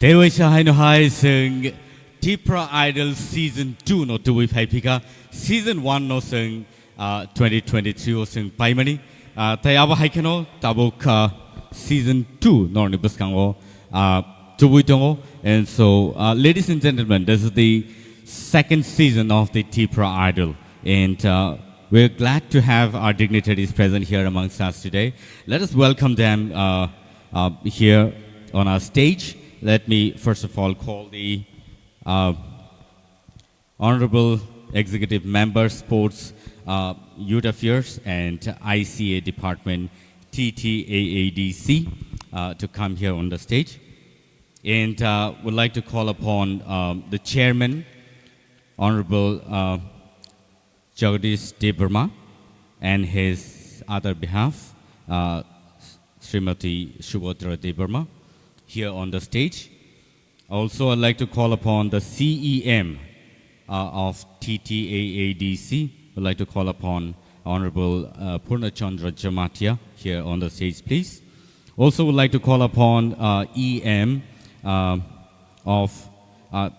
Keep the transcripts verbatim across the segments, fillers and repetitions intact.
Tei waisa haino hai chwng Tipra Idol Season two no tubui phai phika, Season one no chwng, ah, twenty twenty-three o chwng paimani. Ah, tei abo hai kheno tabuk, ah, Season two norni bwskango, ah, tubui tongo. And so, ah, ladies and gentlemen, this is the second season of the Tipra Idol. And, uh, we're glad to have our dignitaries present here amongst us today. Let us welcome them, uh, uh, here on our stage. Let me first of all call the, uh, Honorable Executive Member, Sports, uh, Youth Affairs and I C A Department, T T A A D C, uh, to come here on the stage. And, uh, would like to call upon, um, the Chairman, Honorable, uh, Jagadish Debbarma, and his other behalf, uh, Srimati Subhadra Debbarma, here on the stage. Also, I'd like to call upon the C E M, uh, of T T A A D C. I'd like to call upon Honorable, uh, Purna Chandra Jamatia here on the stage, please. Also, would like to call upon, uh, E M, uh, of, uh,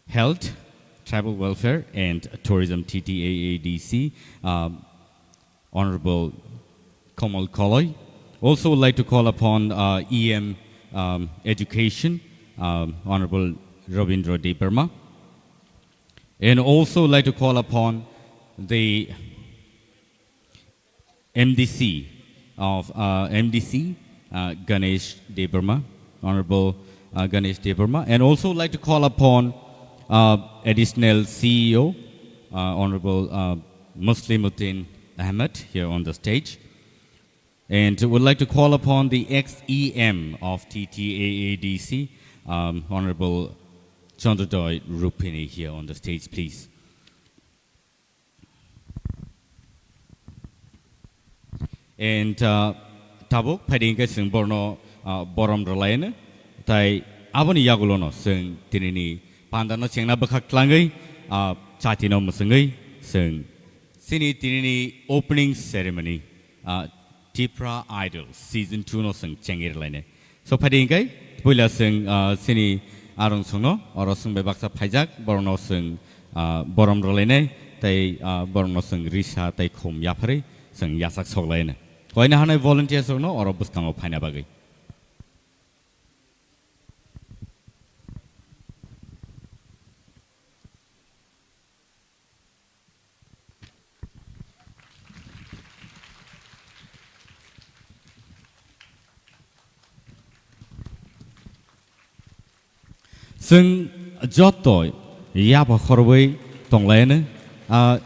Health, Tribal Welfare and Tourism, T T A A D C, um, Honorable Komal Koloi. Also would like to call upon, uh, E M, um, Education, um, Honorable Rabindra Debbarma. And also would like to call upon the M D C of, uh, M D C, uh, Ganesh Debbarma, Honorable, uh, Ganesh Debbarma, and also like to call upon, uh, Additional C E O, uh, Honorable, uh, Muslimuddin Ahmed here on the stage. And would like to call upon the ex-E M of T T A A D C, um, Honorable Chandrodoi Rupini here on the stage, please. And, uh, tabuk phaidi hwnkhe chwng borno, uh, borom rwlaino. Tai aboni yagulono chwng tinini pandano chengna bwkhak tlangwi, uh, chatino mwchwngwi chwng chini tinini opening ceremony, uh, Tipra Idol Season two no chwng chengwi rwlainai. So, phaidi hwnkhe, puila chwng, ah, chini arong songno, oro chwng bai baksa phaijak, borokno chwng, ah, borom rwlainai, tei, ah, borokno chwng risa tei khum yapharwi chwng yachak soklainai. Koina hanai volunteers rokno oro bwskango phaina bagwi. Chwng joto yapha khorwi tonglaino, ah,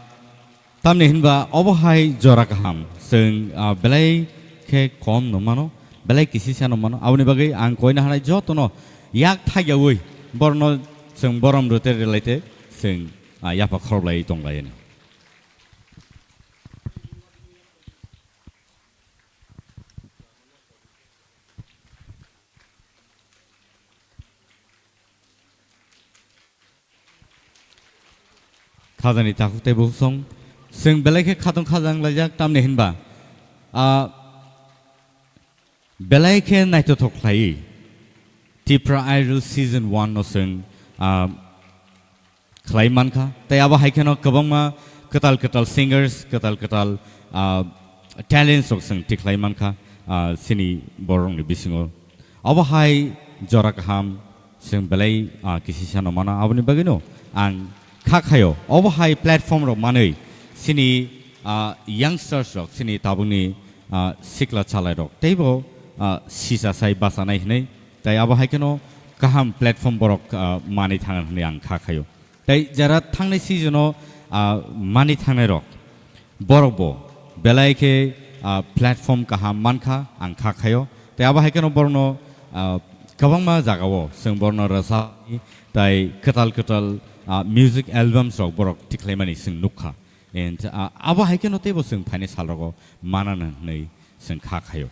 tamni hinba obo hai jora kaham, chwng, ah, belai khe kom no mano, belai kisisa no mano, aboni bagwi ang koina hanai jotono yak thaiyawi borno chwng borom rwte rwlaite chwng, ah, yapha khoroklai tonglaino. Khajani takhuk tei bukhuk song, chwng belai khe khatong khajang laijak, tamni hinba, ah, belai khe naithothok khlaiwi Tipra Idol Season one no chwng, ah, khlai mankha. Tei abo hai kheno kwbangma kwtal kwtal singers, kwtal kwtal, ah, talents rok chwng tikhlai mankha, ah, chini borokni bisingo. Obo hai jora kaham chwng belai, ah, kisisa no mano. Aboni bagwino ang kha khayo. Obo hai platform rok manwi chini, ah, youngsters rok, chini tabukni, ah, sikla chalai rok teibo, ah, sisa sai bachanai hinwi. Tai abo hai kheno kaham platform borok, ah, manwi thang hinwi ang kha khayo. Tai jara thangnai season o, ah, mani thangnai rok, borok bo belai khe, ah, platform kaham mankha, ang kha khayo. Tai abo hai kheno borokno, ah, kwbangma jagao chwng borokno rwchapni tai kwtal kwtal, ah, music albums rok borok tikhlaimani chwng nukha. And, ah, abo hai kheno teibo chwng phainai salrogo manana hwnwi chwng kha khayo.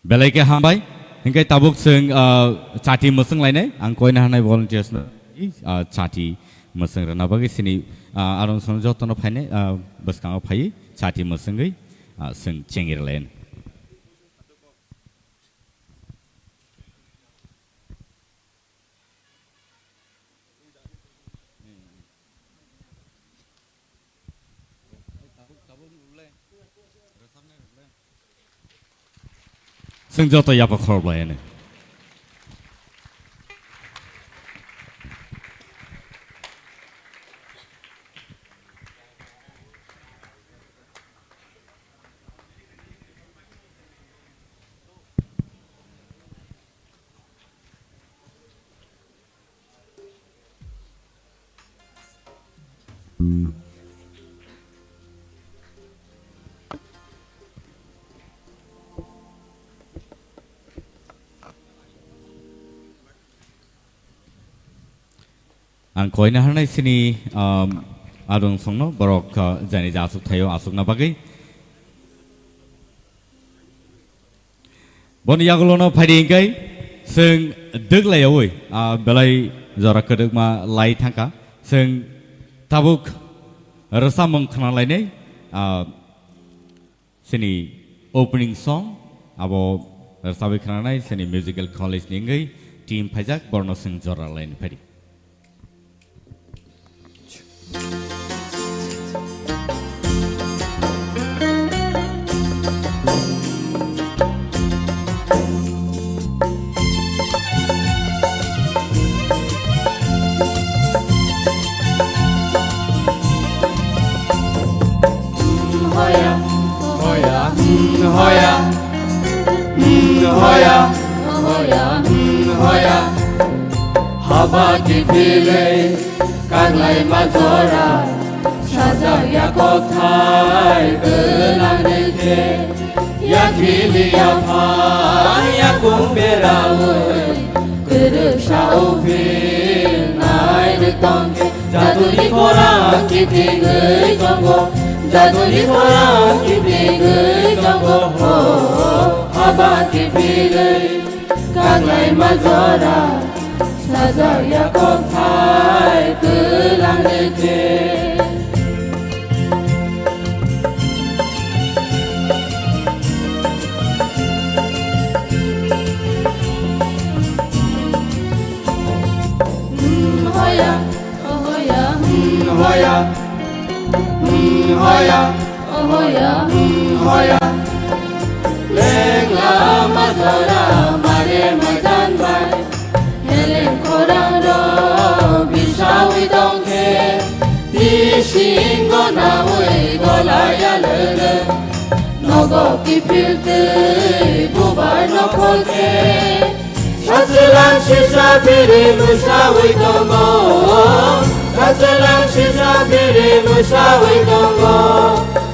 Belai khe hambai. Hinkhe tabuk chwng, ah, chati mwswng lainai. Ang koina hanai volunteers no, ah, chati mwswng rwna bagwi chini, ah, arong song jotono phainai, ah, bwskango phaiwi chati mwswngwi ah, chwng chengirlayan. Chwng joto yapha khorokbai hwnwi. Ang koina harnai sini, um, adung songno borok, uh, jani ja asuk thaio asukna bagwi. Boni yagulono phaidi hingkai chwng dwglaiyaui, ah, belai jora kwdwkma lai thangkha. Chwng tabuk rwchapmung khwnalainai, ah, chini opening song abo rwchapwi khwnanai chini musical college ni wngwi team phaijak, borno chwng jora laini phaidi. Hoya, hoya, hoya, hoya, hoya, hoya. Haba kiphilwi kaklaima jora, sajak ya kokthai kwlang rwkhe. Yakhili yaphang yakung beraui, kwrwsa uphil nai rwtongkhe. Jaduni khorang kiphilwi tongo, jaduni khorang kiphilwi tongo, ho, haba kiphilwi. Kaklaima jora, sajak ya kokthai kwlang rwkhe. Hmm, hoya, oh hoya, hmm, hoya, hmm, hoya. Ohoya, hmm, hoya. Lengla majora mare majan bai. Heleng khorang ro bisawi tongkhe. Bisingo nawi golaya lele. Nogo kiphil twi bubar nokholkhe. Sachelang sisa biri mwsawi tongo, sachelang sisa biri mwsawi tongo,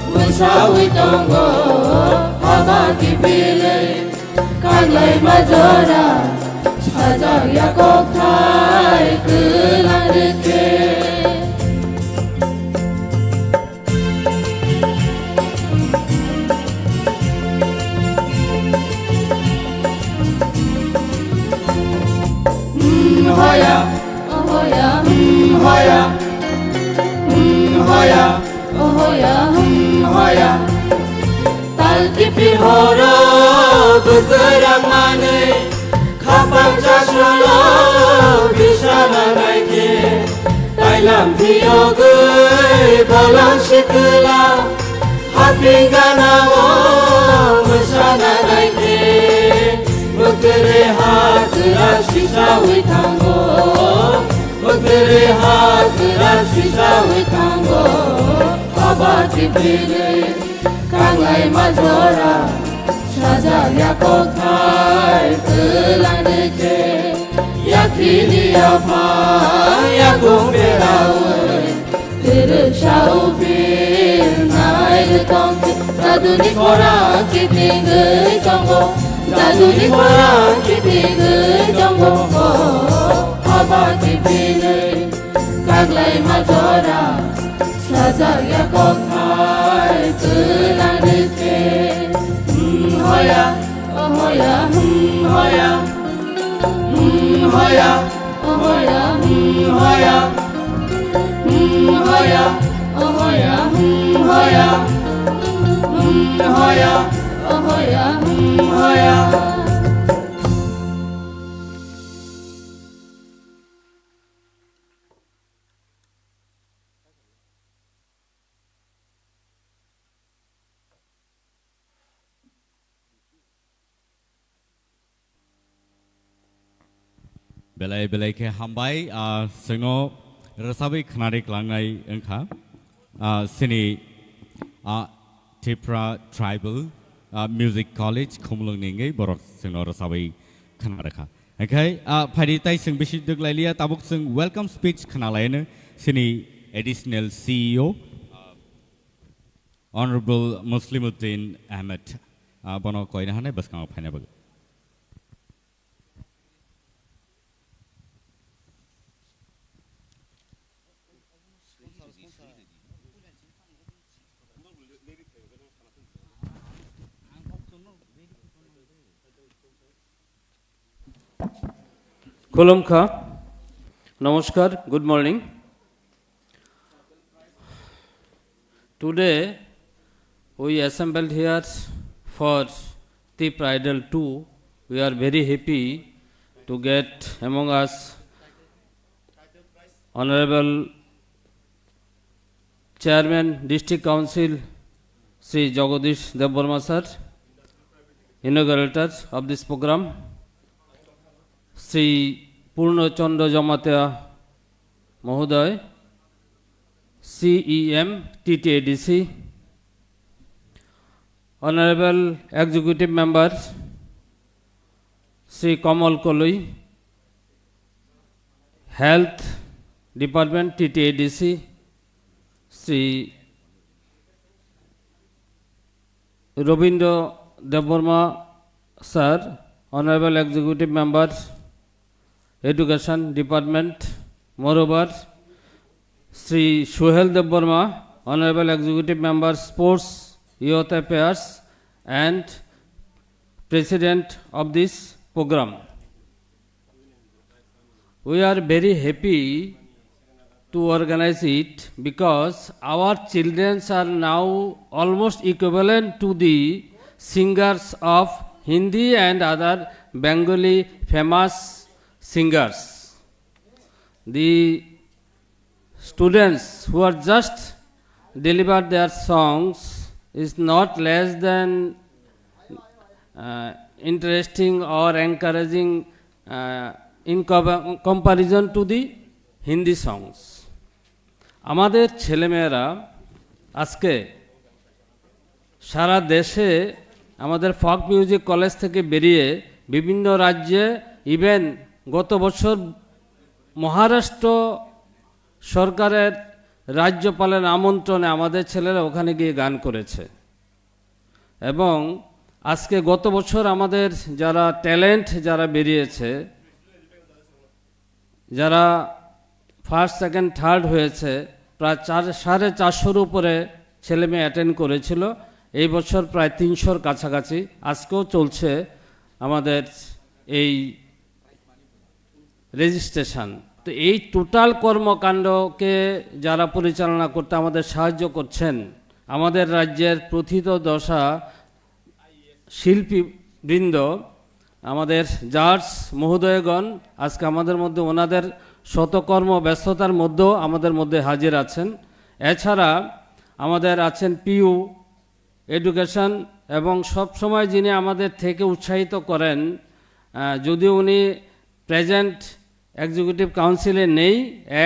mwsawi tongo, haba kiphilwi kaklaima jora, sajak ya kokthai kwlang rwkhe. Hmm, hoya, oh hoya, hmm, hoya, hmm, hoya, oh hoya, hmm, hoya. Tal kiphil horo bwkha rangmani. Khapang chasrolo bisana naikhe, tailam phiyogwi bolong sikla, haping ganao mwsana naikhe, mwtwrwi ha kwrak sisawi thango, mwtwrwi ha kwrak sisawi thango, haba kiphilwi. Kanglai majora, sajak ya kokthai kwlangni khe, yakhini yaphang yakung beraui, kwrwksa uphil nai rwtong khe, jaduni khorang kiphilwi tongo, jaduni khorang kiphilwi tongo, haba kiphilwi kanglai majora. Sajak ya kokthai kwlangni khe, hmm, hoya, oh hoya, hmm, hoya, hmm, hoya, oh hoya, hmm, hoya, hmm, hoya, oh hoya, hmm, hoya, hmm, Hoya, hoya, hoya. Belai belai khe hambai, ah, chwngno rwchabwi khwnari kwlangnai wngkha. Ah, chini, ah, Tipra Tribal, ah, Music College Khumulwng ni wngwi borok chwngno rwchabwi khwnarwkha. Hwnkhe, ah, phaidi tai chwng bisi dwk lailiya, tabuk chwng welcome speech khwnalaino chini Additional C E O, ah, Honorable Muslimuddin Ahmed, ah, bono koina hanai bwskango phaina bagwi. Khulumkha. Namaskar. Good morning. Today, we assembled here for Tipra Idol two. We are very happy to get among us Honorable Chairman District Council Shri Jagadish Debbarma sir, inaugurator of this program, Shri Purno Chandra Jamatia Mahoday, C E M T T A D C, Honorable Executive Member Shri Kamal Koloi, Health Department T T A D C, Shri Robindra Debbarma sir, Honorable Executive Member, Education Department, moreover, Shri Suhel Debbarma, Honorable Executive Member, Sports, Youth Affairs, and President of this program. We are very happy to organize it because our children are now almost equivalent to the singers of Hindi and other Bengali famous singers. The students who are just delivered their songs is not less than, uh, interesting or encouraging, uh, in co-, comparison to the Hindi songs. আমাদের ছেলেমেয়েরা আজকে সারা দেশে আমাদের ফক music college থেকে বেরিয়ে বিভিন্ন রাজ্যে, ইভেন গত বছর মহারাষ্ট্র সরকারের রাজ্যপালের আমন্ত্রণে আমাদের ছেলেরা ওখানে গিয়ে গান করেছে। এবং আজকে গত বছর আমাদের যারা ট্যালেন্ট যারা বেরিয়েছে, যারা ফার্স্ট, সেকেন্ড, থার্ড হয়েছে, প্রায় চার, সাড়ে চারশোর উপরে ছেলে মেয়ে অ্যাটেন্ড করেছিল। এই বছর প্রায় তিনশোর কাছাকাছি। আজকেও চলছে আমাদের এই রেজিস্ট্রেশন। তো এই টোটাল কর্মকাণ্ডকে যারা পরিচালনা করতে আমাদের সাহায্য করছেন, আমাদের রাজ্যের প্রথিতযশা শিল্পীবৃন্দ, আমাদের জাজ মহোদয়গণ, আজকে আমাদের মধ্যে ওনাদের শতকর্ম ব্যস্ততার মধ্যেও আমাদের মধ্যে হাজির আছেন। এছাড়া আমাদের আছেন পিইউ এডুকেশন এবং সবসময় যিনি আমাদের থেকে উৎসাহিত করেন, আহ, যদিও উনি প্রেজেন্ট এক্সিকিউটিভ কাউন্সিলে নেই,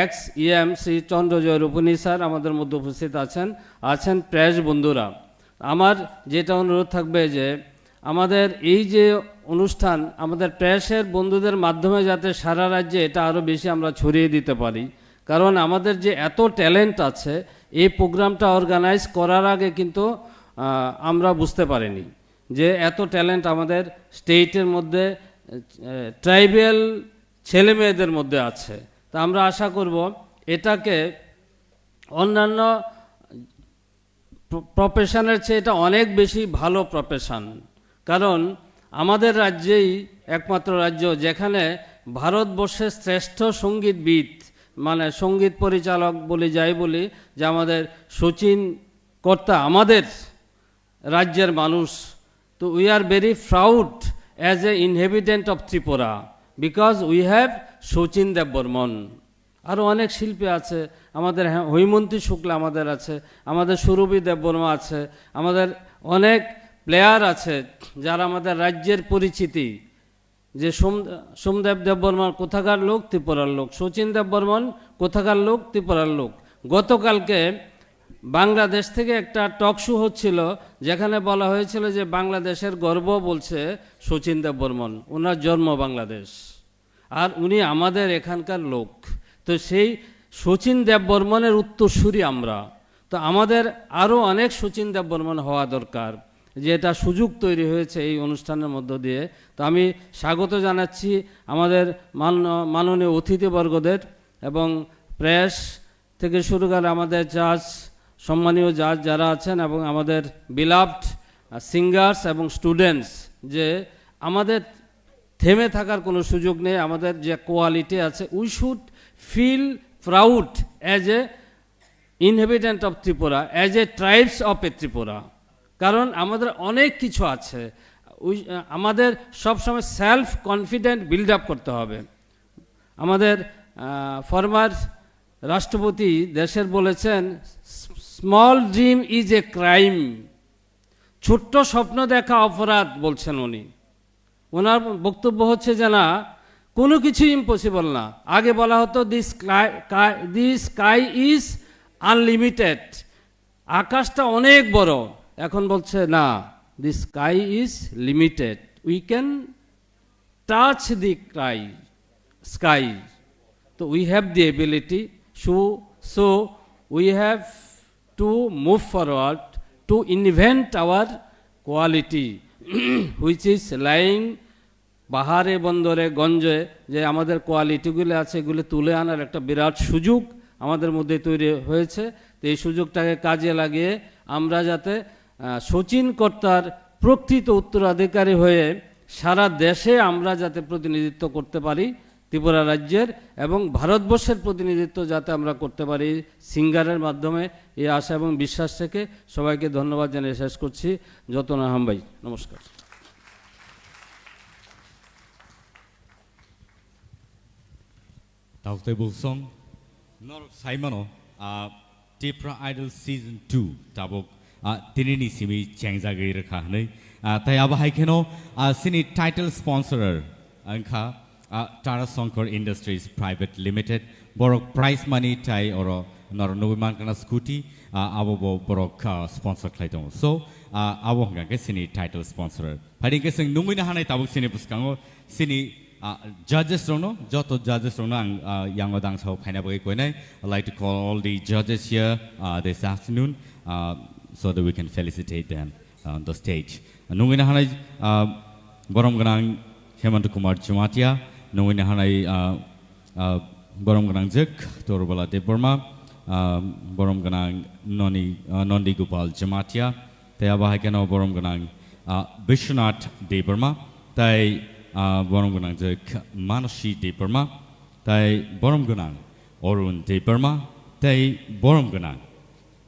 এক্স ইএম শ্রী চন্দ্রজয় রূপনী স্যার আমাদের মধ্যে উপস্থিত আছেন, আছেন প্রেস বন্ধুরা। আমার যেটা অনুরোধ থাকবে যে আমাদের এই যে অনুষ্ঠান, আমাদের প্রেসের বন্ধুদের মাধ্যমে যাতে সারা রাজ্যে এটা আরও বেশি আমরা ছড়িয়ে দিতে পারি, কারণ আমাদের যে এত ট্যালেন্ট আছে, এই প্রোগ্রামটা অর্গানাইজ করার আগে কিন্তু, আহ, আমরা বুঝতে পারিনি যে এত ট্যালেন্ট আমাদের স্টেটের মধ্যে, আহ, ট্রাইবাল ছেলে মেয়েদের মধ্যে আছে। তা আমরা আশা করব এটাকে অন্যান্য প্র-, প্রফেশনের চেয়ে এটা অনেক বেশি ভালো প্রফেশন। কারণ আমাদের রাজ্যেই একমাত্র রাজ্য যেখানে ভারতবর্ষের শ্রেষ্ঠ সঙ্গীতবিদ, মানে সঙ্গীত পরিচালক বলি যাই বলি, যে আমাদের শচীন কর্তা, আমাদের রাজ্যের মানুষ। তো we are very proud as a inhabitant of Tripura because we have Sachin দেববর্মন। আরও অনেক শিল্পী আছে, আমাদের হ্যাঁ, হৈমন্তী শুক্লা আমাদের আছে, আমাদের সুরভি দেববর্মা আছে, আমাদের অনেক প্লেয়ার আছে যারা আমাদের রাজ্যের পরিচিতি। যে সোম-, সোমদেব দেববর্মন কোথাকার লোক? ত্রিপুরার লোক। শচীন দেববর্মন কোথাকার লোক? ত্রিপুরার লোক। গতকালকে বাংলাদেশ থেকে একটা টক শো হচ্ছিল, যেখানে বলা হয়েছিল যে বাংলাদেশের গর্ব বলছে শচীন দেববর্মন, ওনার জন্ম বাংলাদেশ। আর উনি আমাদের এখানকার লোক। তো সেই শচীন দেববর্মনের উত্তরসূরি আমরা। তো আমাদের আরও অনেক শচীন দেববর্মন হওয়া দরকার, যে এটা সুযোগ তৈরি হয়েছে এই অনুষ্ঠানের মধ্য দিয়ে। তো আমি স্বাগত জানাচ্ছি আমাদের মান-, মাননীয় অতিথিবর্গদের এবং প্রেস থেকে শুরু করে আমাদের জাজ, সম্মানীয় জাজ যারা আছেন এবং আমাদের beloved, আহ, সিঙ্গার্স এবং স্টুডেন্টস, যে আমাদের থেমে থাকার কোনো সুযোগ নেই। আমাদের যে কোয়ালিটি আছে, we should feel proud as a inhabitant of Tripura, as a tribes of a Tripura। কারণ আমাদের অনেক কিছু আছে। We, আহ, আমাদের সবসময় সেলফ কনফিডেন্ট বিল্ড আপ করতে হবে। আমাদের, আহ, ফরমার রাষ্ট্রপতি দেশের বলেছেন, "Small dream is a crime।" ছোট্ট স্বপ্ন দেখা অপরাধ, বলছেন উনি। ওনার বক্তব্য হচ্ছে যে না, কোনো কিছু ইম্পসিবল না। আগে বলা হতো, "The sky, sky, the sky is unlimited।" আকাশটা অনেক বড়। এখন বলছে, "না, the sky is limited। We can touch the sky, sky।" তো we have the ability, so, so we have to move forward to invent our quality, which is lying বাহারে বন্দরে গঞ্জে, যে আমাদের কোয়ালিটিগুলো আছে, এগুলো তুলে আনার একটা বিরাট সুযোগ আমাদের মধ্যে তৈরি হয়েছে। তো এই সুযোগটাকে কাজে লাগিয়ে আমরা যাতে, আহ, শচীন কর্তার প্রকৃত উত্তরাধিকারী হয়ে সারা দেশে আমরা যাতে প্রতিনিধিত্ব করতে পারি ত্রিপুরা রাজ্যের, এবং ভারতবর্ষের প্রতিনিধিত্ব যাতে আমরা করতে পারি সিঙ্গারের মাধ্যমে, এই আশা এবং বিশ্বাস থেকে সবাইকে ধন্যবাদ জানিয়ে শেষ করছি। যতন আহাম ভাই, নমস্কার। Tauk tei Bulsong, norok sai mano, ah, Tipra Idol Season two tabuk, ah, tinini simi chengjagwi rwkha hwnwi. Ah, tei abo hai kheno, ah, chini title sponsorer wngkha, ah, Tara Shankar Industries Private Limited. Borok prize money tei oro norok nugwi mankha na scooty, ah, abo bo borok, ah, sponsor khlai tongo. So, ah, abo hwnkha khe chini title sponsorer. Phaidi hwnkhe chwng nungwi na hanai tabuk chini bwskango chini, ah, judges rokno, joto judges rokno ang, ah, yango dangsao phaina bagwi koinai. I'd like to call all the judges here, ah, this afternoon, ah, so that we can felicitate them on the stage. Nungwi na hanai, ah, borom gwnang Hemant Kumar Jamatia, nungwi na hanai, ah, ah, borom gwnang jwk Torbala Debbarma, ah, borom gwnang Noni, ah, Nondi Gopal Jamatia, tei abo hai kheno borom gwnang, ah, Bishwanath Debbarma, tei, ah, borom gwnang jwk Manasi Debbarma, tei borom gwnang Arun Debbarma, tei borom gwnang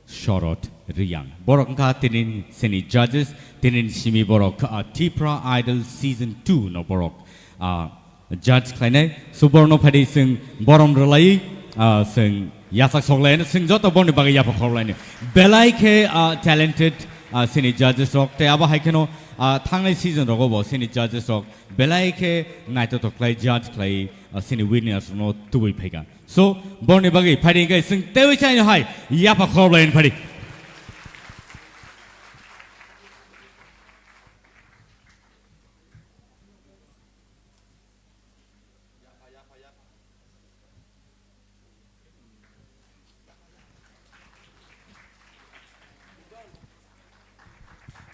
Shorod Riyang. Borok wngkha tini sini judges, tini simi borok, ah, Tipra Idol Season two no borok, ah, judge khlainai. So borno phaidi chwng borom rwlai, ah, chwng yasak soklaino, chwng joto borni bagwi yapha khorlaino. Belai khe, ah, talented, ah, sini judges rok, tei abo hai kheno, ah, thangnai season rogo bo sini judges rok belai khe naithothok khlai judge khlai, ah, sini winners no tubui phaikha. So, borni bagwi phaidi hwnkhe chwng teiwi chaino hai yapha khorlaino phaidi.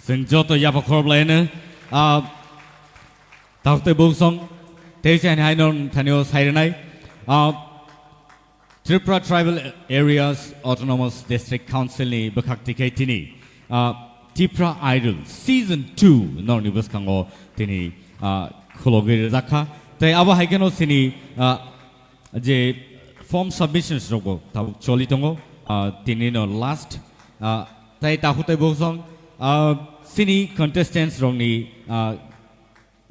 Chwng joto yapha khorlaino, ah, takhuk tei bungsong, tei se ani haino thanio sairinai, ah, Tripura Tribal Areas Autonomous District Council ni bwkhak tikhe tini, ah, Tipra Idol Season two norni bwskango tini, ah, khulogwi rwjakha. Tei abo hai kheno chini, ah, je form submissions rokbo tabuk choli tongo, ah, tini no last, ah, tei takhuk tei bungsong Ah, chini contestants rokni, ah,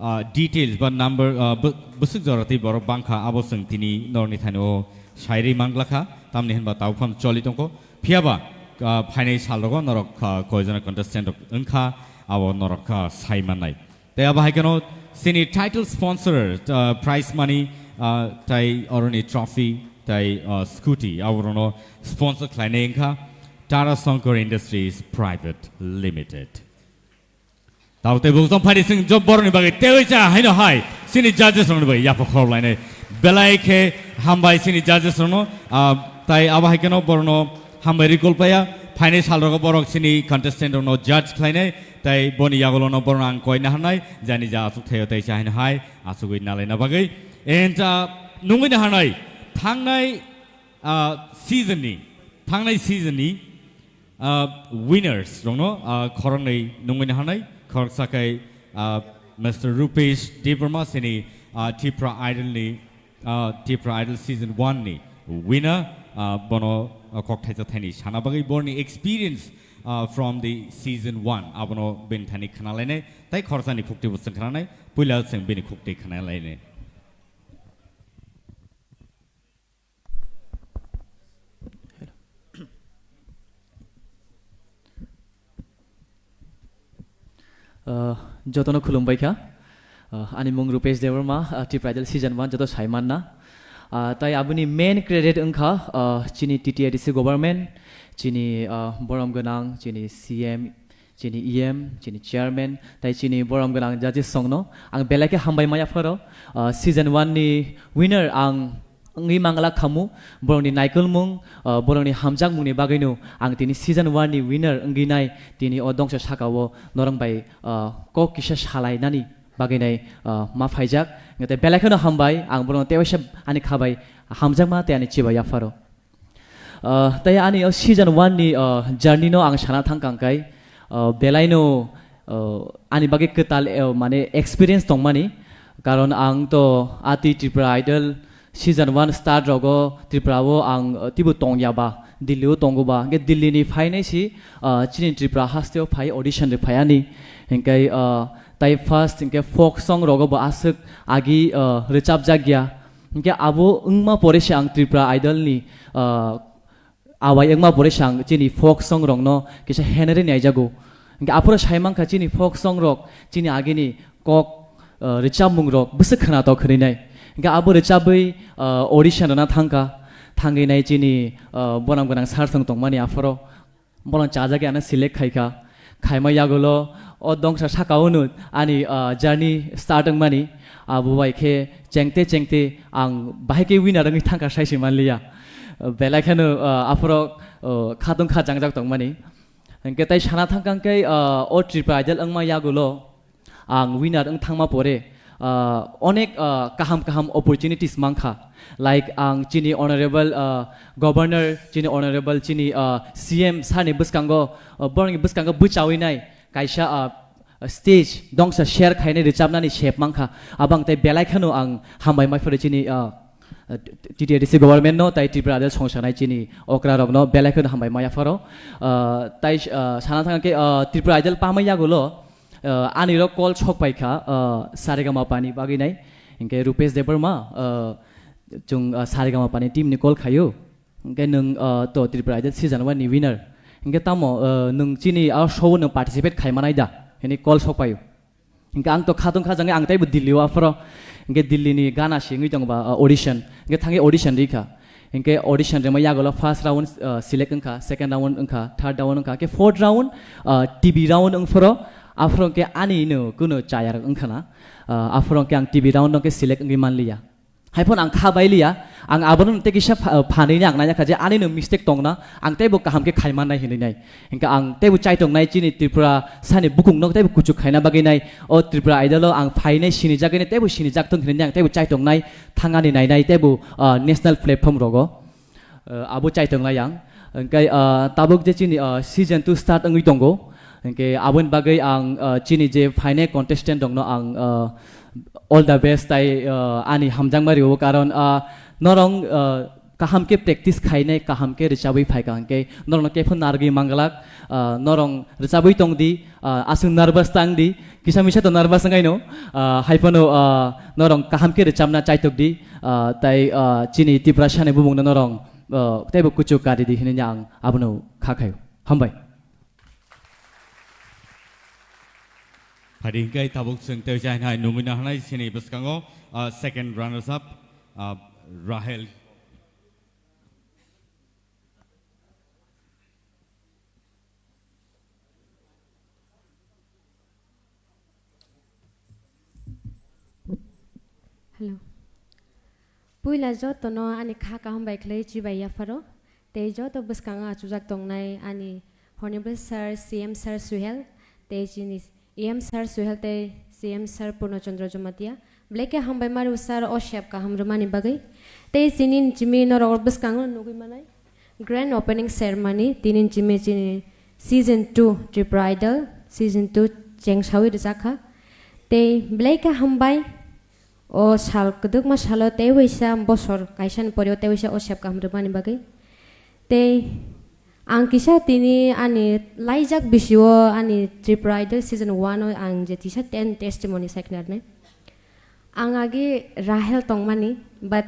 ah, details ba number, ah, bw-, bwswk jora tei borok bangkha, abo chwng tini norokni thani o sairwi manglakha, tamni hinba tabuk phano choli tongkho. Phiyaba, ah, phainai salrogo norok, ah, koijona contestant rok wngkha, abo norok, ah, sai mannai. Tei abo hai kheno chini title sponsor, ah, prize money, ah, tei oroni trophy, tei, ah, scooty, aborokno sponsor khlainai wngkha Tara Shankar Industries Private Limited. Tao tei bukjong phaidi sing job boroni bagwi tewi cha haino hai chini judges rokni bagwi yapha khorok lainai. Belai khe hambai chini judges rokno, ah, tai abo hai kheno borokno hambai recall paya. Phainai salrogo borok chini contestant rokno judge khlainai, tai boni yagulono borokno ang koina hanai, jani ja aswk thaio tai cha haino hai aswkwi nalaina bagwi. And, ah, nungwi na hanai thangnai, ah, season ni, thangnai season ni, ah, winners rokno, ah, khoroknwi nungwi na hanai, khoroksa khe, ah, Mister Rupesh Debbarma chini, ah, Tipra Idol ni, ah, Tipra Idol season one ni winner, ah, bono, ah, kok thaisa thaini sana bagwi borni experience, ah, from the season one abono bini thani khna lainai, tai khoroksa ni khukti bo chwng khna nai, puila chwng bini khukti khna lainai. Uh, jotono khulumbai kha. Uh, ani mung Rupesh Debbarma, uh, Tipra Idol season one joto sai manna. Uh, tai aboni main credit wngkha, uh, chini T T A D C government, chini, uh, borom gwnang, chini C M, chini E M, chini chairman, tai chini borom gwnang judges songno ang belai khe hambai maya pharo. Uh, season one ni winner ang wngwi mangla khamu, borokni naikolmung, uh, borokni hamjakmungni bagwino ang tini season one ni winner wngwi nai, tini o dongsa sakao norok bai, uh, kok kisa salainani bagwi nai, uh, ma phaijak. Tei belai kheno hambai, ang borokno tewaisa ani khabai hamjakma tei ani chibai yapharo. Uh, tei ani o season one ni, uh, journey no ang sana thang kang kai, uh, belai no, uh, ani bagwi kwtal, uh, mane experience tongmani, karon ang to ati Tripura Idol season one start rogo Tripura o ang, uh, tibo tongya ba, Delhi o tongo ba, hwnkhe Delhi ni phainai si, uh, chini Tripura haste o phai audition ri phai ani, hwnkhe, uh, tai first hwnkhe folk song rogo bo aswk agi, uh, rwchap jak ya. Hingke abo wngma pore se ang Tripura Idol ni, ah, awai wngma pore se ang chini folk song rok no kisa henere naijago. Hingke aphuru sai mankha chini folk song rok chini agini kok, ah, rwchapmung rok bwswk khwnatok hwnwi nai. Hingke abo rwchabwi, ah, audition rwna thangkha, thangwi nai chini, ah, bonam gwnang sir song tongmani aphuru. Bono chajagwi ano select khaikha. Khaima yagulo o dongsa saka unu ani, ah, journey start wngmani. Abo bai khe chengte chengte ang bahai khe winner wngwi thangkha saisi manliya. Belai kheno, ah, aphuru, ah, khatung kha jangjak tongmani. Hingke tai sana thangkang khe, ah, o Tripura Idol wngma yagulo ang winner wng thangma pore, ah, onek, ah, kaham kaham opportunities mankha. Like ang chini honorable, ah, governor, chini honorable, chini, ah, C M sir ni bwskango, ah, borokni bwskango bwchawi nai kaisa, ah, stage dongsa share khainai rwchapnani sep mankha. Abang tei belai kheno ang hambai mai phano chini, ah, T T A D C government no tai Tripura Idol songsanai chini okra rokno belai kheno hambai maya pharo. Ah, tai, ah, sana thangkhe, ah, Tripura Idol pamai yagulo, ah, ani rok call sok paikha, ah, Saregama pani bagwi nai. Hingke Rupesh Debbarma, ah, chung, ah, Saregama pani team ni call khayo. Hingke nwng, ah, to Tripura Idol season one ni winner. Hingke tamo, ah, nwng chini a show o nwng participate khaimanai da? Hini call sok paio. Hingke ang to khatung khajangwi ang teibo Delhi o aphoro. Hingke Delhi ni gana singwi tongba, ah, audition. Hingke thangwi audition rikha. Hingke audition rima yagulo first round, ah, select wngkha, second round wngkha, third round wngkha, hingke fourth round, ah, T V round wngphoro. Aphoro hingke ani no kuno chayar wngkha na. Ah, aphoro hingke ang T V round no hingke select wngwi manliya. Haiphano ang kha bailiya, ang abono tei kisa pha-, phanwi ni ang naina kha je ani no mistake tongna, ang teibo kaham khe khaimannai hinwi nai. Hingke ang teibo chaitongnai chini Tripura sani bukung no teibo kuchuk khaina bagwi nai. O Tripura Idol o ang phainai sinijagwi nai, teibo sinijak thung hinwi nai, ang teibo chaitongnai, thangani nainai teibo, ah, national platform rogo. Ah, abo chaitongnai ang. Hingke, ah, tabuk je chini, ah, season two start wngwi tongo. Hingke aboni bagwi ang, ah, chini je phainai contestant rokno ang, ah, all the best tai, ah, ani hamjakma rio, karon, ah, norong, ah, kaham khe practice khainai, kaham khe rwchabwi phaikha hwnkhe norokno khe phano narwgwi manglak, ah, norok rwchabwi tongdi, ah, aswk nervous tangdi, kisa misa to nervous wngwi no, ah, hai phano, ah, norok kaham khe rwchabna chaitokdi, ah, tai, ah, chini Tiprasani bumungno norok, ah, teibo kuchuk karidi hinwi ang abono kha khaio. Hambai. Phadi hwnkhe tabuk chwng tei jai hai nungwi nahanai chini bwskango, ah, second runners up, ah, Rahel. Hello. Puila jotono ani kha kaham bai khlai chibai yapharo. Tei joto bwskango achukjak tongnai ani Honorable Sir, C M Sir Suhel, tei chini E M Sir Suhel tei C M Sir Purno Chandra Jamatia. Belai khe hambai maru sir o sep kaham rwmani bagwi. Tei chini chimi norok bwskango nugwi manai. Grand opening ceremony, tini chimi chini season two Tripura Idol, season two chengsawi rwjakha. Tei belai khe hambai o sal kwdwkma salo tei waisa bosor kaisani pore o tei waisa o sep kaham rwmani bagwi. Tei ang kisa tini ani laijak bisio ani Tripura Idol season one o ang je tisa ten testimony sai khnarnai. Ang agi Rahel tongmani, but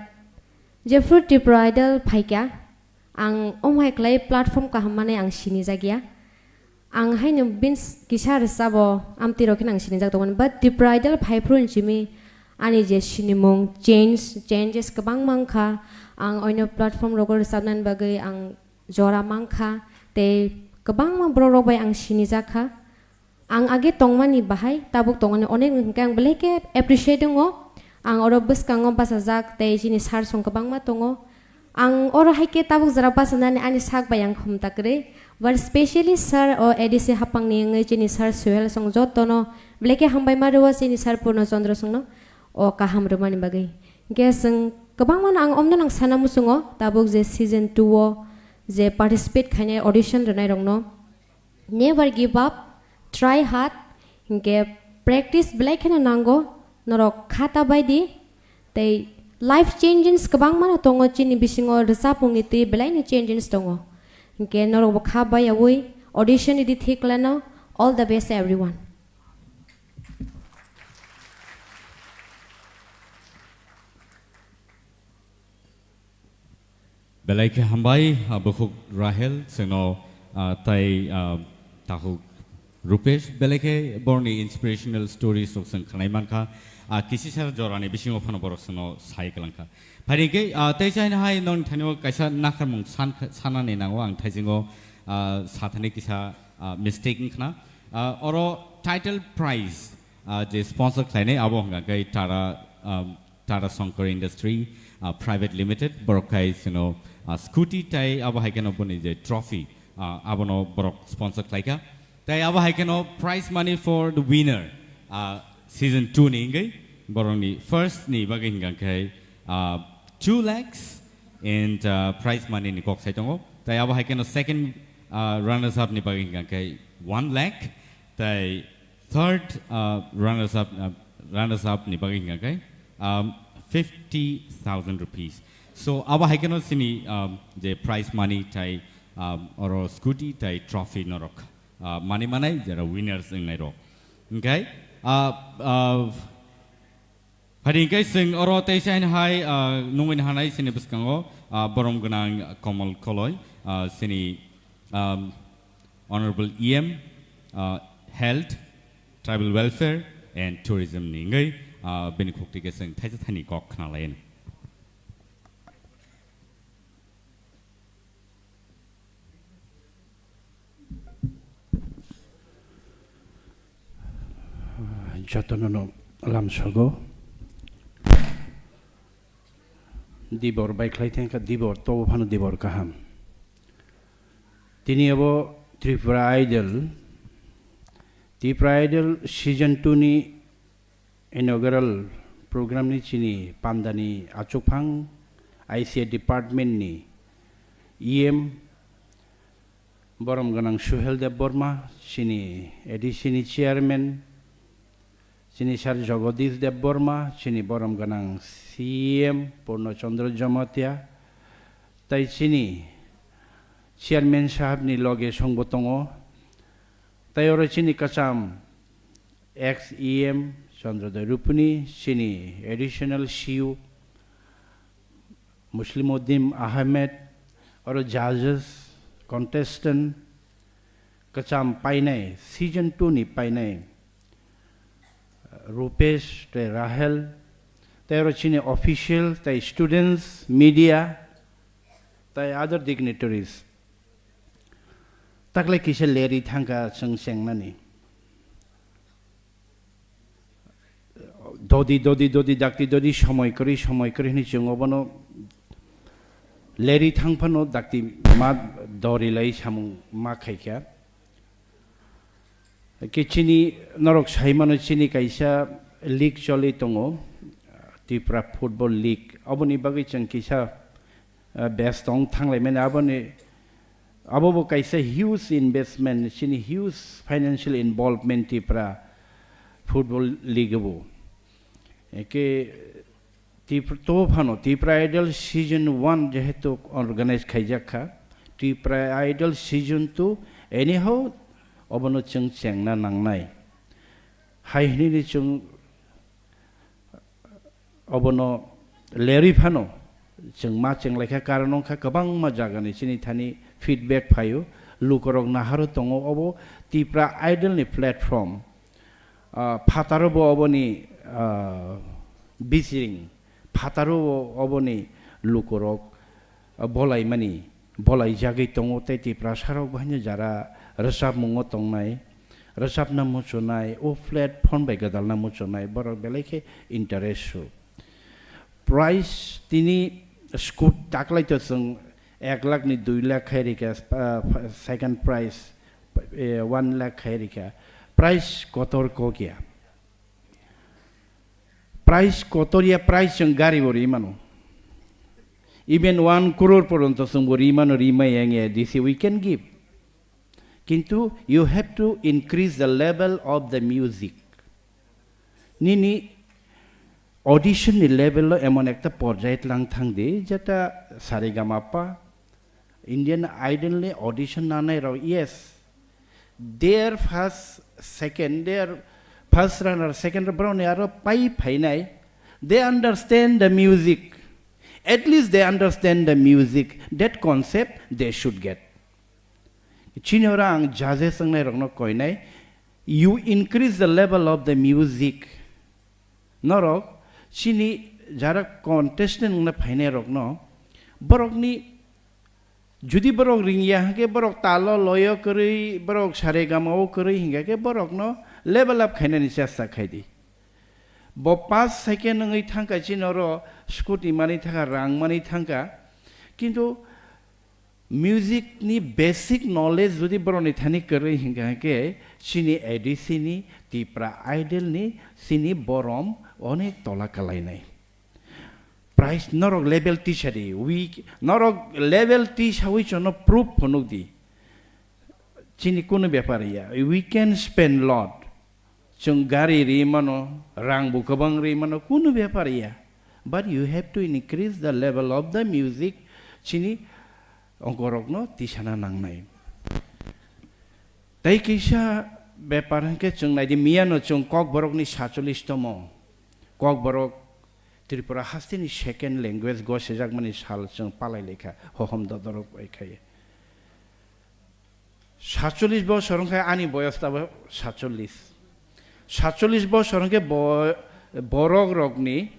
jephru Tripura Idol phaikha, ang omhai khlai platform kaham manwi ang sinijak ya. Ang haino bini kisa rwchabo amtwi rok kheno ang sinijak tongmani, but Tripura Idol phaiphru hinwi simi ani je sinimung change, changes kwbangma wngkha. Ang oino platform rogo rwchabnani bagwi ang jora mankha, tei kwbangma borok rok bai ang sinijak kha. Ang age tongmani bahai tabuk tongmani onek hwnkhe ang belai khe appreciate wngo. Ang oro bwskango bachajak tei chini sir song kwbangma tongo. Ang oro hai khe tabuk jora bachanani ani sak bai ang khumta kwrwi. But specially sir o A D C hapangni wngwi chini sir Suhel song jotono belai khe hambai ma rwo chini sir Purno Chandra songno o kaham rwmani bagwi. Hwnkhe chwng kwbangmano ang omno nang sana muchungo tabuk je season two o je participate khainai audition rwnairokno. Never give up, try hard, hinkhe practice belai kheno nango, norok khata bai di, tei life changes kwbangmano tongo, chini bisingo rwchapmungni twi belaino changes tongo, hinkhe norokbo kha bai yaui audition ridi thik lano, all the best everyone. Belai khe hambai, ah, bukhuk Rahel, chwngno, ah, tai, ah, takhuk Rupesh, belai khe borokni inspirational stories rok chwng khnai mankha, ah, kisisa jorani bisingo phano borok chwngno sai kwlangkha. Phaidi khe, ah, tei chaina hai noni thaino kaisa nakharmung san-, sanani nango ang thaisingo, ah, sathani kisa, ah, mistake wngkhna. Ah, oro title prize, ah, je sponsor khlainai abo hwnkha khe Tara, ah, Tara Shankar Industry, ah, Private Limited, borok khai chwngno, ah, scooty tai abo hai kheno boni je trophy, ah, abono borok sponsor khlaikha. Tai abo hai kheno prize money for the winner, ah, season two ni wngwi borokni first ni bagwi hwnkha khe, ah, two lakhs and, ah, prize money ni kok sai tongo. Tai abo hai kheno second, ah, runners up ni bagwi hwnkha khe one lakh, tai third, uh, runners up, uh, runners up ni bagwi hwnkha khe, um, fifty thousand rupees. So, abo hai kheno chini, um, je prize money tai, um, oro scooty tai trophy norok, uh, mani manai jera winners wngnai rok. Hwnkhe, uh, uh, Phaidi hwnkhe chwng oro teisa hai, ah, nungwi nahanai chini bwskango, ah, borom gwnang Komal Koloi, ah, chini, um, Honorable E M, ah, Health, Tribal Welfare and Tourism ni wngwi, ah, bini khukti khe chwng thaisa thani kok khna lai. Jotono no lamsogo. Dibor bai khlai thangkha, dibor tobo phano dibor kaham. Tini abo Tripura Idol, Tripura Idol season two ni inaugural program ni chini pandani achukphang I C A department ni E M borom gwnang Suhel Debbarma, chini A D C ni chairman, chini sir Jagadish Debbarma, chini borom gwnang C M Purno Chandra Jamatia, Tai chini chairman sahab ni loge songbo tongo. Tai oro chini kacham ex E M Chandra Dai Rupini, chini additional C U Muslimuddin Ahmed, oro judges, contestant, kacham painai, season two ni painai, Rupesh tei Rahel, tei oro chini official, tei students, media, tei other dignitaries. Taklai kisa leri thangkha chwng chengnani. Dodi, dodi, dodi, dakti dodi, somoi kwrwi, somoi kwrwi hwnwi chwng obono leri thang phano dakti ma dori lai samung ma khaikha. Khe chini norok sai mano chini kaisa league choli tongo, Tripura Football League. Oboni bagwi chwng kisa, ah, best tong thanglai mani. Aboni, abo bo kaisa huge investment, chini huge financial involvement Tripura Football League bo. Eke Tip-, to phano Tipra Idol season one jehetu organize khaijak kha, Tipra Idol season two anyhow obono chwng chengna nangnai. Hai hwnwi chwng obono lerwi phano chwng ma chenglaikha, karon wngkha kwbangma jagani chini thani feedback phaio, lukorok naharo tongo obo Tipra Idol ni platform. Ah, phataro bo oboni, ah, bisiring, phataro bo oboni lukurok, ah, bolaimani, bolaijagwi tongo tei Tiprasarok bo haino jara rwchapmungo tongnai, rwchapna muchunai, o platform bai gwdalna muchunai, borok belai khe interest su. Prize tini scoot taklai to chwng ek lakh ni dui lakh khai rikha, ah, second prize, eh, one lakh khai rikha. Prize kotor kok ya. Prize kotor ya, prize chwng gari bo ri mano. Even one crore poronto chwng bo ri mano, ri mai yang ya, this we can give. Kintu you have to increase the level of the music. Nini audition ni level lo emon ekta porjai tlang thang di, jeta saregamapa, Indian Idol ni audition nanai rok, yes, their first, second, their first runner, second runner, borok ni aro pai phainai, they understand the music, at least they understand the music, that concept they should get. Chini oro ang judges wngnai rokno koinai, you increase the level of the music. Norok chini jara contestant wngna phainai rokno, borokni, judi borok ringya hwnkhe borok talo loyo kwrwi, borok saregama o kwrwi hingkha khe borokno level up khainani chesta khai di. Bo pass second wngwi thangkha chini oro scooty manwi thangkha, rang manwi thangkha, kintu music ni basic knowledge jodi borok ni thani kwrwi hingkha khe chini A D C ni, Tipra Idol ni chini borom onek tola kalainai. Price norok level tisari, weak, norok level tisawi chono proof phunuk di. Chini kunu bepar ya, we can spend lot. Chwng gari ri mano, rang bo kwbang ri mano, kunu bepar ya. But you have to increase the level of the music, chini ongkorokno tisana nangnai. Tei kisa bepar hwnkhe chwng naidi, miyano chwng Kokborokni sachulis tomo. Kokborok Tripura hasteni second language gosejakmani sal chwng palai laikha, hohom dodorok bai khai. Sachulis bosor wngkha ani boyos tabo sachulis. Sachulis bosor wngkhe bo-, borok rokni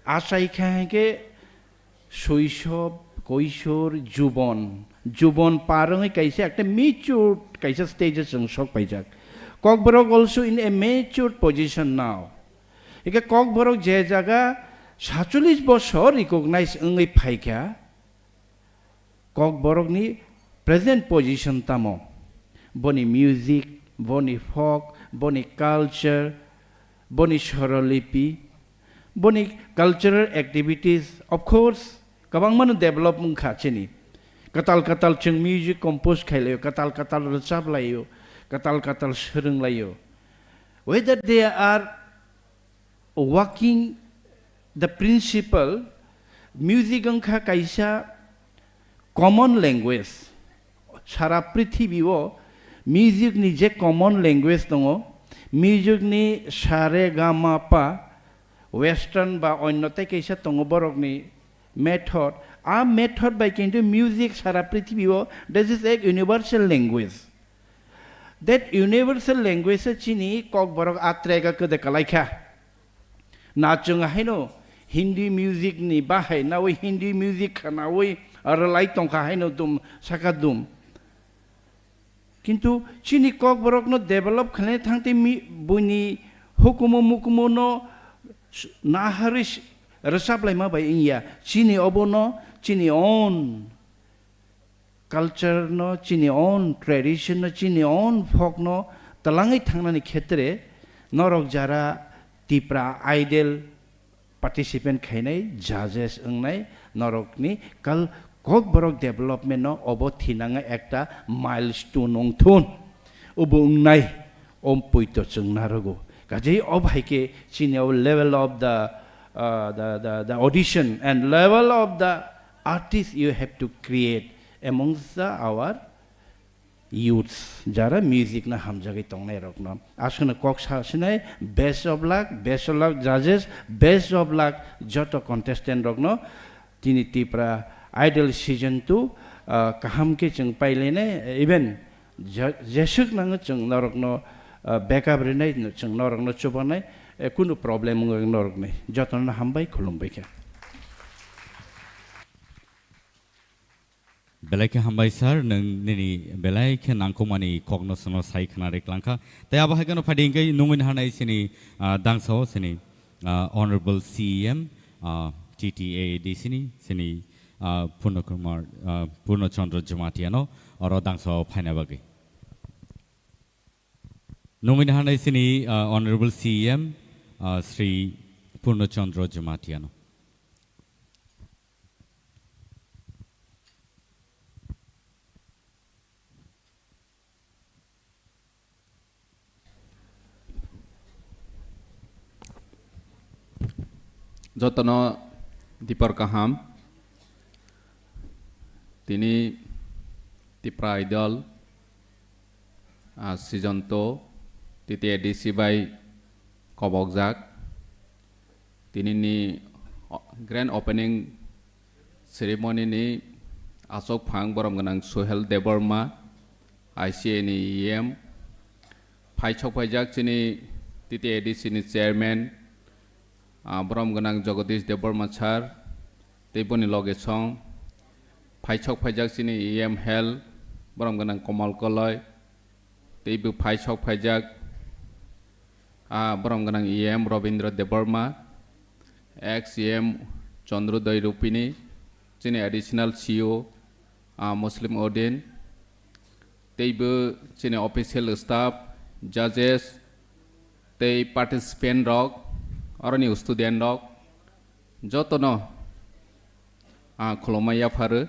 achai kha hwnkhe soisob, koisor, jubon. Jubon par wngwi kaisa ekta mature kaisa stage o chwng sok paijak. Kokborok also in a mature position now. Hwnkhe Kokborok je jaga sachulis bosor recognize wngwi phaikha, Kokborokni present position tamo? Boni music, boni folk, boni culture, boni swarolipi, boni cultural activities, of course, kwbangmano develop wngkha chini. Kwtal kwtal chwng music compose khailaio, kwtal kwtal rwchap laio, kwtal kwtal swrwng laio. Whether they are working the principle, music wngkha kaisa Common language, sara prithibi o music ni je common language tongo, music ni sa re ga ma pa, western ba onno tei kaisa tongo borok ni method. A method bai kintu music sara prithibi o, this is a universal language. That universal language se chini Kokborok a track a kwde kalaikha. Na chwng haino Hindi music ni bahai nawi Hindi music khanawi rwlai tongkha haino dum saka dum. Kintu chini Kokborok no develop khlai thangte mi-, buini hukumu mukumu no s-, naharwi s-, rwchap laima bai wngya. Chini obo no chini own culture no, chini own tradition no, chini own folk no twlangwi thangnani khetre norok jara Tipra Idol participant khainai, judges wngnai, norokni kal Kokborok development no obo thinanga ekta milestone wngthun. Obo wngnai, om poito chwng narogo. Kaje ob hai khe chini o level of the, uh, the, the, the audition and level of the artist you have to create amongst the, our youths, jara music na hamjagwi tongnai rokno. Aswkno kok sa sinai, best of luck, best of luck judges, best of luck joto contestant rokno. Tini Tipra Idol season two, ah, kaham khe chwng pailainai, even je-, jeswk nango chwng norokno, ah, backup rinai, chwng norokno chubanai, eh, kunu problem wngwi norokni. Jotono hambai, khulumbai kha. Belai khe hambai sir, nwng nini belai khe nangkukmani kokno chwngno sai khna rwklang kha. Tei abo hai kheno phaidi hwnkhe nungwi naharnai chini, ah, dangsa o chini, ah, Honorable C E M, ah, T T A A D C ni chini, ah, Purno Kumar, ah, Purno Chandra Jamatia no oro dangsa o phaina bagwi. Nungwi naharnai chini, ah, Honorable C E M, ah, Shri Purno Chandra Jamatia no. Jotono dipor kaham. Tini Tipra Idol, ah, season two, T T A D C bai kobokjak. Tini ni o-, grand opening ceremony ni asok phang borom gwnang Suhel Debbarma, I C A ni E M. Phaisok phaijak chini T T A D C ni chairman, ah, borom gwnang Jagadish Debbarma sir, tei boni loge song. Phaisok phaijak chini E M Health, borom gwnang Komal Koloi, tei bo phaisok phaijak, ah, borom gwnang E M Robindra Debbarma, ex E M Chandrodoi Rupini, chini additional C E O, ah, Muslim Odin, tei bo chini official staff, judges, tei participant rok, aroni student rok, jotono, ah, khulumma yapharwi.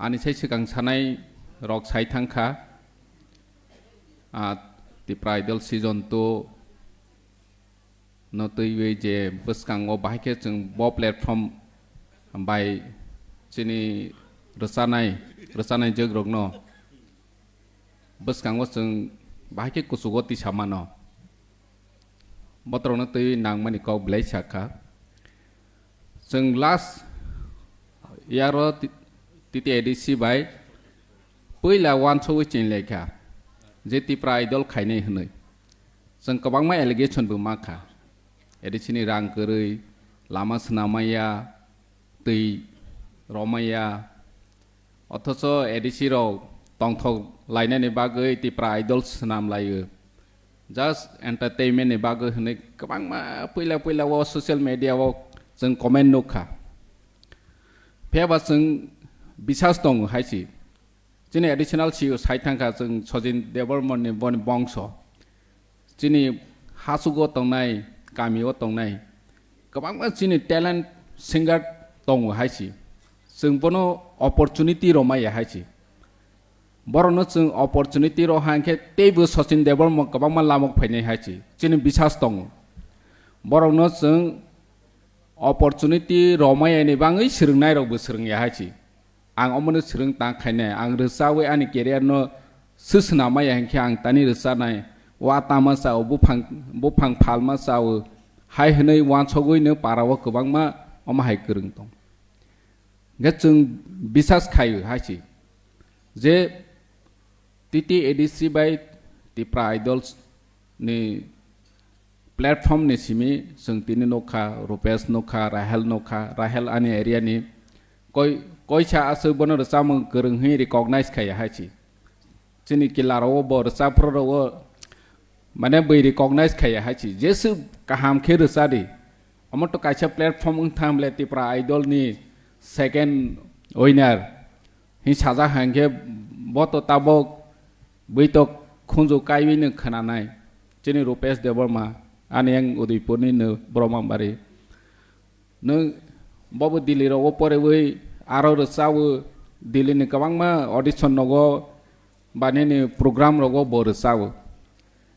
Ani sai swkang sanai rok sai thangkha, ah, Tipra Idol season two no twiwi je bwskango bahai khe chwng bo platform bai chini rwchanai, rwchanai jwkrokno bwskango chwng bahai khe kuchugo tisa mano. Botorokno twiwi nangmani kok belai sakha. Chwng last year o T-, T T A D C bai puila wansugwi chinlaikha je Tipra Idol khainai hwnwi. Chwng kwbangma allegation bo mankha. A D C ni rang kwrwi, lama swnam manya, twi romaya, othocho A D C rok tongthok lainani bagwi Tipra Idol swnam laio. Just entertainment ni bagwi hwnwi kwbangma puila puila o social media o chwng comment nukha. Phiya ba chwng bisas tongo hai si. Chini additional C E O sai thangkha chwng Sachin Debbarma ni boni bongso. Chini hasugo tongnai, kami o tongnai kwbangma chini talent singer tongo hai si. Chwng bono opportunity rwmaya hai si. Borokno chwng opportunity rw hai khe teibo Sachin Debbarma kwbangma lamok phainai hai si. Chini bisas tongo. Borokno chwng opportunity rwmaya ni bagwi swrwngnairokbo swrwngya hai si. Ang omono swrwng tang khainai, ang rwchawi ani career no swswnamaya hinkhe ang tani rwchanai, wa tama chao, buphang, buphang phalma chao, hai hwnwi wansogwi no para o kwbangma omo hai kwrwng tong. Hinkhe chwng bisas khaio hai se je T T A D C bai Tipra Idols ni platform ni simi chwng tini nukha, Rupesh nukha, Rahel nukha, Rahel ani area ni koi, koisa aswk bono rwchapmung kwrwng hwnwi recognize khaiya hai se. Chini kila rok o bo rwchapro rok o mane bwi recognize khaiya hai se. Jesu kaham khe rwcha di. Omo to kaisa platform wng thang ble Tipra Idol ni second winner. Hin sajak hai khe bo to tabok bwi to khunju kaiwi no khwnanai. Chini Rupesh Debbarma, ani yang Udaipur ni no Brahmabari. Nwng bobo Delhi rogo porewi aro rwchao, Delhi ni kwbangma audition rogo ba nini program rogo bo rwchao.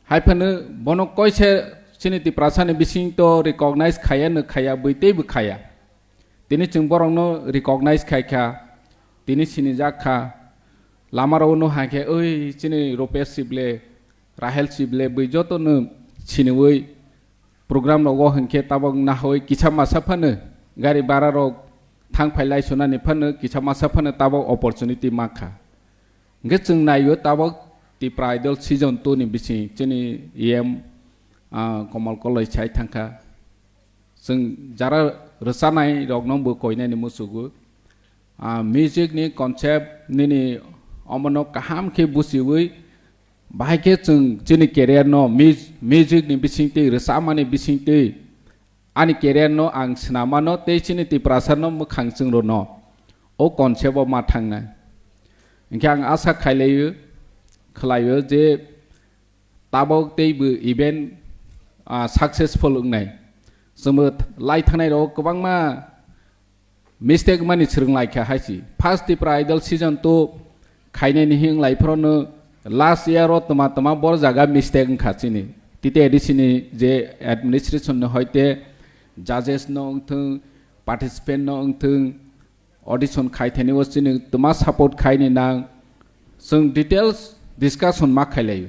Hai phano bono koise chini Tiprasa ni bising to recognize khaya no khaya bwi teibo khaya. Tini chwng borokno recognize khai kha, tini sinijak kha. Lama rogo no hai khe, "Oi, chini Rupesh Sible, Rahel Sible," bwi joto no siniwi program rogo hinkhe tabok nahoi kisa masa phano gari bara rok thang phai lai sunani phano kisa masa phano tabok opportunity mankha. Hinkhe chwng naio tabok Tipra Idol season two ni bising chini E M, ah, Komal Koloi sai thangkha. Chwng jara rwchanai rokno bo koinani musugo. Ah, music ni concept nini omono kaham khe buchiwi bahai khe chwng chini career no mus-, music ni bisingtwi rwchapmani bisingtwi ani career no ang swnamano tei chini Tiprasa no mwkhang chwng rwno o concept o ma thangnai. Hinkhe ang asa khailaio, khlaio je tabok teibo event, ah, successful wngnai. Chwngbo lai thangnai rok kwbangma mistake mani swrwng lai kha hai se. First Tipra Idol season two khainai ni hing lai phoro no last year o tma tma bor jaga mistake wngkha chini. T T A D C ni je administration no hoite judges no wngthung, participant no wngthung, audition khai thani o chini tma support khai ni nang. Chwng details discussion ma khailai.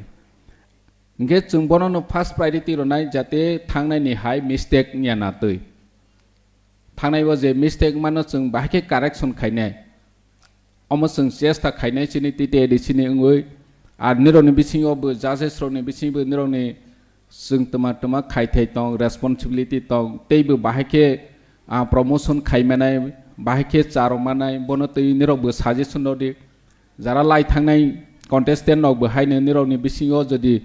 Hinkhe chwng bono no first priority rwnai jate thangnai ni hai mistake wngya na twi. Thangnai o je mistake mano chwng bahai khe correction khainai. Omo chwng chesta khainai chini T T A D C ni wngwi. Ar nirokni bisingo bo judges rokni bisingo nirokni chwng tma tma khai thai tong, responsibility tong, teibo bahai khe, ah, promotion khai manai, bahai khe cha rw manai, bono twi nirok bo suggestion rw di. Jara lai thangnai contestant rok bo haino nirokni bisingo jodi,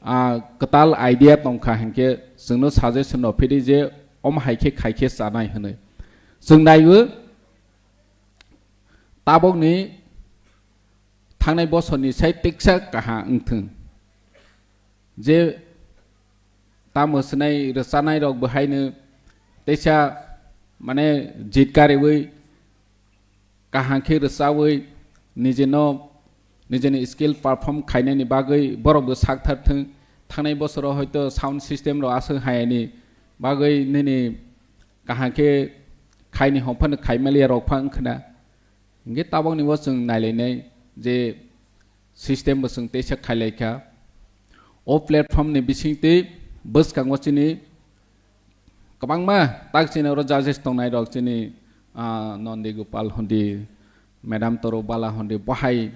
ah, kwtal idea tong kha hinkhe chwngno suggestion rw phidi je omo hai khe khai khe chanai hwnwi. Chwng naiwi tabokni thangnai bosorni sai tiksa kaham wngthung. Je tamo swnai rwchanai rok bo haino teisa mane jit kariwi kaham khe rwchawi nijino, nijini skill perform khainani bagwi borok bo sak thar thung. Thangnai bosoro hoito sound system rok aswk hayani bagwi nini kaham khe khaini hongphano khaimaliya rok pha wngkhna. Hinkhe tabokni bo chwng nailainai je system bo chwng teisa khailaikha. O platform ni bisingtwi bwskango chini kwbangma tak chini oro judges tongnai rok chini, ah, Nondi Gopal hondi, Madam Toro Bala hondi, bohai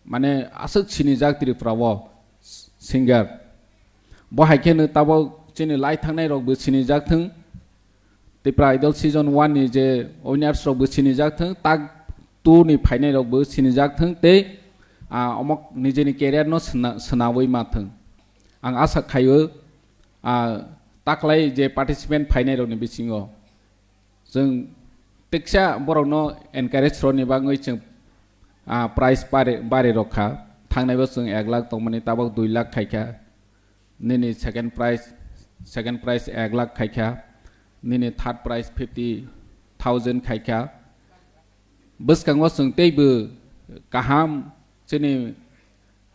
mane aswk sinijak Tripura o singer. Bohai kheno tabok chini lai thangnai rok bo sinijak thung. Tipra Idol season one ni je winners rok bo sinijak thung, tak two ni phainai rok bo sinijak thung tei, ah, omok nijeni career no sna-, swnawi ma thung. Ang asa khaio, ah, taklai je participant phainai rok ni bisingo chwng teksa borok no encourage rwni bagwi chwng, ah, prize bari, bari rok kha. Thangnai bo chwng ek lakh tongmani tabok dui lakh khai kha. Nini second prize, second prize ek lakh khai kha, nini third prize fifty thousand khai kha. Bwskango chwng teibo kaham chini,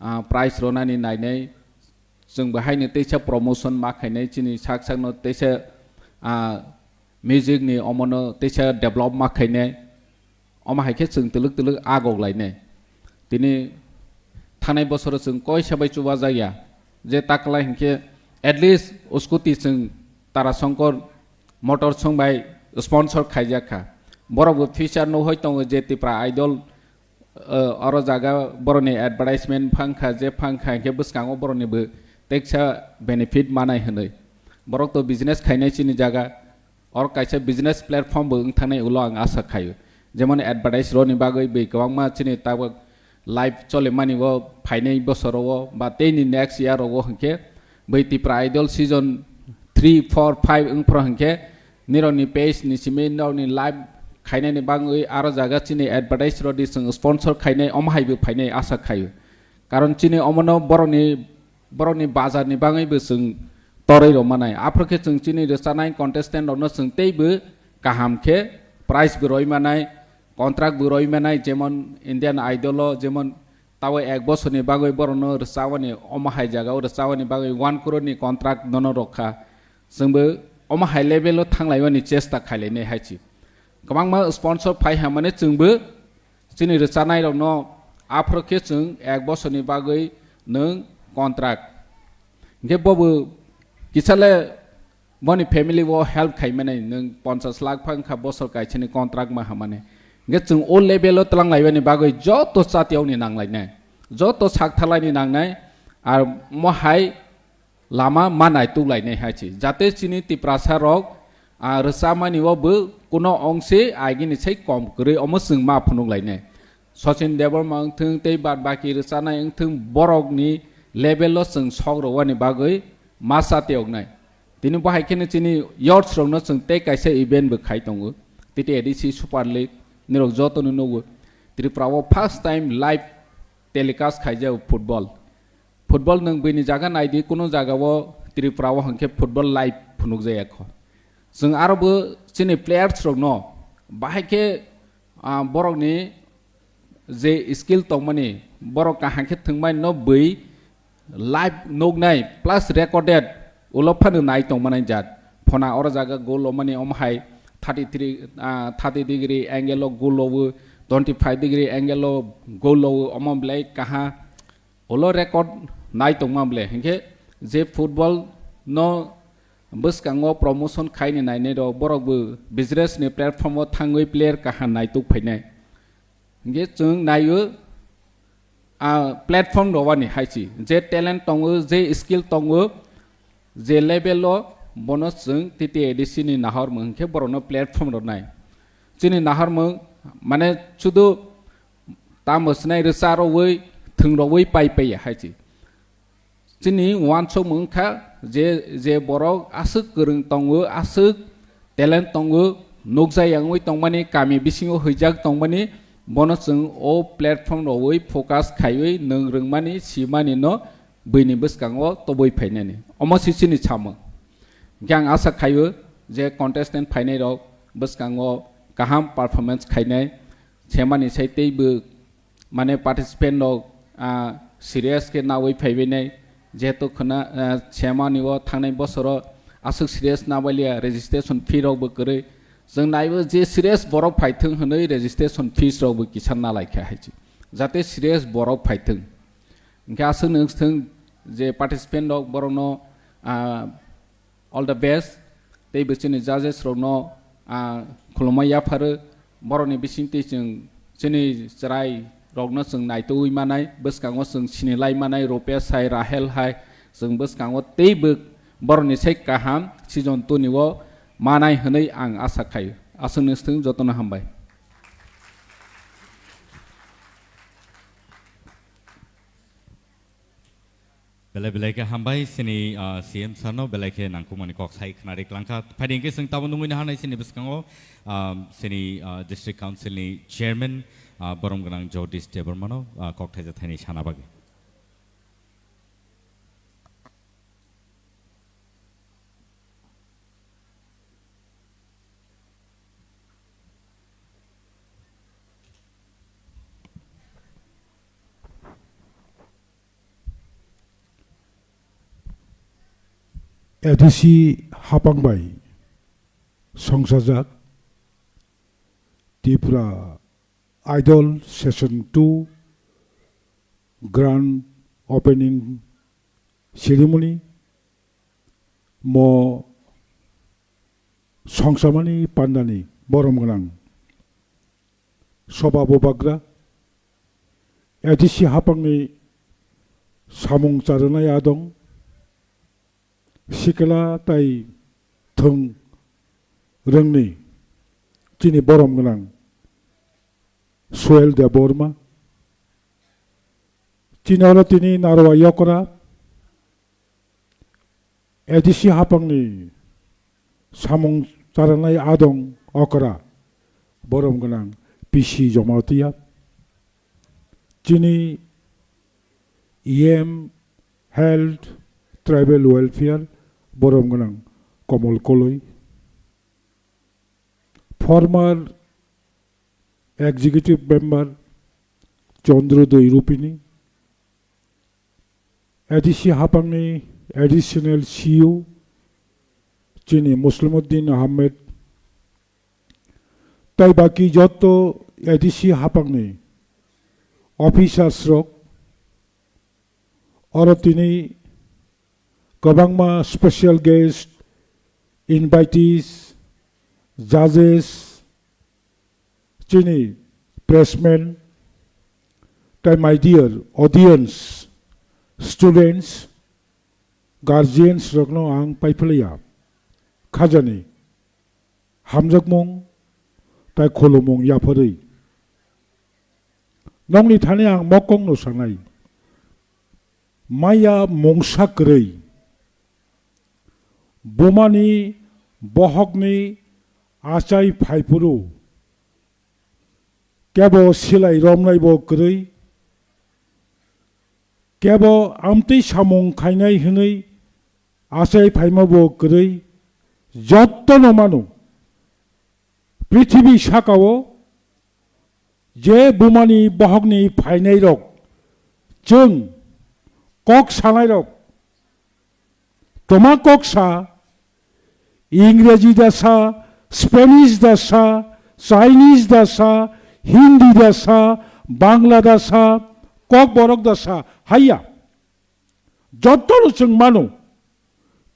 ah, prize rwnani nainai, chwng bo haino teisa promotion ma khainai, chini sak sakno teisa, ah, music ni omono teisa develop ma khainai. Omo hai khe chwng twlwk twlwk agok lainai. Tini thanai bosoro chwng koisa bai chubajakya, je taklai hinkhe at least scooty chwng Tarasongkor Motors song bai sponsor khaijak kha. Borok bo future no hoi tongo je Tipra Idol, uh, oro jaga boroni advertisement phang kha, je phang kha hinkhe bwskango boroni bo teksa benefit manai hwnwi. Borok to business khainai chini jaga, oro kaisa business platform bo wng thangnai ulo ang asa khaio. Jemon advertise roni bagwi bai kwbangma chini tabuk live cholimani o phainai bosoro o ba teini next year rogo hinkhe bai Tipra Idol season three, four, five wngphro hinkhe nirokni page ni simi nirokni live khainani bagwi aro jaga chini advertise rodi chwng sponsor khainai omo hai bo phainai asa khaio. Karon chini omono borokni, borokni bazar ni bagwi bo chwng torwi rw manai. Aphuru khe chwng chini rwchanai contestant rokno chwng teibo kaham khe prize bo rwi manai, contract bo rwi manai, jemon Indian Idol o, jemon tabo ek bosorni bagwi borokno rwchabani, omo hai jaga o rwchabani bagwi one crore ni contract nono rwkha. Chwngbo omo hai level o thanglaimani chesta khailainai hai si. Kwbangma sponsor phai hamani chwngbo chini rwchanai rokno aphuru khe chwng ek bosorni bagwi nwng contract. Hinkhe bobo kisale boni family o help khaimani nwng ponchas lakh phang kha bosor kaisani contract ma hamani. Hinkhe chwng o level o twlang laibani bagwi joto chatiyokni nanglainai, joto saktharlaini nangnai, ar mo hai lama ma naituk lainai hai si. Jate chini Tiprasa rok, ah, rwchamani o bo kuno ongse agini sai kom kwrwi omo chwng ma phunuk lainai. Sachin Debbarma wngthwng tei bad baki rwchanai wngthwng borokni level o chwng sok rwani bagwi ma chatiyoknai. Tini bo hai kheno chini youths rokno chwng tei kaisa event bo khai tongo. T T A D C Super League nirok jotono nugo. Tripura o first time live telecast khaijak football. Football nwng bini jaga naidi, kuno jaga o Tripura o hwnkhe football live phunukjaya kho. Chwng aro bo chini players rokno bahai khe, ah, borokni je skill tongmani, borok kaham khe thwngmani no bui live nuknai plus recorded ulo phano nai tongmani jat. Phona oro jaga goal lomani omo hai thirty three, ah, thirty degree angle o goal lobo, twenty five degree angle o goal lobo, omo belai kaha. Ulo record nai tongma bole, hinkhe je football no bwskango promotion khaini nainai rok, borok bo business ni platform o thangwi player kaham naituk phainai. Hinkhe chwng naio, a platform rowani hai si, je talent tongo, je skill tongo, je level o bono chwng T T A D C ni nahormung hinkhe borokno platform rwnai. Chini nahormung mane sudu tamo swnai rwcha rowui, thwng rowui pai paiya hai si. Chini uansukmung wngkha je, je borok aswk kwrwng tongo, aswk talent tongo, nukjak yangwi tongmani, kami bisingo huijak tongmani, bono chwng o platform rowui focus khaiwi nwng rwngmani, simani no buini bwskango tobwi phainani. Omo si chini samung. Hinkhe ang asa khaio je contestant phainai rok bwskango kaham performance khainai, semani sai teibo mane participant rok, ah, serious khe nawi phaibainai, jehetu khwna, ah, semani o thangnai bosoro aswk serious nabaliya, registration fee rok bo kwrwi. Chwng naibo je serious borok phaithwng hwnwi registration fees rok bo kisa nalaikha hai si. Jate serious borok phaithwng. Hinkhe aswk nwng thwng je participant rok borokno, ah, all the best. Tei bo chini judges rokno, ah, khulumma yapharo. Borokni bisingtwi chwng chini chwrai rokno chwng naitugwi manai, bwskango chwng sinilai manai, Rupesh hai, Rahel hai, chwng bwskango teibo borokni sai kaham season two ni o manai hwnwi ang asa khaio. Aswk nwng thwng, jotono hambai. Belai belai khe hambai chini, ah, C M sir no belai khe nangkukmani kok sai khwnari klangkha. Phaidi hwnkhe chwng tabuk nungwi naharnai chini bwskango, ah, chini, ah, District Council ni Chairman, ah, borom gwnang Jagdish Debbarma no, ah, kok thaisa thaini sana bagwi. A D C hapang bai songsajak Tripura Idol Session two Grand Opening Ceremony mo songsamani pandani borom gwnang Soba Bubagra, A D C hapangni samung charwnai adong, sikla tai thwng rwngni chini borom gwnang Suel Debbarma, chini oro tini Narwa Yokra, A D C hapangni samung charwnai adong okra borom gwnang P C Jamatia, chini E M Health Tribal Welfare borom gwnang Komol Koloi, former Executive Member Chandrodoi Rupini, A D C hapangni Additional C E O chini Muslimuddin Ahmed, tai baki jotto A D C hapangni officers rok, oro tini kwbangma special guest, invitees, judges, chini pressmen, tai my dear audience, students, guardians rokno ang paiphlaiya khajani hamjakmung tai khulumung yapharwi. Nokni thani ang mokokno sanai, maya mungsa kwrwi, bumani bohokni achai phaiphuru, kebo silai romnaibo kwrwi, kebo amtwi samung khainai hwnwi achai phaimabo kwrwi, jottono mano. Prithibi sakao je bumani bohokni phainairok, chwng kok sanairok, toma kok sa, Ingreji da sa, Spanish da sa, Chinese da sa, Hindi da sa, Bangla da sa, Kokborok da sa, haiya. Jottono chwng mano.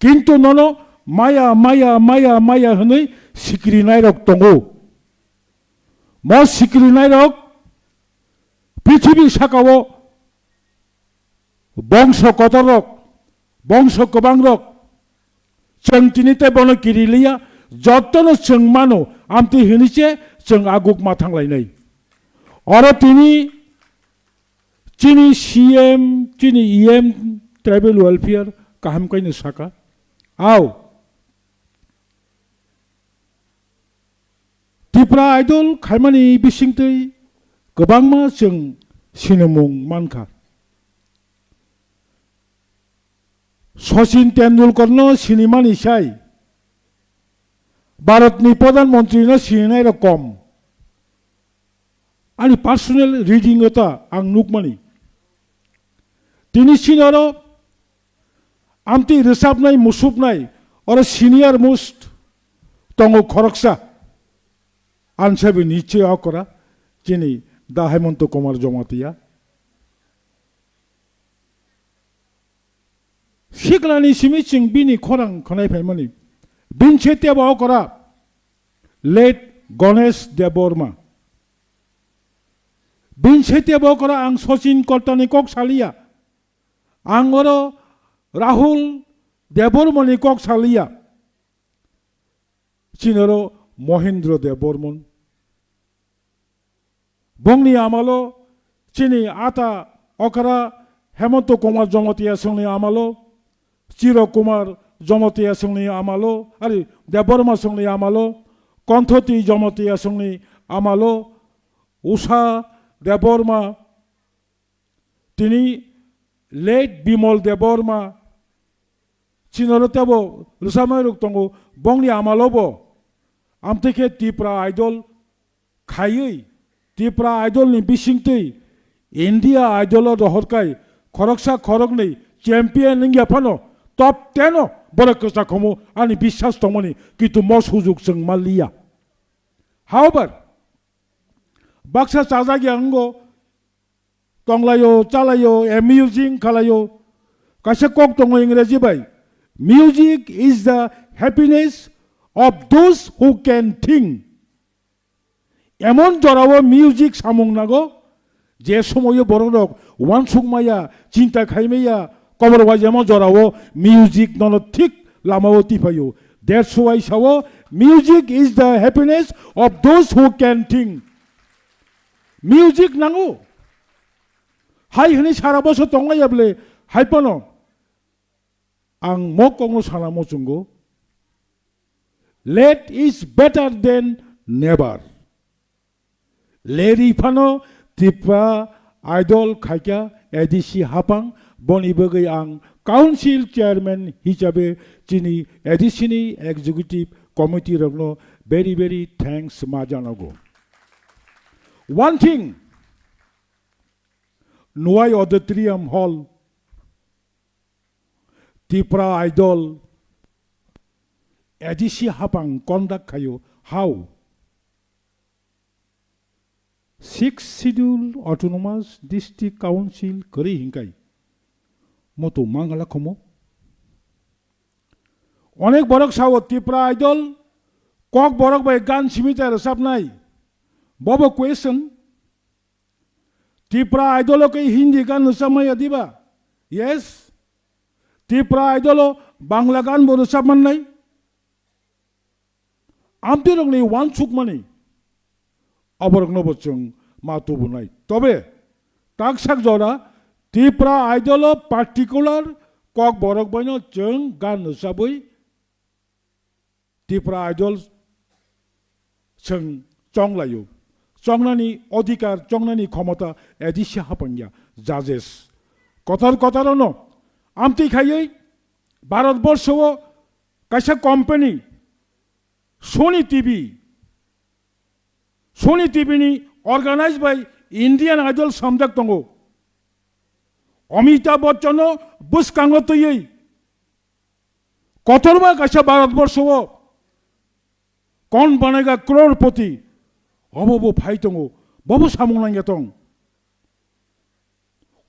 Kintu nono maya, maya, maya, maya hwnwi sikrinairok tongo. Mo sikrinairok prithibi sakao bongso kotorrok, bongso kwbangrok, chwng tini tei bono kiriliya, jottono chwng mano, amtwi hwnwi se chwng aguk ma thanglainai. Oro tini chini C M, chini E M, tribal welfare kaham kaino saka. Au, Tipra Idol khaimani bisingtwi kwbangma chwng sinimung mankha. Sachin Tendulkarno sinimani sai Bharatni Pradhan Mantrino sininairok kom. Ani personal reading o ta ang nukmani. Tini chini oro amtwi rwchapnai, musupnai, oro senior most tongo khoroksa. Ansabi niche okra chini da Hemanta Kumar Jamatia. Siklani simi chwng bini khorang khwnai phaimani. Bini se tebo okra late Ganesh Debbarma. Bini se tebo okra ang Sachin Kortani kok saliya. Ang oro Rahul Debbarmani kok saliya. Chini oro Mohindra Debbarman. Bongni amalo chini ata okra Hemanta Kumar Jamatia songni amalo, Chiro Kumar Jamatia songni amalo, ari Debbarma songni amalo, Konthoti Jamatia songni amalo, Usha Debbarma, tini late Bimal Debbarma, chini oro tebo rwchapnai rok tongo, bongni amalo bo amtwi khe Tipra Idol khaiwi, Tipra Idol ni bisingtwi India Idol o rohor kai khoroksa khoroknwi champion wngya phano top ten o borok kwchak khomo ani biswas tongmani, kintu mo sujuk chwng manliya. However, baksa chajak ya wngo, tonglaio, chalaio, amusing khalaio. Kaisa kok tongo Ingreji bai, "Music is the happiness of those who can think." Emon jorao music samung nango, je somoio borok rok uansuk maya, chinta khai maya, kobor wai emon jorao music nono thik lamao tipaio. That's why sao, "Music is the happiness of those who can think." Music nango. Hai hwnwi sara bosor tongmaya bwle, hai phano ang mo kokno sana muchungo, "Late is better than never." Leri phano Tipra Idol khaikha A D C haphang, boni bagwi ang council chairman hisabe chini A D C ni executive committee rokno very, very thanks ma janago. One thing, Nwai Auditorium Hall, Tipra Idol, A D C haphang conduct khaio. How? Sixth Schedule Autonomous District Council kwrwi hinkai moto mangala khomo. Onek borok sao Tipra Idol kok borok bai gan simi ta rwchapnai. Bobo question. Tipra Idol o khe Hindi gan rwchapmaya diba? Yes. Tipra Idol o Bangla gan bo rwchap mannai. Amtwi rokni uansukmani aborokno bo chwng ma tubunai. Tobe taksak jora Tipra Idol o particular kok borok baino chwng gan rwchabwi Tipra Idol chwng chonglaio. Chongnani odhikar, chongnani khomota A D C haphangya, judges. Kotor kotor ono amtwi khaiwi Bharat borsho o kaisa company Sony T V, Sony T V ni organized by Indian Idol samjak tongo. Amitabh Bachchan no bwskango twiwi kotorma kaisa Bharat borsho o kon banega crorepoti obo bo phai tongo, bobo samung nangya tong.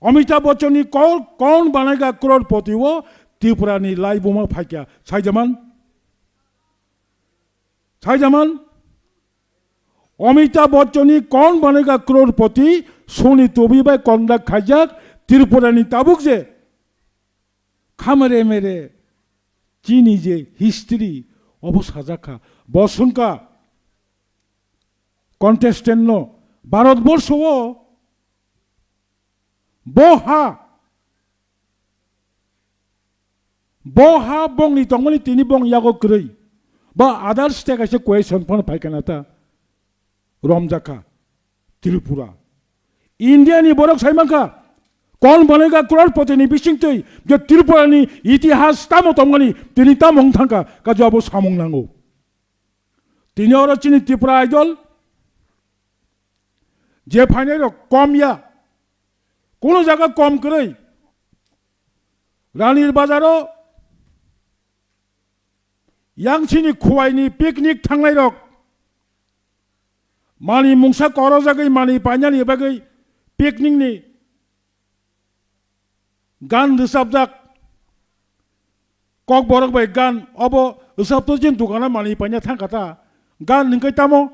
Amitabh Bachchan ni kor-, kon banega crorepoti o Tripura ni laibuma phaikya, saijaman? Saijaman? Amitabh Bachchan ni kon banega crorepoti Sony T V bai conduct khaijak Tripura ni tabuk je khamere mere chini je history obo sajak kha. Bo swngkha contestant no Bharat borsho o bo ha, bo ha bongni tongmani tini bong yago kwrwi. Ba other state kaisa question phano phaikha na ta romjakha Tripura. India ni borok sai mankha kon banega crorepoti ni bisingtwi je Tripura ni itihas tamo tongmani tini tamo wng thangkha kajo abo samung nango. Tini oro chini Tripura Idol je phainai rok kom ya, kuno jaga kom kwrwi. Ranir Bazar o yang chini khuwai ni picnic thangnai rok mani mungsa korojagwi mani painani bagwi picnic ni gan rwchapjak. Kokborok bai gan obo rwchapto jin dukano mani paina thangkha ta. Gan hwnkhe tamo?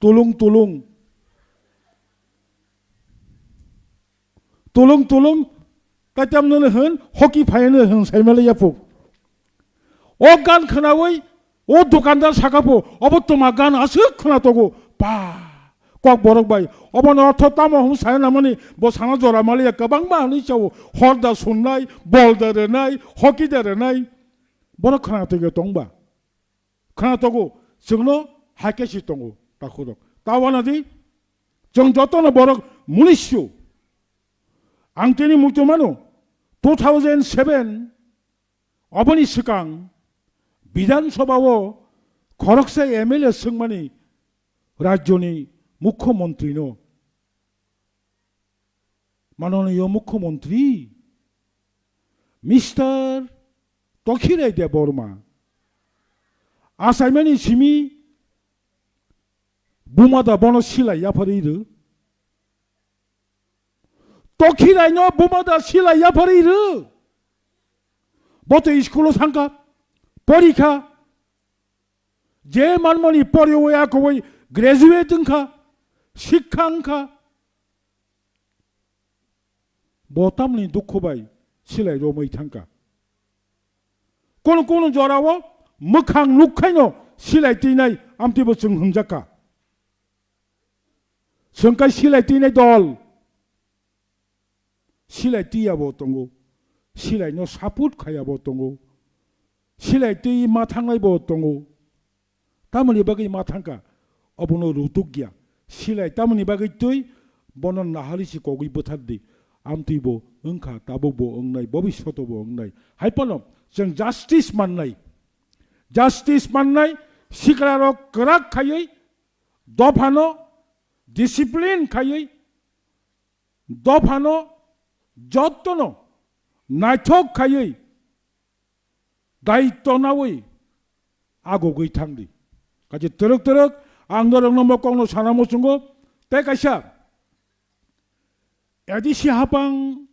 Tulung tulung. Tulung tulung. Kaitam nono hwn, hoki phaino hwn saimale yapuk. O gan khwnawi, o dukandar saka pho, obo twma gan aswk khwna togo. Pa, kokborok bai, obono ortho tamo hwn sai namani, bo sana jora maliya kwbangma hwnwi chao, hor da sunnai, bol da rwnai, hoki da rwnai. Borok khwna togo tongba. Khwna togo, chwngno hai khe si tongo, takhurok. Ta wanadi, chwng jotono borok munisyo. Ang tini muitu mano, two thousand seven, oboni swkang Bidhan Sabha o khoroksa M L A swngmani rajyoni mukhyamantri no, manoniyo mukhyamantri Mister Tokhirai Debbarma achaimani simi Buma da bono silai yapharwi rw. Tokhirai no buma da silai yapharwi rw. Bo to school o thangkha, porikha. Je manmani poriwi akowi graduate wngkha, sikha wngkha. Bo tamni dukhu bai silai romwi thangkha. Kono kono jorao mwkhang nukhaino silai twinai amtwibo chwng hwnjakha. Chwng kai silai twinai dol. Silai twiya bo tongo. Silai no support khaya bo tongo. Silai twi ma thangnai bo tongo. Tamoni bagwi ma thangkha, obono rutuk ya. Silai tamoni bagwi twi bono nahali si kogwi bwthar di. Amtwi bo wngkha, tabuk bo wngnai, bobishoto bo wngnai. Hai phano chwng justice mannai. Justice mannai, sikla rok kwrak khaiwi, dophano discipline khaiwi, dophano jottono naithok khaiwi, daitto nawi agugwi thangdi. Kaisa twrwk twrwk ang norokno bo kokno sana muchungo, tei kaisa A D C hapang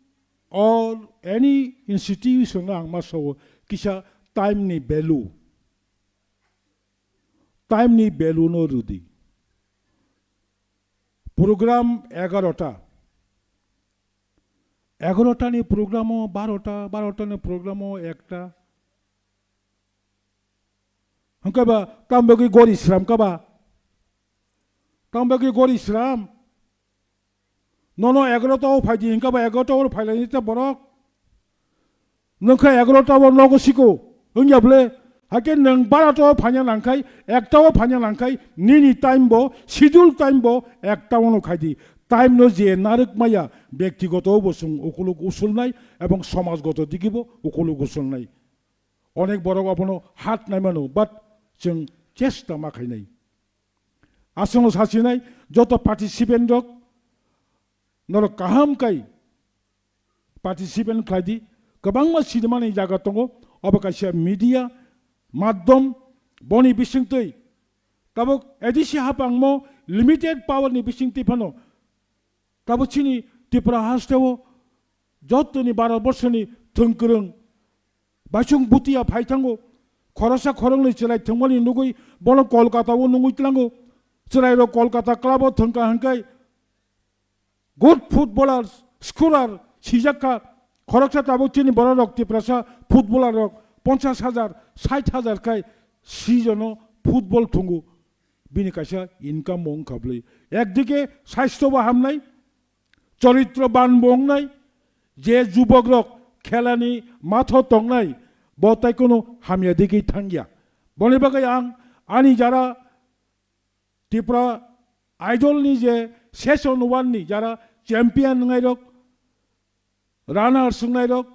or any institution ang ma sao kisa time ni value, time ni value no rwdi. Program egarota, egarota ni program o barota, barota ni program o ekta. Hwnkhe ba tam bagwi gori sram kha ba? Tam bagwi gori sram? Nono egarota o phaidi hwnkhe ba egarota o phailai ni ta borok. Nwng khe egarota o nogo siko wngya bwle? Hakhe nwng barota o phanya nangkhai, ekta o phanya nangkhai, nini time bo, schedule time bo ekta o no khaidi. Time no je narwk maya, byaktigoto bo chwng ukuluk usulnai ebong somajgoto digibo ukuluk usulnai. Onek borok obono hat naimano, but chwng chesta ma khainai. Aswkno sasinai joto participant rok, norok kaham kai participant khlai di. Kwbangma sinimani jaga tongo, obo kaisa media madhyam, boni bisingtwi tabuk A D C hapangmo limited power ni bisingtwi phano tabuk chini Tripura hasteo jotoni Bharat borshoni thwngkwrwng baisong butiya phai thango, khoroksa khoroknwi chwrai thwngmani nugwi bono Kolkata o nungwi tlango. Chwrairok Kolkata club o thwngkha hwnkhe good footballer, scorer sijak kha. Khoroksa tabuk chini bororok Tiprasa footballer rok ponchash hajar, sait hajar khai season o football thwngo. Bini kaisa income bo wngkha bwlwi. Ekdike saisto bo hamnai, choritro ban bo wngnai, je jubok rok khelani matho tongnai, bo tai kono hamya digwi thangya. Boni bagwi ang ani jara Tripura Idol ni je session one ni jara champion wngnai rok, runners wngnai rok,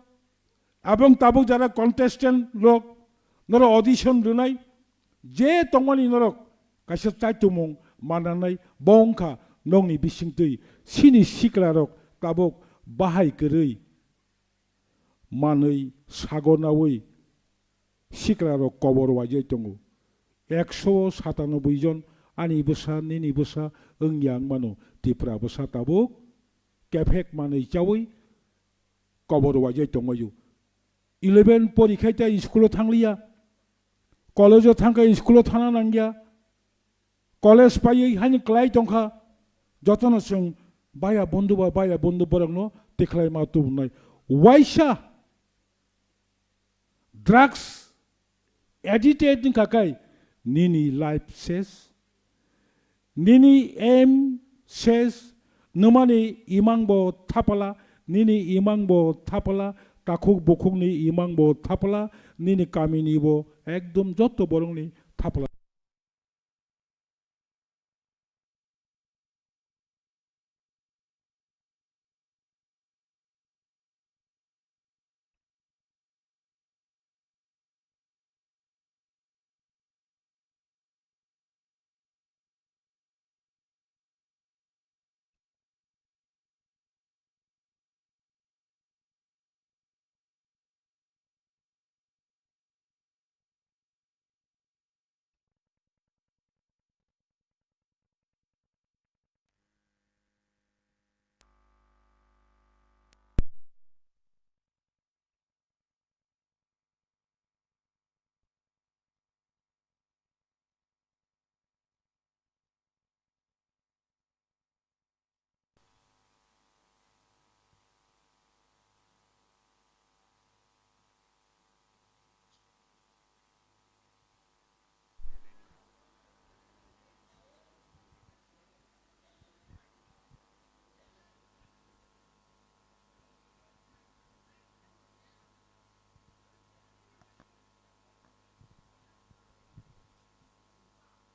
abong tabuk jara contestant rok, norok audition rwnai, je tongmani norok kaisa chaitumung mananai, bo wngkha nokni bisingtwi chini sikla rok tabuk bahai kwrwi manwi sago nawi sikla rok kobor waijai tongo. Ekso satanoboi jon ani bwsa, nini bwsa wngya wngmano, Tripura bwsa tabuk kephek manwi chawi kobor waijai tongmaio. Eleven porikhai tei school o thangliya, college o thangkhe school o thana nangya, college paiwi haino klai tongkha, jotono chwng baya bondhu ba baya bondhu borokno tikhlai ma tubunai. Waisa drugs addicted wngkha khe nini life ses, nini aim ses, nwmani imang bo thapala, nini imang bo thapala, takhuk bukhukni imang bo thapala, nini kamini bo ekdom joto borokni thapala.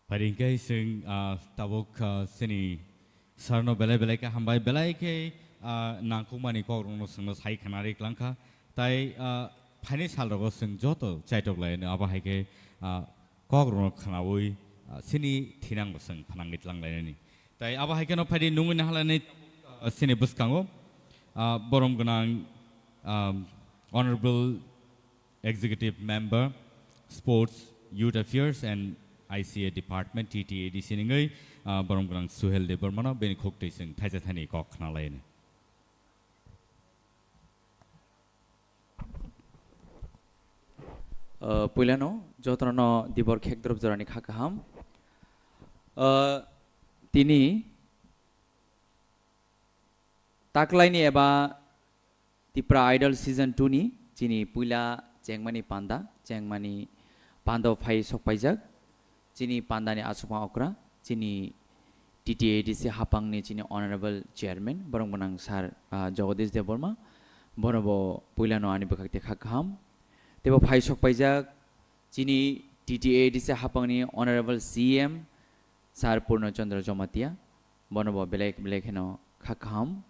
Phaidi hwnkhe chwng, ah, tabuk, ah, chini sir no belai belai khe hambai, belai khe, ah, nangkukmani kokrokno chwngno sai khwnarwi klangkha. Tai, ah, phaini salrogo chwng joto chaitok lainai, abo hai khe, ah, kokrokno khwnaui, ah, chini thinangbo chwng phnangwi tlang lainani. Tai abo hai kheno phaidi nungwi nahalani, ah, chini bwskango, ah, borom gwnang, ah, Honorable Executive Member, Sports, Youth Affairs and I C A Department, T T A D C nungwi, ah, borom gwnang Suhel Debbarmano bini khuk twi chwng thaisa thani kok khna lainai. Uh, puilano jotono dibor khekdrop jorani kha kaham. Uh, tini taklaini eba Tipra Idol Season two ni chini puila chengmani panda, chengmani panda phai sokpaijak. Chini pandani asukma okra, chini T T A D C hapangni chini Honorable Chairman, borok gwnang Sir, ah, Jagadish Debbarma, bono bo puilano ani bwkhak tei kha kaham. Tei bo phai sokpaijak chini T T A D C hapangni Honorable C M, Sir Purno Chandra Jamatia, bono bo belai belai kheno kha kaham.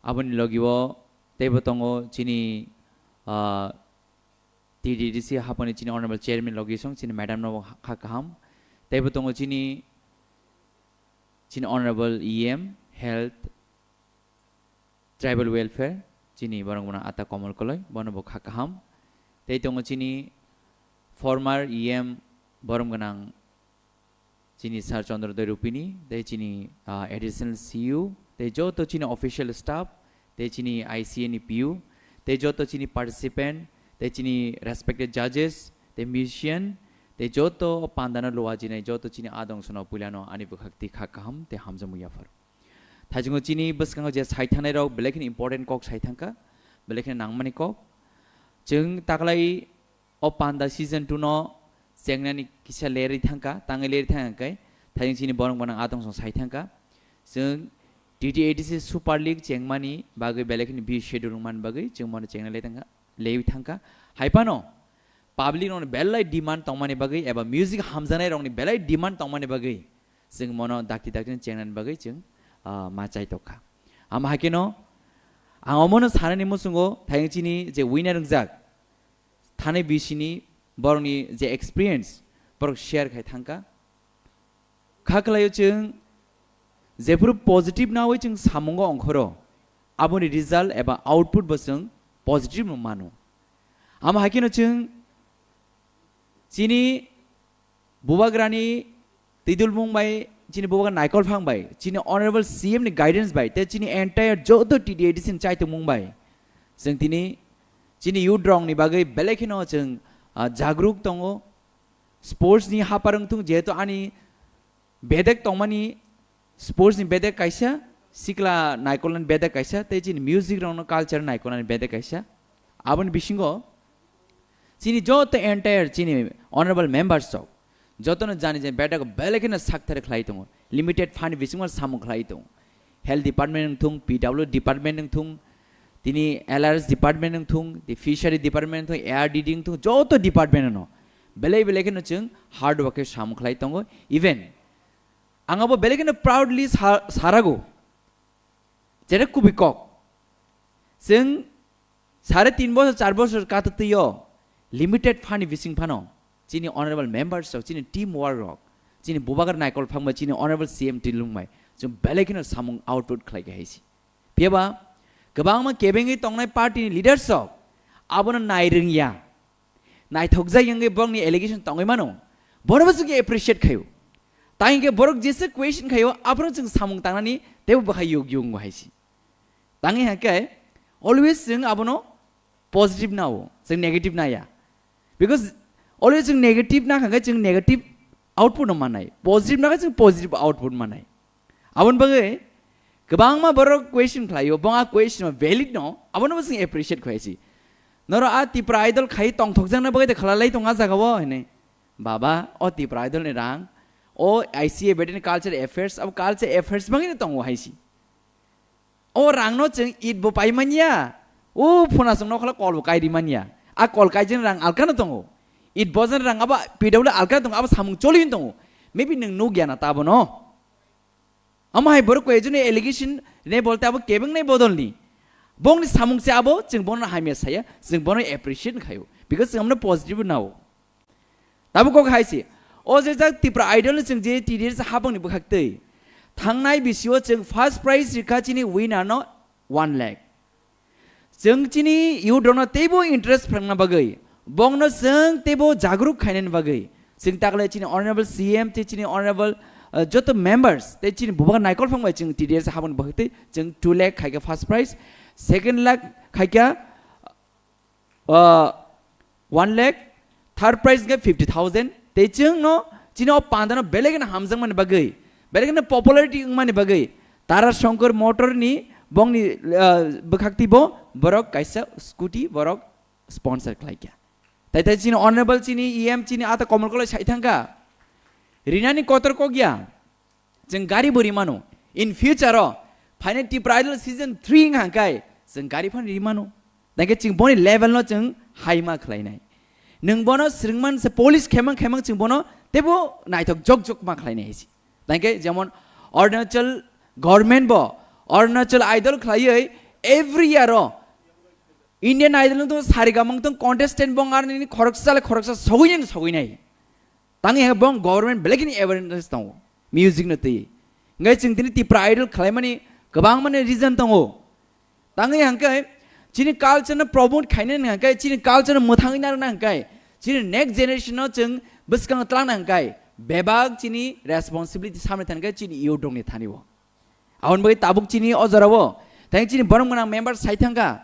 Aboni logi o teibo tongo chini, ah, T T D C hapani chini Honorable Chairman logi song chini madam no kha kaham. Teibo tongo chini, chini Honorable E M Health, Tribal Welfare, chini borok gwnang Ata Komol Koloi, bono bo kha kaham. Tei tongo chini former E M borom gwnang chini Sir Chandra Doi Rupini, tei chini, ah, Additional C U, tei joto chini official staff, tei chini I C A ni P U, tei joto chini participant, tei chini respected judges, tei musician, tei joto pandano lua jinai joto chini adong sono puilano ani bwkhak twi kha kaham tei hamjakmung yaphar. Thaichungo chini bwskango je sai thangnai rok belai kheno important kok sai thangkha, belai kheno nangmani kok. Chwng taklai o panda season two no chengnani kisa lerwi thangkha, tangwi lerwi thangkha khe, thaichung chini borok gwnang adong song sai thangkha. Chwng T T A D C Super League chengmani bagwi belai kheno B schedule wngmani bagwi chwng bono chengna le thangkha, lewi thangkha. Hai phano public rokni belai demand tongmani bagwi eba music hamjaknai rokni belai demand tongmani bagwi chwng mono dakti dakti chengnani bagwi chwng, ah, ma chai tokha. Ama hakeno ang omono sanani muchungo thayung chini je winner wngjak thani bisini borokni je experience borok share khai thangkha. Kha khlaio chwng jephuru positive nawi chwng samungo ongkhoro, aboni result eba output bo chwng positive no mano. Ama hakeno chwng chini bubagrani twidulmung bai, chini bubagra Naikol Phang bai, chini Honorable C M ni guidance bai, tei chini entire joto T T A D C ni chaitokmung bai, chwng tini chini youth rokni bagwi belai kheno chwng, ah, jagruk tongo. Sports ni hapar wngthung, jehetu ani bedek tongmani, sports ni bedek kaisa, sikla naikolnani bedek kaisa, tei chini music rokno culture naikolnani bedek kaisa. Aboni bisingo chini joto entire chini honorable members rok jotono jani jani bedek belai kheno sakthar khlai tongo, limited fund bisingo samung khlai tongo, health department wngthung, P W department wngthung, tini L R S department wngthung, the fishery department wngthung, A R D D wngthung, joto department no belai belai kheno chwng hard work khe samung khlai tongo. Even ang abo belai kheno proudly sa-, sarago, jere kubui kok. Chwng sare tin bosor, char bosor kata twi o limited fund ni bising phano chini honorable members rok, chini team work rok, chini bubagra Naikol Phang bai, chini honorable C M Tilung bai chwng belai kheno samung output khlai khe hai si. Phiya ba kwbangma kebengwi tongnai party ni leaders rok abono nai rwngya. Naithokjak wngwi borokni allegation tongwi mano. Bono bo chwng appreciate khaio. Tang hwnkhe borok jesa question khaio, aphuru chwng samung tangnani teibo bwkha yug yug wngwi hai si. Tang hwnkhe always chwng abono positive nao, chwng negative naya. Because always chwng negative nakha khe chwng negative output no mannai. Positive nakha chwng positive output mannai. Aboni bagwi kwbangma borok question khlaio, bo a question valid no, abono bo chwng appreciate khlai si. Noro a Tipra Idol khai tongthokjakna bagwi de khalalai tong a jaga o hinwi. Baba, o Tipra Idol ni rang, o I C A bedeni culture affairs, abo culture affairs bagwi no tongo hai si. O rang no chwng it bo pai manya, o phuna chwng nokhola kol bo kai ri manya. A kol kai jani rang alka no tongo. It bo jani rang abo P W alka no tongo, abo samung choli tongo. Maybe nwng nukya na ta abono. Amo hai borok koi joni allegation ne bolte abo kebeng nai bodol ni. Bongni samung se abo, chwng bono hamya saya, chwng bono appreciate khayo. Because chwng amno positive nao. Tabuk kok hai se. O je jak Tipra Idol ni chwng je T D S habang ni bwkhak twi. Thangnai bisio chwng first prize rikha chini winner no one lakh. Chwng chini youth rokno teibo interest phrwngna bagwi, bongno chwng teibo jagruk khainani bagwi, chwng takle chini honorable C M tei chini honorable, uh, joto members tei chini bubagra naikol phang bai chwng T D S habang ni bwkhak twi chwng two lakh khaikha first prize, second lakh khaikha, uh, one lakh, third prize khe fifty thousand. Tei chwng no chini o panda no belai kheno hamjakmani bagwi, belai kheno popularity wngmani bagwi Tara Shankar Motor ni bongni, uh, bwkhak twi bo borok kaisa scooty borok sponsor khlai kha. Tai tai chini honorable chini E M chini ata Komol Kolai sai thangkha. Rinani kotor kok ya. Chwng gari bo rimano. In future o, phainai Tipra Idol season three wng hangkai, chwng gari phan rimano. Tangke chwng boni level no chwng hai ma khlainai. Nwng bono swrwngman se polish khemang khemang chwng bono teibo naithok jok jok ma khlainai hai se. Tangke jemon Arunachal government bo, Arunachal Idol khlaiwi every year o Indian Idol no to sarigamang tong contestant bong ar nini khoroksa le khoroksa sogwi nai sogwi nai. Tangwi hwnba bong government belai kheno awareness tongo music no twi. Hwnkhe chwng tini Tipra Idol khlaimani kwbangmani reason tongo. Tangwi hwnkhe chini culture no promote khainani hwnkhe, chini culture no mwthangwi narwkna hwnkhe, chini next generation no chwng bwskango twlangna hwnkhe, bebak chini responsibility samni thangkhe chini youth rokni thani o. Aboni bagwi tabuk chini o jorao tei chini borok gwnang member sai thangkha.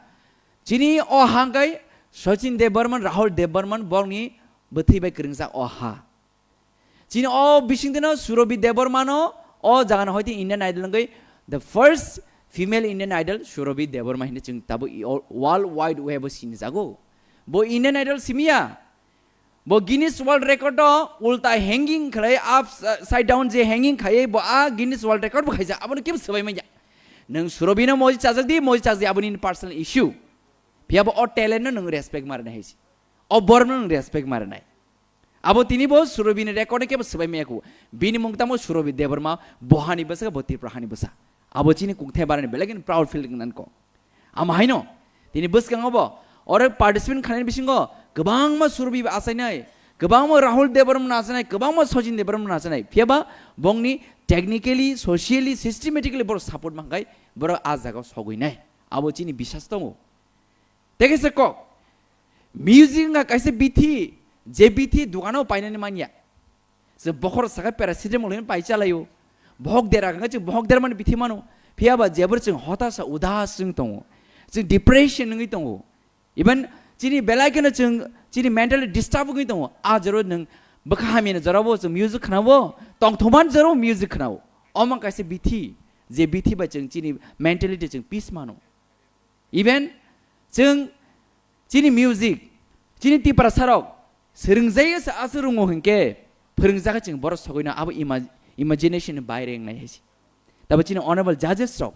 Chini o ha hwnkhe Sachin Debbarman, Rahul Debbarman borokni bwthwi bai kwrwngjak o ha. Chini o bisingtwino Surabhi Debbarmano o jagano hoite Indian Idol wngwi the first female Indian Idol Surabhi Debbarma hinwi chwng tabuk i o world wide web o sinijago. Bo Indian Idol simiya. Bo Guinness World Record o ulta hanging khlai upside down je hanging khaiwi bo a Guinness World Record bo khaijak, abono kebo swbai manya. Nwng Surabhino moji chajak di, moji chajak di, aboni personal issue. Phiya bo o talent no nwng respect ma rwnai hai se. O borok no nwng respect ma rwnai. Abo tini bo Surabhini record no kebo swbai maya kho. Bini mung tamo Surabhi Debbarma, bo hani bwsa, bo Tripura hani bwsa. Abo chini kungthai barani belai kheno proud feel nang kok. Amo haino, tini bwskango bo, oro participant khlainani bisingo kwbangma Surabhi achainai, kwbangma Rahul Debbarma achainai, kwbangma Sachin Debbarma achainai. Phiya ba bongni technically, socially, systematically borok support mankhai, borok a jagao sogwinai. Abo chini bisas tongo. Tei kaisa kok, music wngkha kaisa bithi, je bithi dukano painani manya. Je bokhorok saka paracetamol hinwi pai chalaio. Bohok dera hwnkhe chwng bohok dermani bithi mano. Phiya ba jebor chwng hotasa udas wng tongo. Chwng depression wngwi tongo. Even chini belai kheno chwng chini mentally disturb wngwi tongo. A joro nwng bwkha hamyani jorabo chwng music khnao, tongthokmani jorabo music khnao. Omo kaisa bithi, je bithi bai chwng chini mentality chwng peace mano. Even chwng chini music, chini Tiprasarok swrwngjaiya se aswk rwngo hinkhe phwrwngjagwi chwng borok sogwino abo ima-, imagination ni baire wngnai hai se. Tabo chini honorable judges rok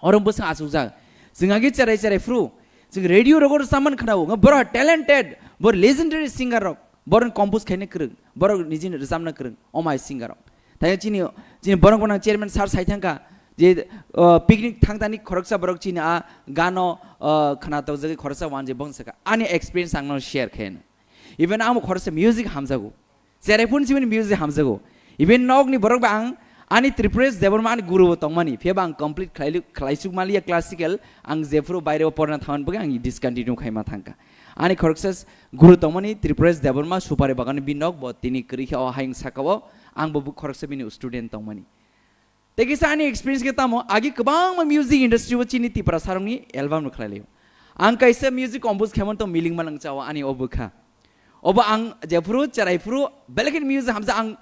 oro bwswng achukjak. Chwng agi cherai cherai phuru chwng radio rogo rwchapmani khnao, wngkha borok talented, bo legendary singer rok, borok compose khaina kwrwng, borok nijini rwchapna kwrwng, omai singer rok. Tei chini, chini borok gwnang chairman sir sai thangkha je, uh, picnic thangtani khoroksa borok chini a gano, uh, khna tokjagwi khoroksa wanjwi bong sakha. Ani experience ang no share khaina. Even ang bo khoroksa music hamjago. Cherai phuru chini music hamjago. Even nokni borok ba ang ani Tripuresh Debbarma ani guru bo tongmani. Phiya ba ang complete khlai, khlaisuk maliya classical. Ang jephuru baire o porna thangmani bagwi ang discontinue khaima thangkha. Ani khoroksa s-, guru tongmani Tripuresh Debbarma Supari Bagan ni binok bo tini kwrwi khe o hayung saka o ang bo bu khoroksa bini student tongmani. Tei kisa ani experience khe tamo agi kwbangma music industry o chini Tiprasa rokni album no khlai laio. Ang kaisa music compose khaimani tong Miling Malang Chao ani o bwkha. Obo ang jephuru cherai phuru belai kheno music hamsa ang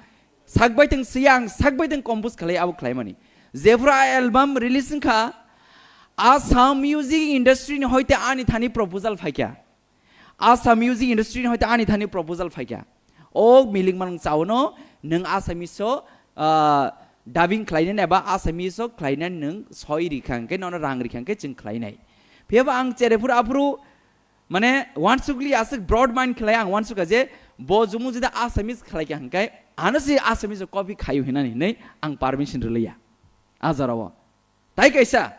sak bai tong siya ang sak bai tong compose khlai abo khlaimani. Jephuru a album release wngkha Assam music industry ni hoite ani thani proposal phaikha. Assam music industry ni hoite ani thani proposal phaikha. O Miling Malang Chao no nwng Assamese o, ah, dubbing khlainani eba Assamese o khlainani nwng soi rikha hwnkhe nono rang rikha hwnkhe chwng khlainai. Phiya ba ang cherai phuru aphuru mane wansukli aswk broad mind khlai ang wansukha je bo jumu jeda Assamese khlaikha hwnkhe Ano se Assamese copy khayu hinani hinwi ang permission rwliya. A jorao. Tai kaisa,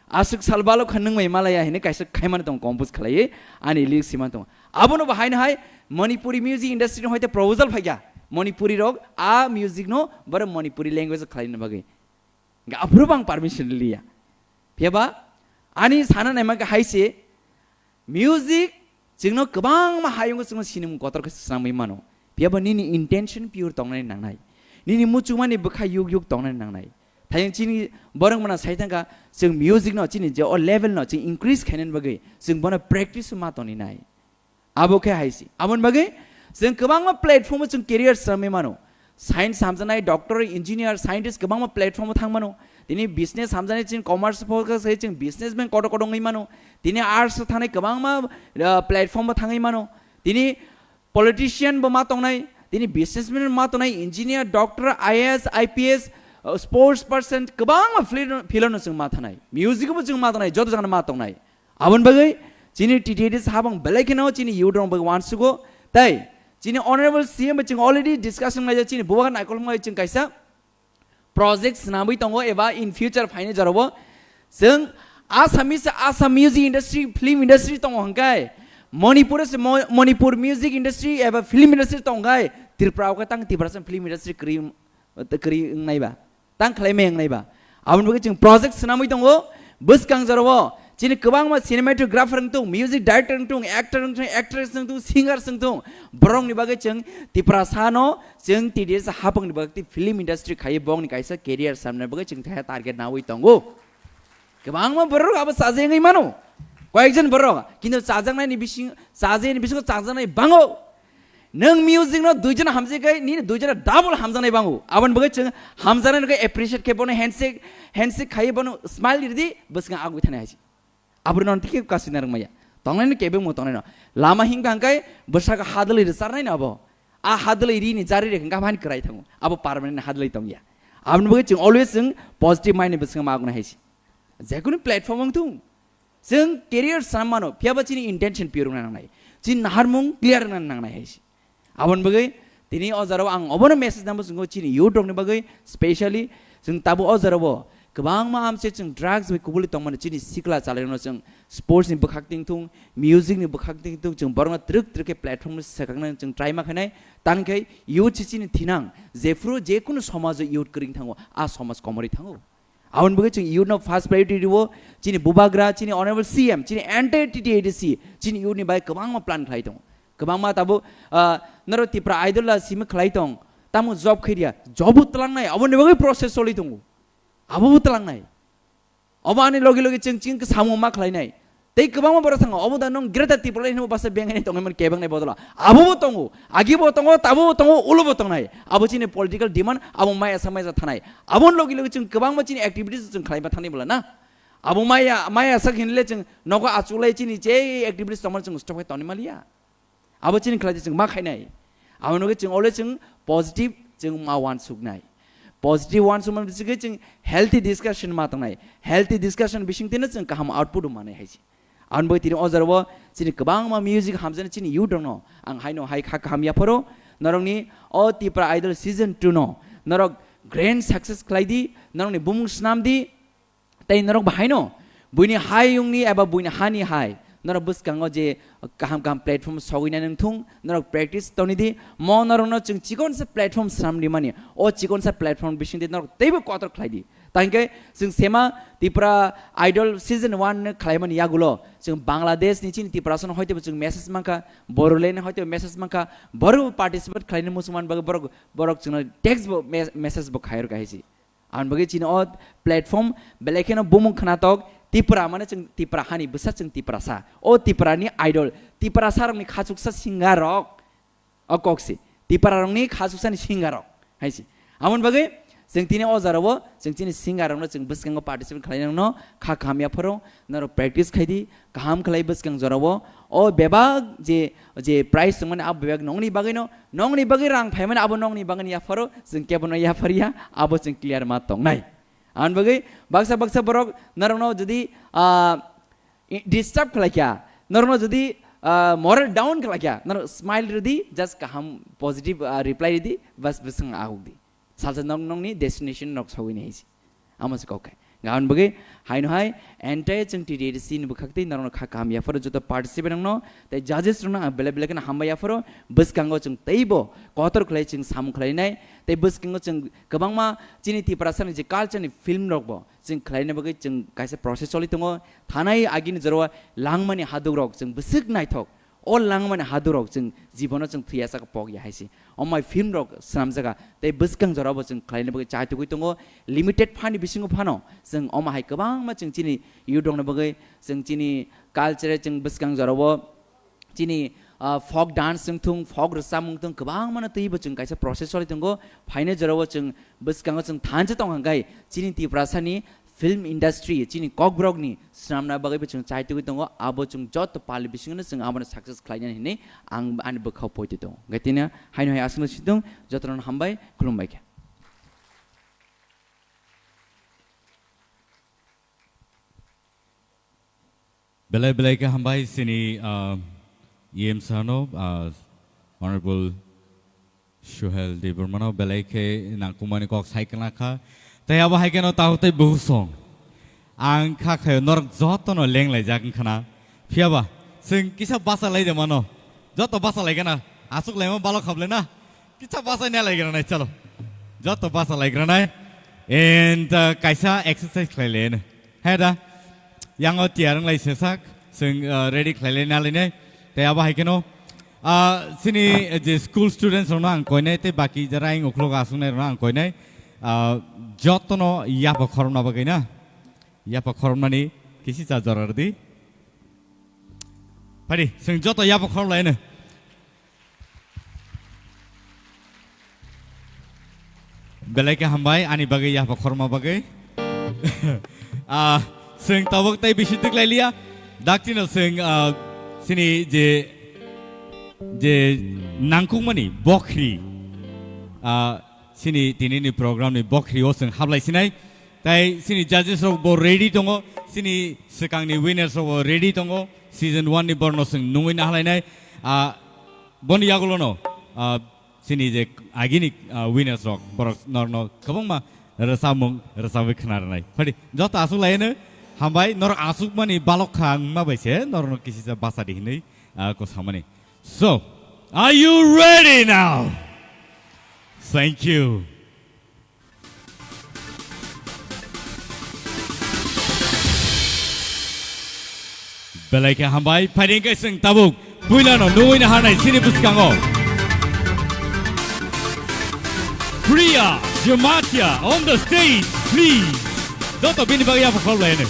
aswk sal balo kha nwng bai malaya hinwi kaisa khaimani tong compose khlaiwi ani lyrics simani tong. Abono bo haino hai Manipuri music industry no hoite proposal phaikha. Manipuri rok a music no boro Manipuri language khlaina bagwi. Ga aphuru bang permission liya. Phiyaba ani sana naima kha hai se music chwngno kwbangma hayungo chwngno sinimung kotor khe swnamwi mano. Phiyaba nini intention pure tongnani nangnai. Nini muchungmani bwkha yuk yuk tongnani nangnai. Thayung chini borok mana sai thangkha chwng music no chini je o level no chwng increase khainani bagwi chwng bono practice ma toni nai. Abo khe hai se. Aboni bagwi chwng kwbangma platform o chwng career swnamwi mano. Science hamjaknai, doctor, engineer, scientist kwbangma platform o thang mano. Tini business hamjaknai chwng commerce focus khai chwng businessman kotor kotor wngwi mano. Tini arts o thangnai kwbangma, ah, platform o thangwi mano. Tini politician bo ma tongnai, tini businessman ma tongnai, engineer, doctor, I A S, I P S, uh, sports person, kwbangma field, field no chwng ma thanai. Music bo chwng ma tongnai, joto jagano ma tongnai. Aboni bagwi chini T T A D habang belai kheno chini youth rok bagwi wansugo. Tai chini honorable C M bo chwng already discussion laijak chini bubagra naikol wngwi chwng kaisa project swnamwi tongo eba in future phainai jorao chwng Assamese, Assam music industry, film industry tongo hwnkhe Manipur se Mo-, Manipur music industry eba film industry tongo hwnkhe Tripura o khe tang Tiprasa film industry kwrwi, kwrwi wngnai ba, tang khlai mai wngnai ba. Aboni bagwi chwng project swnamwi tongo bwskang jorao. Chini kwbangma cinematographer wng tung, music director wng tung, actor wng tung, actress wng tung, singer wng tung, borokni bagwi chwng Tiprasa no chwng T D S hapang ni bagwi film industry khai bongni kaisa career samna bagwi chwng thaya target nawi tongo. Kwbangma borok abo chajai wngwi mano, koyekjon borok, kintu chajaknai ni bising, chajai ni bisingo chajaknai bango. Nwng music no duijon hamjai khai, nini duijon double hamjaknai bango. Aboni bagwi chwng hamjaknai no khe appreciate khe bono handshake, handshake khai bono smile ridi, bwswkang agwi thani hai se. Aboni non tike kasina rwngmaya. Tongnai no kebe mo tongnai no. Lama hingka hingkai bwswk hadlwi rwcharnai no abo. A hadlwi ri ni jari re hingka hani kwrai thango. Abo permanent hadlwi tongya. Aboni bagwi chwng always chwng positive mind ni bwswkang ma agwi hai se. Jekunu platform wng thung. Chwng career swnam mano, phiyaba chini intention pure wngna nangnai. Chini naharmung clear wngna nangnai hai se. Aboni bagwi tini o jorao ang obono message nangbo chwngkho chini youth rokni bagwi, specially chwng tabuk o jorao kwbangma amse chwng drugs bai kubuli tongmani chini sikla chalairokno chwng sports ni bwkhak tingthung, music ni bwkhak tingthung, chwng borokno twrwk twrwk khe platform no swkakna chwng try ma khainai. Tangkhe youth se chini thinang, jephru jekunu somajo youth kwrwng thango, a somaj komorwi thango. Aboni bagwi chwng youth no first priority rwo, chini bubagra, chini honorable C M, chini entire T T A D C, chini youth ni bai kwbangma plan khlai tongo. Kwbangma tabuk, ah, norok Tipra Idol la simi khlai tong, tamo job khairiya, job bo twlangnai, aboni bagwi process choli tongo. Abo bo twlangnai. Obo ani logi logi chwng chini samung ma khlainai. Tei kwbangma borok thango, obo da nwng Greater Tipraland hinwi basa bengaini tongwi mani kebengni bodolo. Abo bo tongo, agi bo tongo, tabo bo tongo, ulo bo tongnai. Abo chini political demand, abo maya sa maya sa thanai. Aboni logi logi chwng kwbangma chini activities chwng khlaiba thani bwla na. Abo maya, maya sak hinle chwng nogo achuklai chini je activities tongmani chwng stop khai tongni maliya. Abo chini khlai chwng ma khainai. Abo nugwi chwng always chwng positive chwng ma wansuknai. Positive wansukmani bisingtwi chwng healthy discussion ma tongnai. Healthy discussion bisingtwino chwng kaham output manai hai se. Aboni bagwi tini o jorao chini kwbangma music hamjaknai chini youth rokno ang haino hai kha kaham yapharo norokni o Tipra Idol season two no norok grand success khlai di, norokni bumung swnam di. Tei norok bahaino buini hayungni eba buini hani hai norok bwskango je kaham kaham platform sogwina nangthung, norok practice toni di. Mo norokno chwng chikonsa platform swnam rimani, o chikonsa platform bisingtwi norok teibo kotor khlai di. Tangkhe chwng sema Tipra Idol season one no khlaimani yagulo chwng Bangladesh ni chini Tiprasa no hoitebo chwng message mankha, Bodoland ni hoitebo message mankha, borok participate khlaina muchungmani bagwi borok, borok chwngno text bo me-, message bo khairok hai se. Aboni bagwi chini o platform belai kheno bumung khnatok Tipra, mane chwng Tipra hani bwsa, chwng Tiprasa. O Tipra ni idol, Tiprasa rokni khachuksa singer rok. O kok se. Tipra rokni khachuksa ni singer rok. Hai se. Aboni bagwi chwng tini o jorao chwng chini singer rokno chwng bwskango participate khlai nangno kha kaham yapharo norok practice khai di. Kaham khlai bwskang jorao o bebak je, je prize tongmani abo bebak nongni bagwino, nongni bagwi rang phaimani abo nongni bagwino yapharo, chwng kebono yapharya, abo chwng clear ma tongnai. Aboni bagwi baksa baksa borok norokno jodi, ah, i-, disturb khlaikha, norokno jodi, ah, moral down khlai kha, norok smile rwdi, just kaham positive, ah, reply rwdi, bas bwswng agukdi. Salsa nok nokni destination nok sogwi nai si. Amo se kok khai. Gaon bagwi haino hai entire chwng T D A D C ni bwkhak tei norokno kha kaham yapharo joto participant rokno tei judges rokno ang belai belai kheno hambai yapharo. Bwskango chwng teibo kotor khlai chwng samung khlai nai tei bwskango chwng kwbangma chini Tiprasa ni je culture ni film rok bo chwng khlai na bagwi chwng kaisa process choli tongo. Thanai agini jora langmani haduk rok chwng bwswk naithok. O langmani hadurok chwng jibono chwng thwiya saka pok ya hai se. Omai film rok swnamjaga tei bwskang jorabo chwng khlaina bagwi chai tugwi tongo. Limited phani bisingo phano chwng omo hai kwbangma chwng chini youth rokni bagwi chwng chini culture chwng bwskang jorabo chini, ah, folk dance wng thung, folk rwchapmung thung kwbangmano twibo chwng kaisa process choli tongo. Phaina jorabo chwng bwskango chwng thansa tong hwnkhe chini Tiprasani film industry chini kokborokni swnamna bagwi bo chwng chai tugwi tongo, abo chwng joto pali bisingono chwng abono success khlainani hinwi ang ani bwkhao poito tongo. Hwnkhe tini haino hai aswkno situng, jotono hambai, khulumbai khe. Belai belai khe hambai chini, ah, E M sir no, ah, Honorable Suhel Debbarma no belai khe nangkukmani kok sai khna kha. Tei abo hai kheno takhuk tei bukhuk song. Ang kha khayo norok jotono lenglaijak wngkha na. Phiyaba chwng kisa basa lai de mano. Joto basa lai gana. Aswk laima balok khap le na. Kisa basa nya lai gana nai chalo. Joto basa lai gana nai. And, uh, kaisa exercise khlai le. He da. Yango tiyar wng lai se sak. Chwng, uh, ready khlai le na lai nai. Tei abo hai kheno, ah, chini je school students rokno ang koinai tei baki jara ayang ukhlogo aswknai rokno ang koinai, ah, jotono yapha khorokna bagwi na, yapha khoroknani kisi cha jora rwdi. Phadi, chwng joto yapha khorok laino. Belai khe hambai ani bagwi yapha khorma bagwi. Ah, chwng tabuk tei bisi twk lai liya. Daktino chwng, ah, chini je, je nangkukmani bokhri, ah, chini tinini program ni bokhri o chwng hablai sinai. Tai chini judges rok bo ready tongo, chini swkangni winners rok bo ready tongo. Season one ni borno chwng nungwi nahlainai. Ah, boni yagulono, ah, chini je agini, ah, winners rok, borok norno kwbangma rwchapmung rwchapwi khna rwnai. Phadi, joto aswk laino hambai, norok aswkmani balok kha wngma bai se norokno kisisa basa di hinwi, ah, ko samani. So, are you ready now? Thank you. Belai khe hambai, phaidi khe chwng tabuk puilano nugwi naharnai chini bwskango. Priya Jamatia on the stage, please. Joto bini bagwi yapha khorok laino.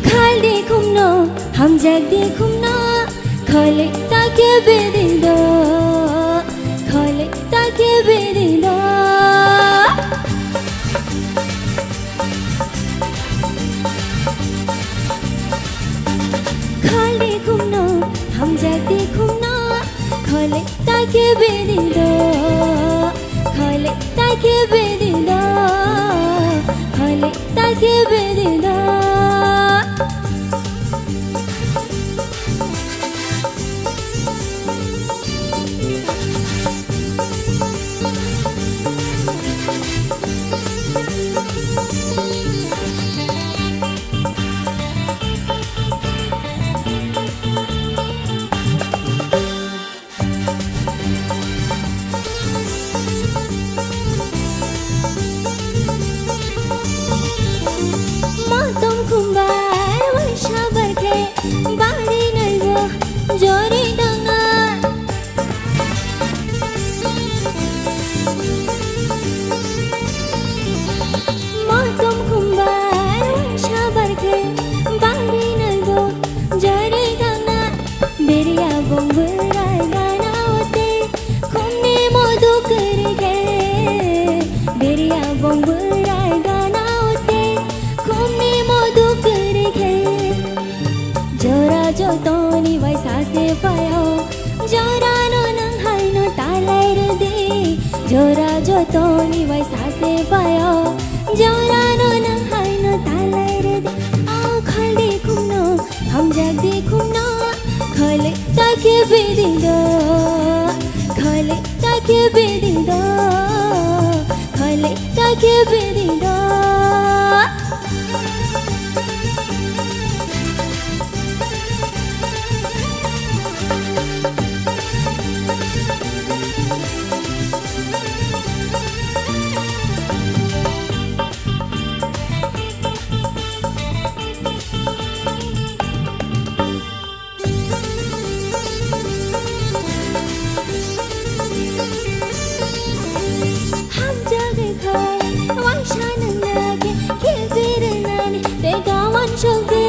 Khal di khumno, hamjak di khumno, khole ta ke bedin do, khole ta ke bedin do. Khal di khumno, hamjak di khumno, khole ta ke bedin do, khole ta ke bedin do, khole ta ke bedin do. Bong bwrai gana o tei khumni modu kwrwi khe. Beriya bong bwrai gana o tei khumni modu kwrwi khe. Jora jotoni bai sase phaio, jorano nwng haino talai rwdi. Jora jotoni bai sase phaio, jorano nwng haino talai rwdi. O khaldi khumno, hamjakdi khumno, khalwi ta khe bidi do, khalwi ta khe bidi do, khalwi ta khe bidi do. Hamjagwi khai waisa nang nage, khilbiri nani tei gawan sogdi.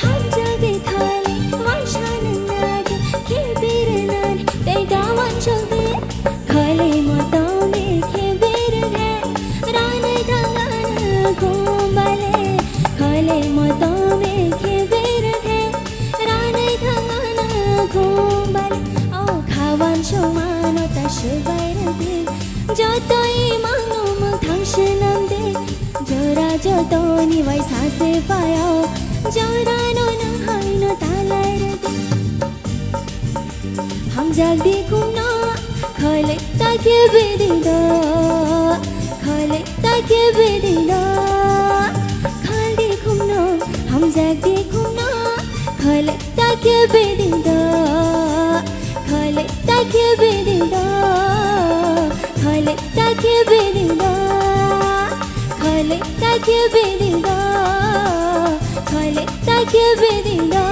Hamjagwi khai waisa nang nage, khilbiri nani tei gawan sogdi. Khalai motom khe berge, ranai thangana khumbale. Khalai motom khe berge, ranai thangana khumbale. O khawan sumano ta swbai rwdi, jotoi mangno mwthang swnamdi. Jora jotoni bai sase phaio, jorano nwng haino talai rwdi. Hamjakdi khumno, khalwi ta khe bidi do, khalwi ta khe bidi do. Khaldi khumno, hamjakdi khumno, khalwi ta khe bidi do, khalwi ta khe bidi do, khalwi ta khe bidi do, khalwi ta khe bidi do, khalwi ta khe bidi do.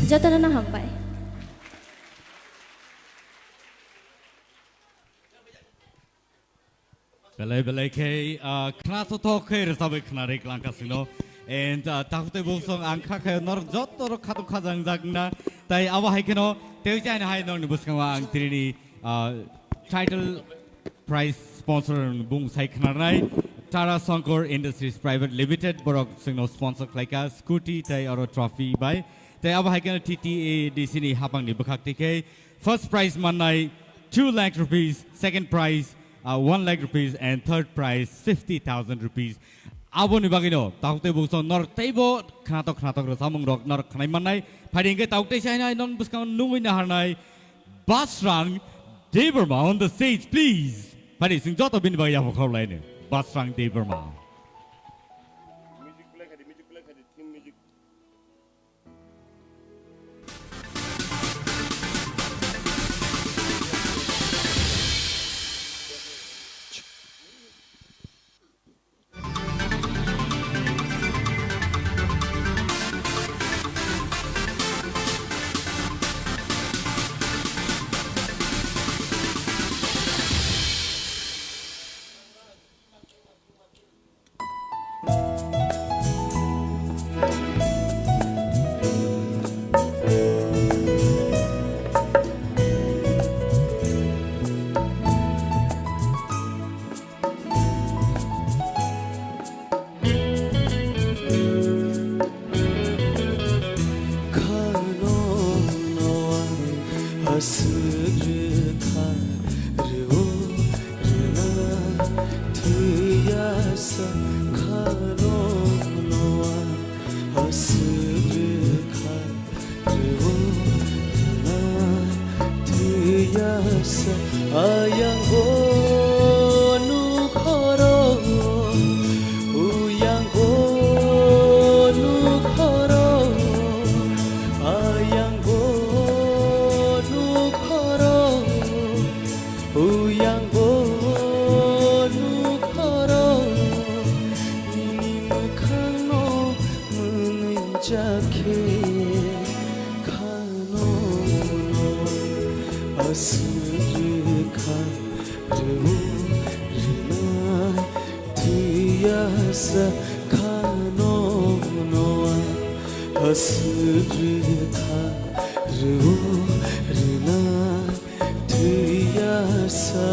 Jotono no hambai. Belai belai khe, ah, khna sothok khe rwchabwi khna ri klang kasingno. And, ah, takhuk tei bukhuksong ang kha khe norok joto rok khatung khajang jak wngna. Tai abo hai kheno tei chai hai norokni bwskango ang tini, ah, title prize sponsor bung sai khnarnai Tara Sankar Industries Private Limited borok chwngno sponsor khlaika scooty tei oro trophy bai. Tei abo hai kheno T T A D C ni hapangni bwkhak tikhe first prize mannai two lakh rupees, second prize, uh, one lakh rupees and third prize fifty thousand rupees. Aboni bagwino takhuk tei bukhuksong norok teibo khnatok khnatok rwchapmung rok norok khnai mannai. Phaidi hwnkhe takhuk tei sainai non bwskango nungwi naharnai Basrang Debbarma on the stage, please. Phaidi chwng joto bini bagwi yapha khorlaino. Basrang Debbarma. Khano noa aswk rwkha rwo rwna thwiya sa khano noa aswk rwkha rwo rwna thwiya sa ayang bo nukhoro. Uyang bo nukhoro, ayang bo nukhoro, uyang bo nukhoro, Yasa khano noa aswk rwkha rw rwna thwi yasa.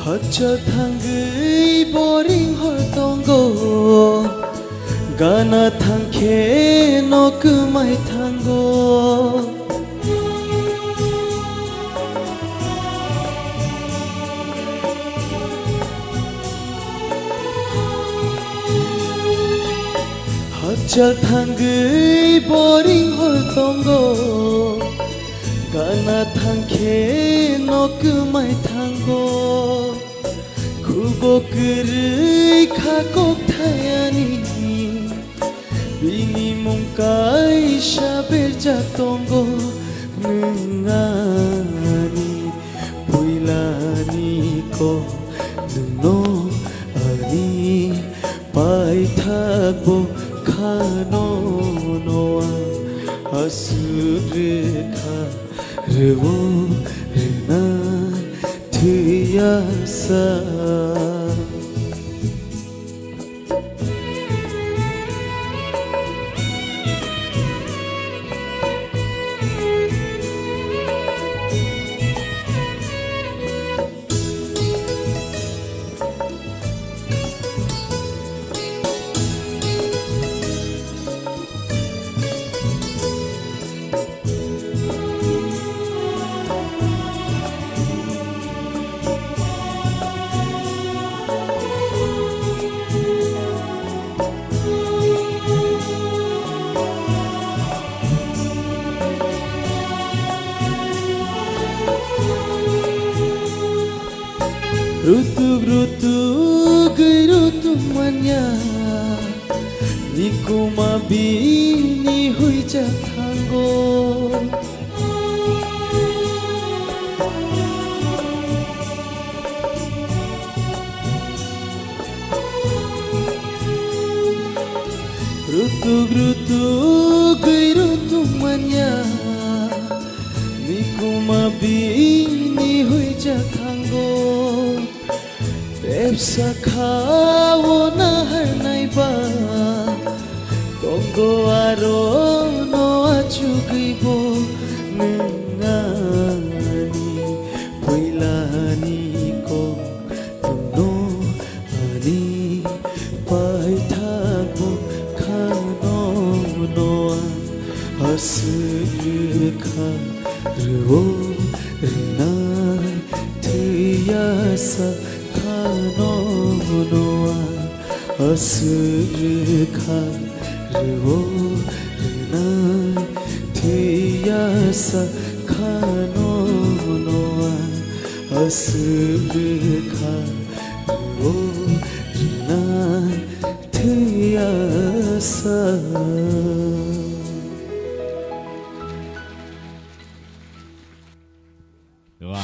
Hachal thangwi boring hor tongo, gana thangkhe no kwmai thango. Hachal thangwi boring hor tongo, gana thangkhe no kwmai thango. Khubo kwrwi kha kok thayani, bini mung kaisa berjak tongo. Nwng ani puilani kok, nwngno ani paithakbo khano noa aswk rwkha rw rwna thwi yasa. Rutuk rutuk gwi rutuk manya, nikuma bini huija thango. Rutuk rutuk gwi rutuk manya, nikuma bini huija thango. Tepsa kha-o naharnai ba, tongo aro no achugwi bo nwng ani puilani kok. Nwngno ani paithakbo khano noa aswk rwkha rw-o rwnai thwi yasa khano noa aswk rwkha rw-o rwnai thwi yasa khano noa aswk rwkha rw-o rwnai thwi yasa. Wow.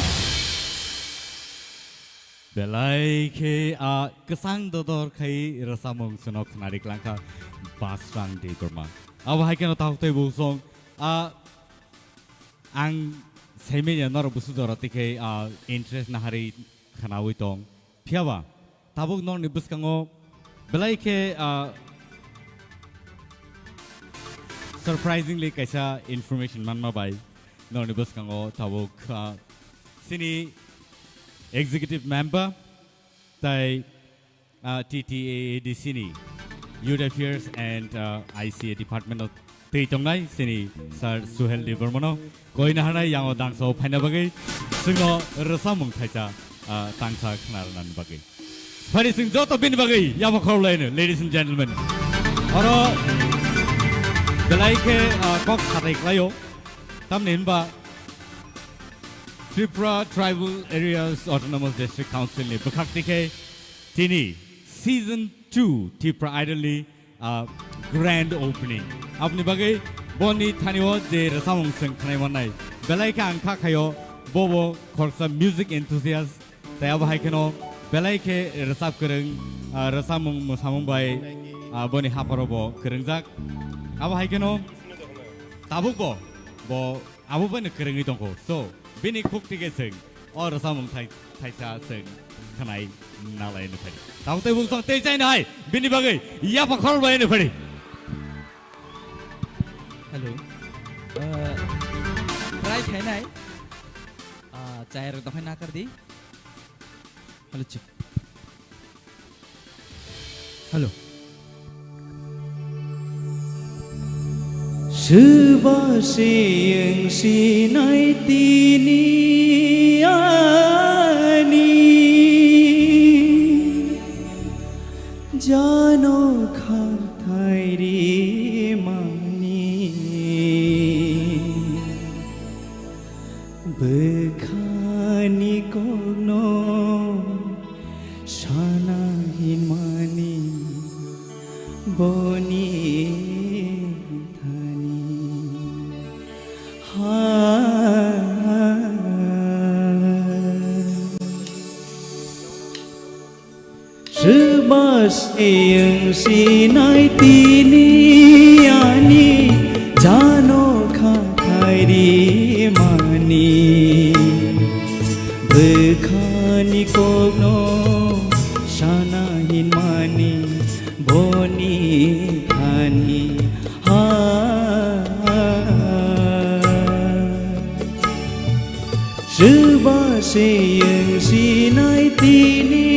Belai khe a kwchang dodor khai rwchapmung chwngno khwnari klangkha Basrang Debbarma. Abo hai kheno takhuk tei bo song a ang saimanya norok busu jora tikhe a interest naharwi khwnawi tong. Phiyaba tabuk norokni bwskango belai khe, ah, surprisingly kaisa information manma bai norokni bwskango tabuk, ah, chini executive member tai, ah, T T A A D C ni Youth Affairs and, ah, I C A department o twi tongnai chini Sir Suhel Debbarmano koi naharnai yango dangsa o phaina bagwi chwngno rwchapmung thaisa, ah, tangsa khna rwnani bagwi. Phari chwng joto bini bagwi yama khorokhlaino, ladies and gentlemen. Oro belai khe, ah, kok satai khlaio. Tamni hinba Tripura Tribal Areas Autonomous District Council ni bwkhak tikhe tini Season two Tipra Idol ni, ah, grand opening. Aboni bagwi boni thani o je rwchapmung chwng khnai mannai, belai khe ang kha khaio bobo khoroksa music enthusiast, tei abo hai kheno belai khe rwchap kwrwng, ah, rwchapmung mwsamung bai, ah, boni hapharo bo kwrwngjak. Abo hai kheno tabuk bo, bo abo bai no kwrwngwi tongkho. So, bini khuk thike chwng o rwchapmung thai-, thaisa chwng khnai nalai nw phai. Tabuk tei bung song tei chai nai, bini bagwi yapha khorok bai nw phai. Hello. Uh, try khainai. Uh, chai rok dokhai nakar di. Hello, check. Hello. Swba se wng sinai tini ani jano khathai ri mani. Bwkhani kokno sana hinmani boni thani ha. Swba se wng sinai tini ani jano khathai ri mani. Bwkhani kokno sana hinmani boni thani ha. Swba se wng sinai tini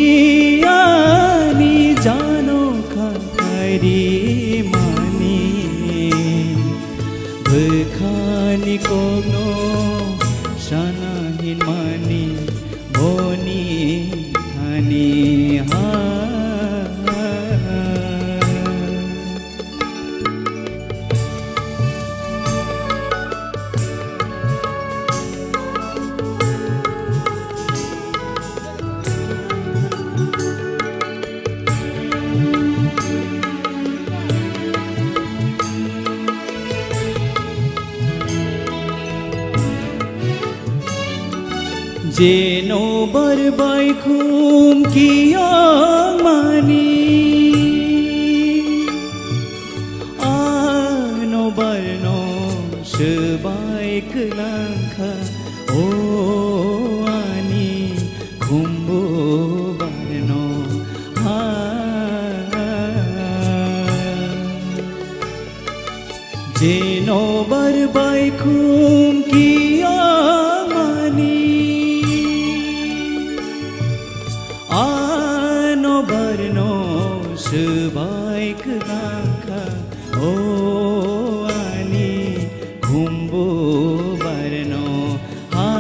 ani jano khathai ri mani. Bwkhani kokno sana hinmani boni thani ha. Jeno bar bai khum kiyang mani, ano barno swbai kwlang kha, o ani khumbu barno ha. Jeno bar bai khum kiyang mani, ano barno swbai kwlang kha, o ani khumbu barno ha.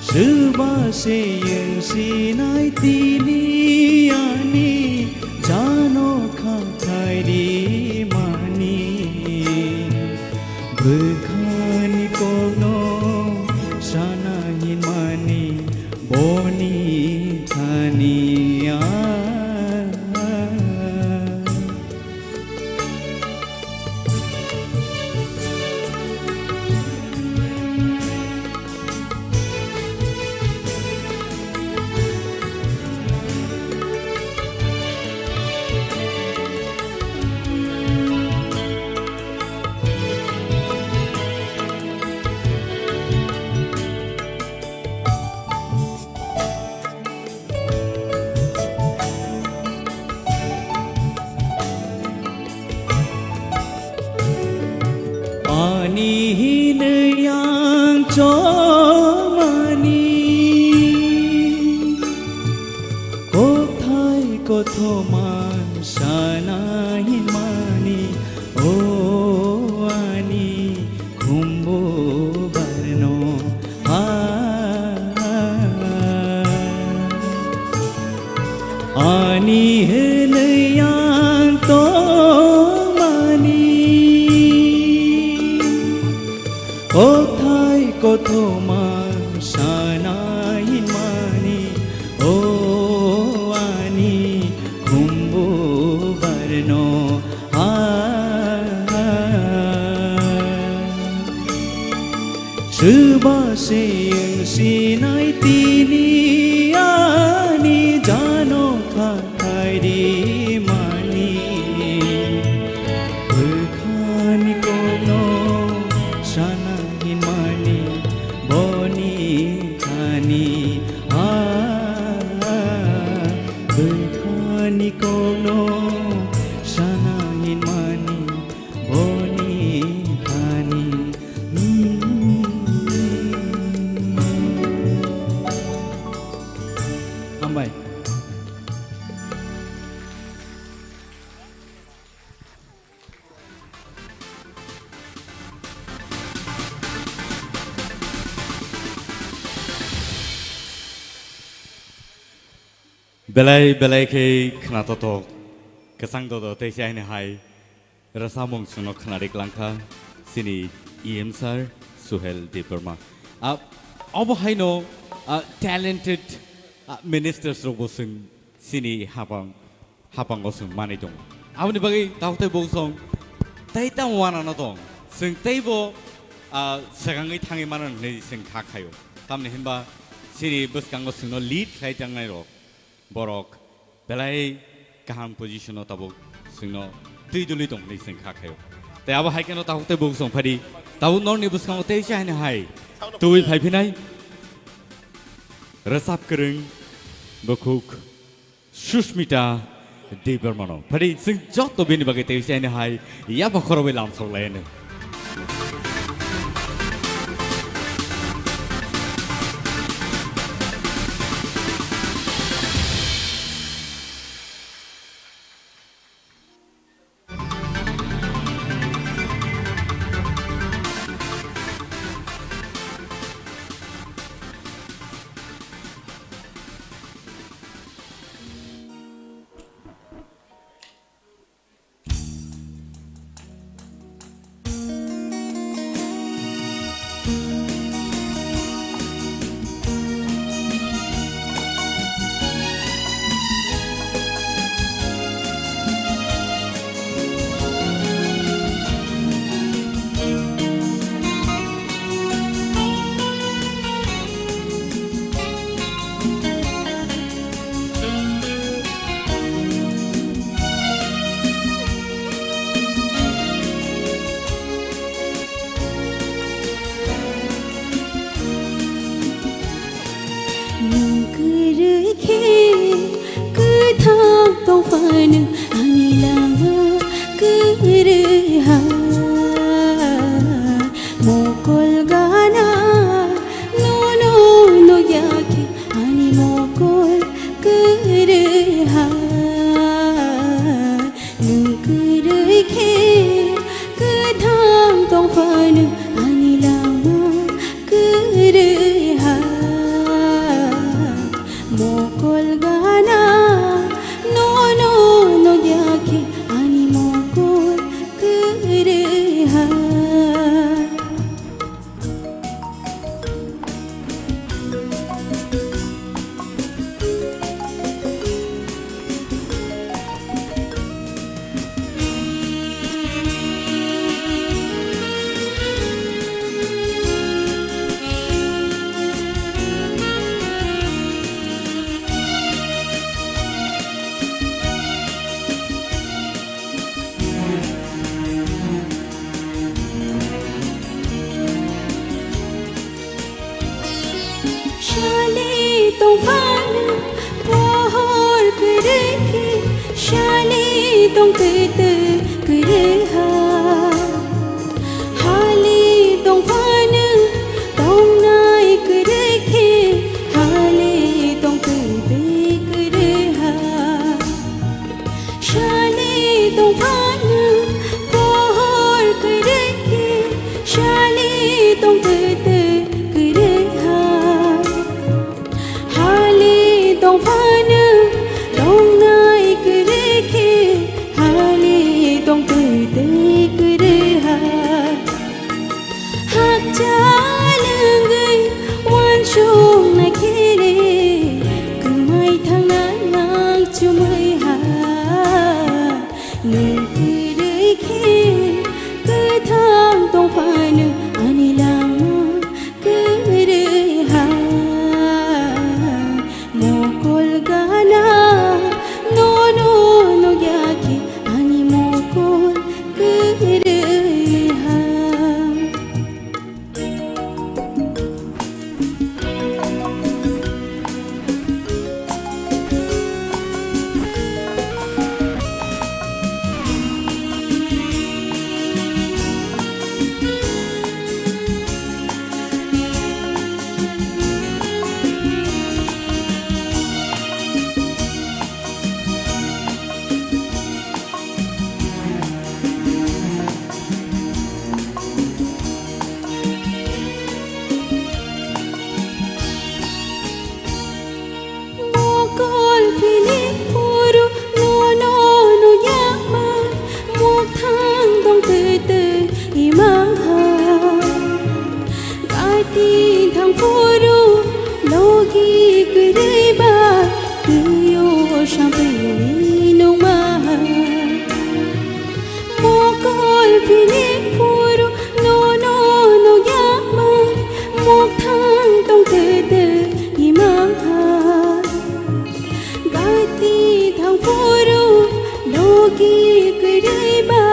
Swba se wng sinai tini ani jano khathai ri mani. Bwkhani kokno sana hinmani boni thani a. Ani hinwi ang chomani kokthai kothoma sana hinmani, o ani khumbu barno ha. Ani hinwi ang tongmani kokthai kothoma sana hinma Ani, ah, bwkhani kokno sana hinmani boni thani. Hmm. Hambai. Belai belai khe khwnatotok, kwchang dodo tei se aini hai rwchapmung chwngno khwnari klangkha chini E M sir Suhel Debbarma. Ah, obo haino, ah, talented, ah, ministers rokbo chwng chini hapang hapango chwng manwi tongo. Aboni bagwi tabuk tei bosong tei tamo wanano tong. Chwng teibo, ah, swkangwi thangwi mano hwnwi chwng kha khaio. Tamni hinba chini bwskango chwngno lead khlai tangnairok borok belai kaham position-o tabuk chwngno twi dulwi tong hwnwi chwng kha khaio. Tei abo hai kheno tabuk tei bosong phadi tabuk norni bwskango tei se haino hai tubui phaiphinai rwchap kwrwng bukhuk Sushmita Debbarmano. Phadi chwng joto bini bagwi tei se aini hai yapha khorobwi lamsok lai anw. Nwng kwrwi khe kwthang tong phano ani lama kwrwi ha. Mokol gana nono nukya khe ani mokol kwrwi ha. Nwng kwrwi khe kwthang tong phano ani lama kwrwi ha. Mokol gana nono nukya khe ani mokol kwrwi ha. Sali tongphano pohor kwrwi khe, sali tongtwi twi kwrwi ha. Hali tongphano tongnai kwrwi khe, hali tongtwi twi kwrwi ha. Sali tongphano pohor kwrwi khe, sali tongtwi twi kwrwi ha. Hali tongphano tongnai kwrwi khe, hali tongtwi twi Sampini nungma. Mokol pini phuru nono nugya man. Mokthang tong tete ima. Gati thang phuru nogi kwrwi ba.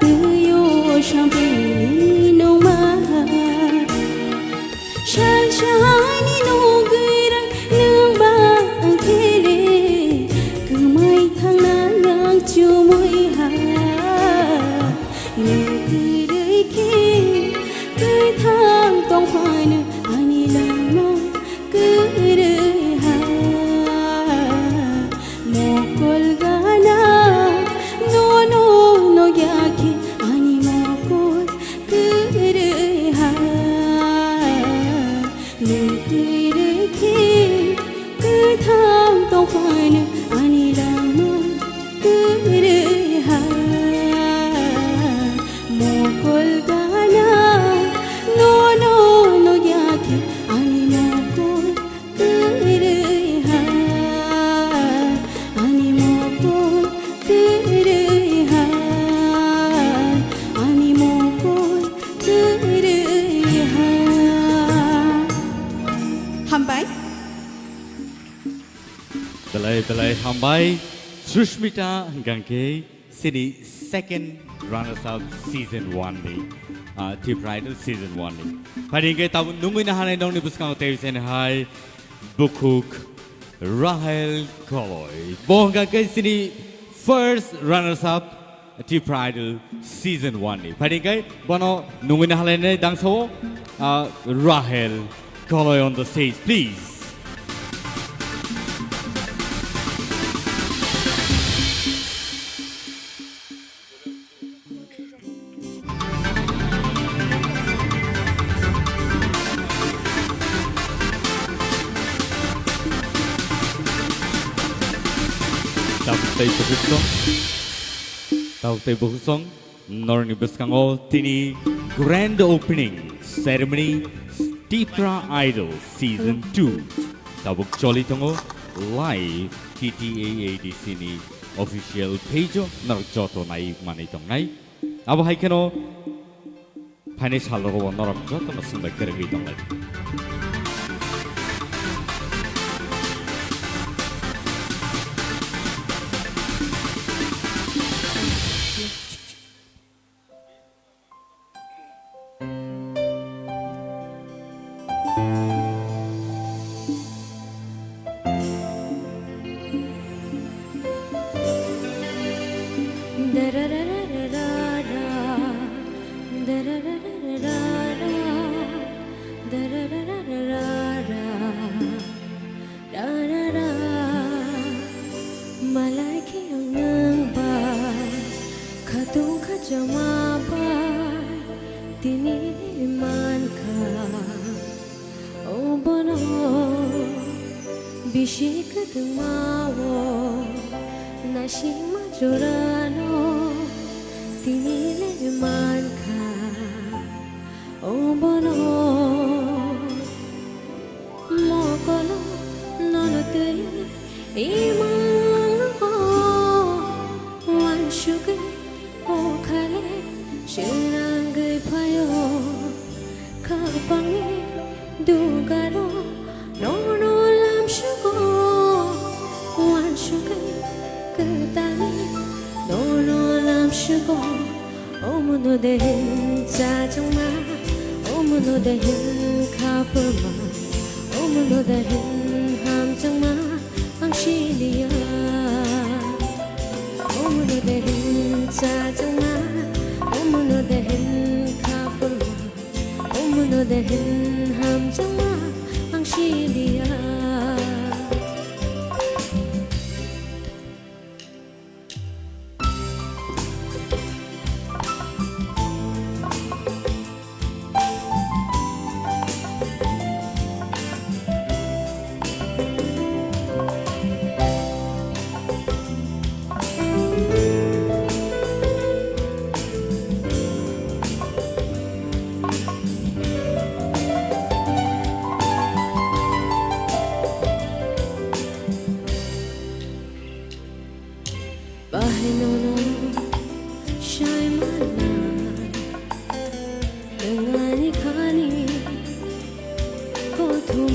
Tuyo sampini nungma. Sal sani nugwirang nwng ba ang khe le, kwmai thangna yang chumui ha. Nwng kwrwi khe kwthang tong phano ani lama kwrwi ha. Mokol gana nono nugya khe ani mokol kwrwi ha. Nwng kwrwi khe kwthang tong phano ani lama kwrwi ha. Mokol gana nono nugya khe ani mokol kwrwi ha, ani mokol kwrwi ha, ani mokol kwrwi ha. Hambai. Belai, belai hambai. Sushmita hwnkha khe chini second runners up season one ni, ah, Tipra Idol season one ni. Phai hwnkhe tabuk nungwi nahanai nokni bwskango tei chini hai bukhuk Rahel Koloi. Bo hwnkha khe chini first runners up Tipra Idol season one ni. Phai hwnkhe bono nungwi nahanai dangsao, ah, Rahel Koloi on the stage, please. Tabuk tei bukhuk song, tabuk tei bukhuk song, norokni bwskango tini grand opening ceremony Tipra Idol season two tabuk choli tongo live T T A A D C ni official page o norok joto nai manwi tongnai. Abo hai kheno phainai sal rogo norok jotono swngbai kwrwngwi tonglai. Rarara, malai khe ang nwng bai khatung khachama bai tini mankha. O bono bisi kwtwma o naisingma jorano tini le mankha. O bono mokolo nono twi imang o wansugwi o khale swnangwi phaio. Khapangni dugaro nono lamsugo wansugwi kwtali nono lamsugo. Omono de hin chachangma, omono de hin khapurma, omono de hin hamchangma ang siliya. Omono de hin chachangma, omono de hin khapurma, omono de hin hamchangma ang siliya.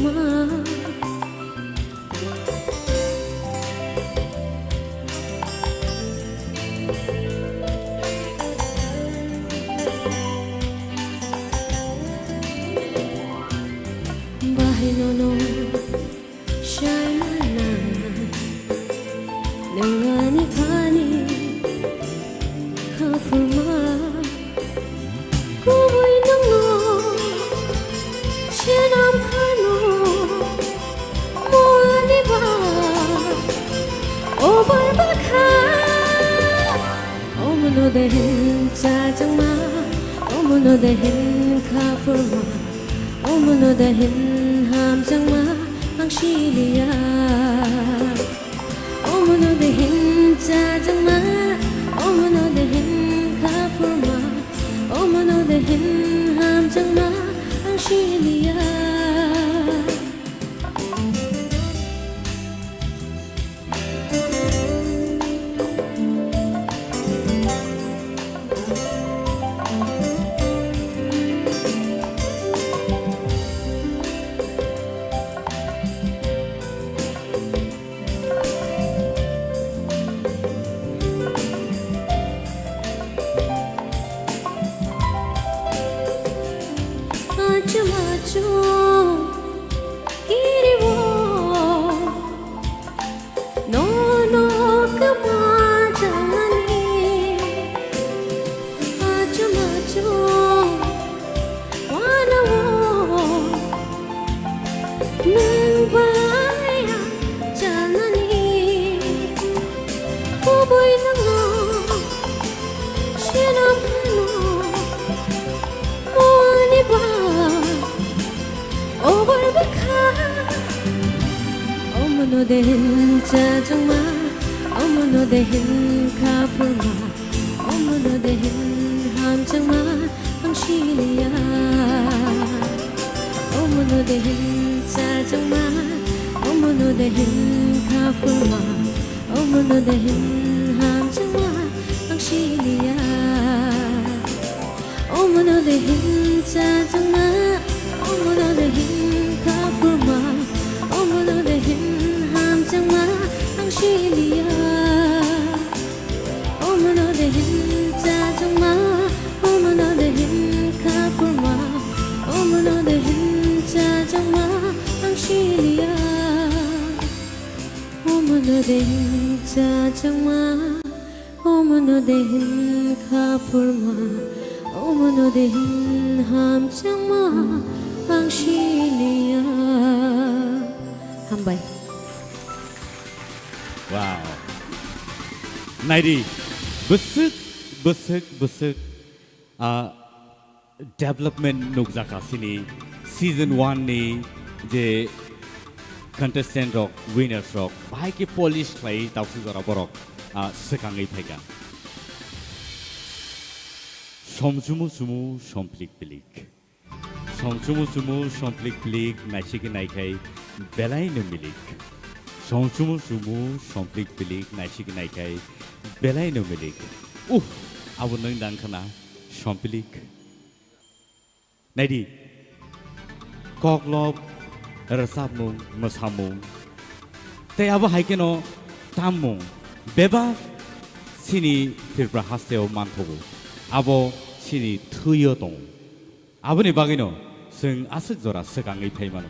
ma. Bahai nono sai mana, nang ani khani kha phurma. Kubui nwngno swnam khano, mo ani ba obar bakha. Omono de hin chajangma, omono de hin kha phurma, omono de hin hamjangma, ang siliya. Omono de hin chajangma, omono de hin kha phurma, omono de hin hamjangma, ang siliya. Achum achum kiriwo, nono kama janani. Achum achum wanawo, nwng bai ang janani. Kubui nwngno swnam phano, mo ani ba obar bakha. Omono de hin chajangma, omono de hin kha phurma, omono de hin hamjangma, ang siliya. Omono de hin chajangma, omono de hin kha phurma, omono de hin hamjangma, ang siliya. Omono de hin chajangma, omono de hin kha phurma, omono de hin hamjangma, ang siliya. Omono de hin chajangma, omono de hin kha phurma, omono de hin chajangma, ang siliya. Omono de hin chajangma, omono de hin kha phurma, omono de hin hamjangma, ang siliya. Hambai. Wow. Naidi, bwswk, bwswk, bwswk, ah, development nukjakha chini season one ni je contestant rok, winners rok, bahai khe polish khlai tausuk jora borok, ah, swkangwi phaikha. Somchumu chumu, somplik pilik. Somchumu chumu, somplik pilik, naisik naikhai belai no milik. Somchumu chumu, somplik pilik, naisik naikhai belai no milik. Uh, abo nwng dang khna, somplik. Naidi, koklop, rwchapmung, mwsamung, tei abo hai kheno tammung bebak chini Tripura hasteo manthogo. Abo chini thwio tongo. Aboni bagwino chwng aswk jora swkangwi phai mano.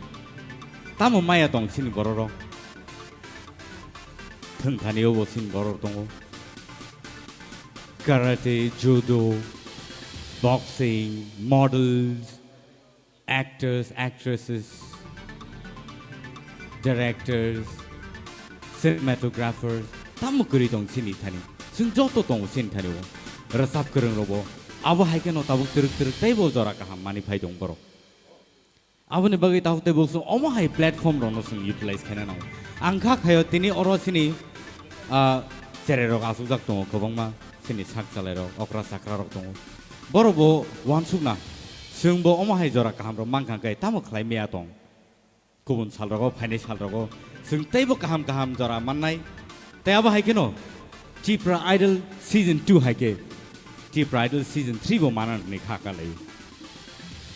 Tamo maya tong chini bororok? Thwngthani obo chini borok tongo. Karate, judo, boxing, models, actors, actresses, directors, cinematographers, tamo kwrwi tong chini thani. Chwng joto tongo chini thani o. Rwchap kwrwng robo. Abo hai kheno tabuk twrwk twrwk teibo jora kaham mani phai tong borok. Aboni bagwi tabuk tei bo chwng omo hai platform rokno chwng utilize khaina nango. Ang kha khaio tini oro chini, ah, cherai rok achukjak tongo kwbangma, chini sak chalai rok, okra chakra rok tongo. Borok bo uansukna, chwng bo omo hai jora kaham rok mankha khe tamo khlai maya tong. Kubun sal rogo, phainai sal rogo chwng teibo kaham kaham jora mannai. Tei abo hai kheno Tipra Idol Season two hai khe Tipra Idol Season three bo mana hwnwi kha kalai.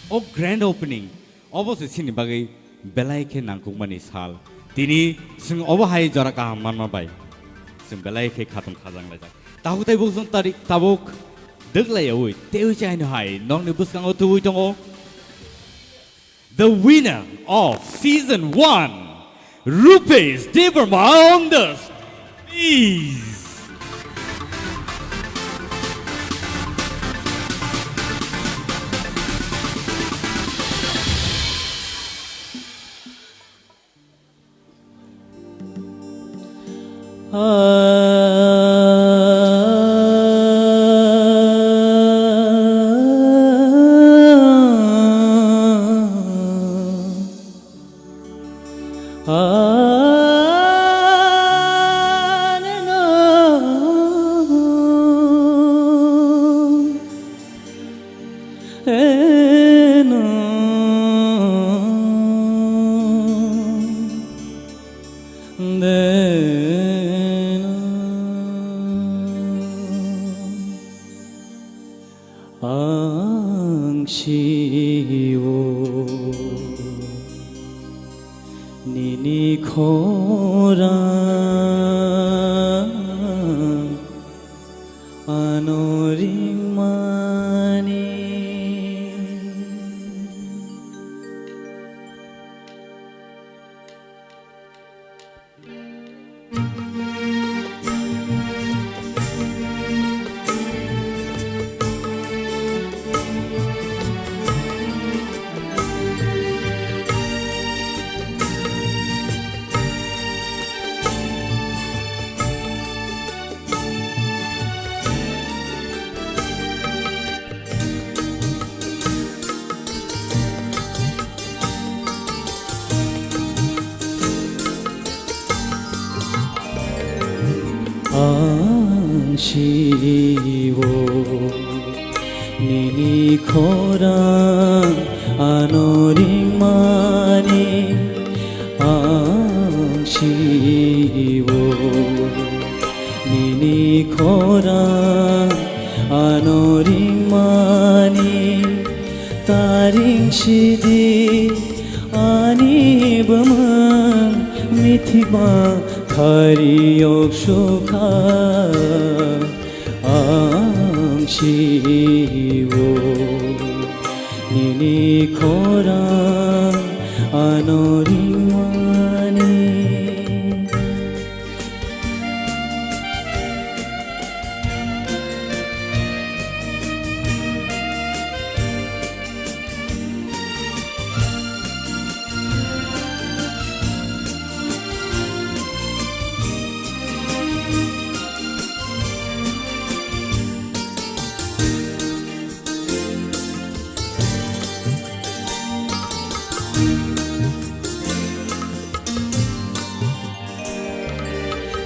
O grand opening, obo se chini bagwi Belai khe nangkukmani sal. Tini chwng obo hai jora kaham manma bai chwng belai khe khatung khajang laijak. Tabuk tei bukjwng tarik tabuk dwglaiyaui teiwi chaino hai nokni bwskango tubui tongo. The winner of season one, Rupesh Debbarma on the stage. Ang sio nini khorang ano ringmani. Ang sio nini khorang ano ringmani, ang sio nini khorang ano ringmani, ta ring sidi ani bwmwng mithi ma khari yok sukha. Ang sio nini khorang ano ringmani.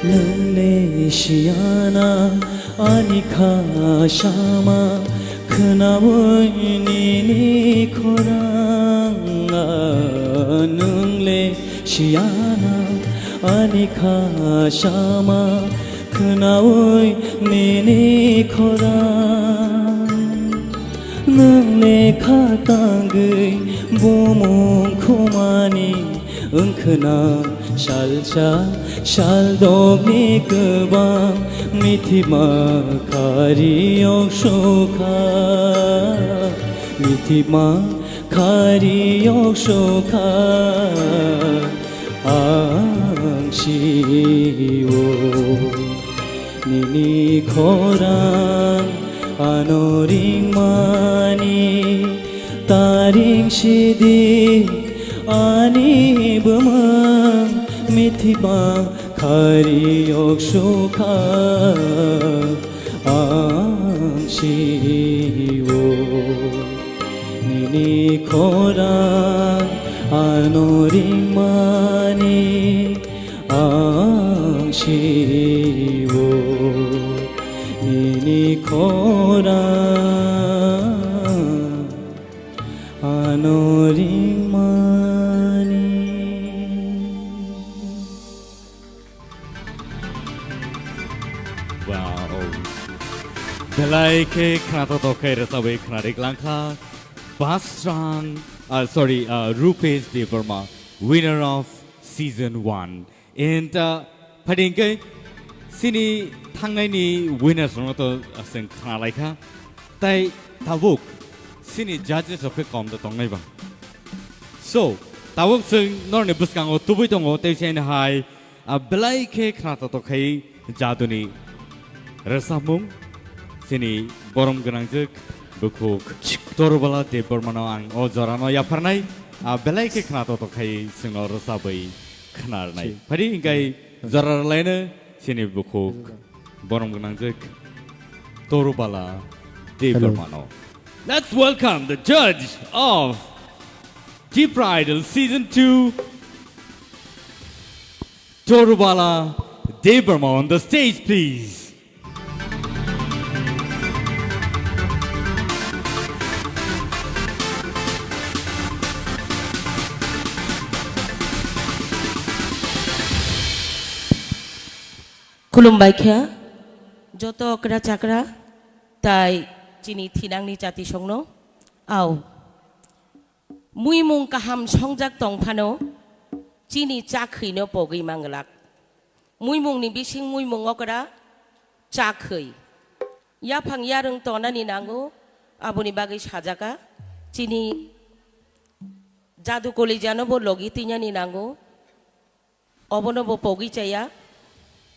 Nwng le siyana ani kha sama khwnaui nini khorang. Nwng le siyana ani kha sama khwnaui nini khorang. Nwng le kha tangwi bumung khumani wngkhwna salsa saldokni kwbang mithima khari yok sukha. Mithima khari yok sukha. Ang sio nini khorang ano ringmani, ta ring sidi ani bwmwng mithima khari yok sukha. Ang sio nini khorang ano ringmani, ang sio nini khorang ano ringmani. Wow. Belai khe khnathok khe rwchabwi khnarik langkha. Basrang, ah, sorry, ah, Rupesh Debbarma. Winner of season one. And, uh, phaidi hwnkhe chini thangnaini winners rokno to, uh, chwng khna laikha. Tai tabuk chini judges rok khe kom da tongnai ba. So, tabuk chwng norni bwskango tubui tongo, tei chini hai, uh, belai khe khna to to khai jaduni rwchapmung, chini borom gwnangjwk bukhuk Torubala Debbarmano ang o jorano yapharnai, ah, belai khe khna to to khai chwngno rwchabwi khnarnai. Phadi hingkai jora rwlaino chini bukhuk borom gwnangjwk Torubala Debbarmano. Let's welcome the judge of Tipra Idol Season two, Torubala Debbarma on the stage, please. Khulumbai kha, joto okra chakra, tai chini thinangni chati songno, au. Muimung kaham songjak tong phano, chini chakhwino pogwi manglak. Muimungni bising muimung okra chakhwi. Yaphang yarwng tonani nango, aboni bagwi sajaka. Chini jadu kolijano bo logi twinani nango. Obono bo pogwi chaya.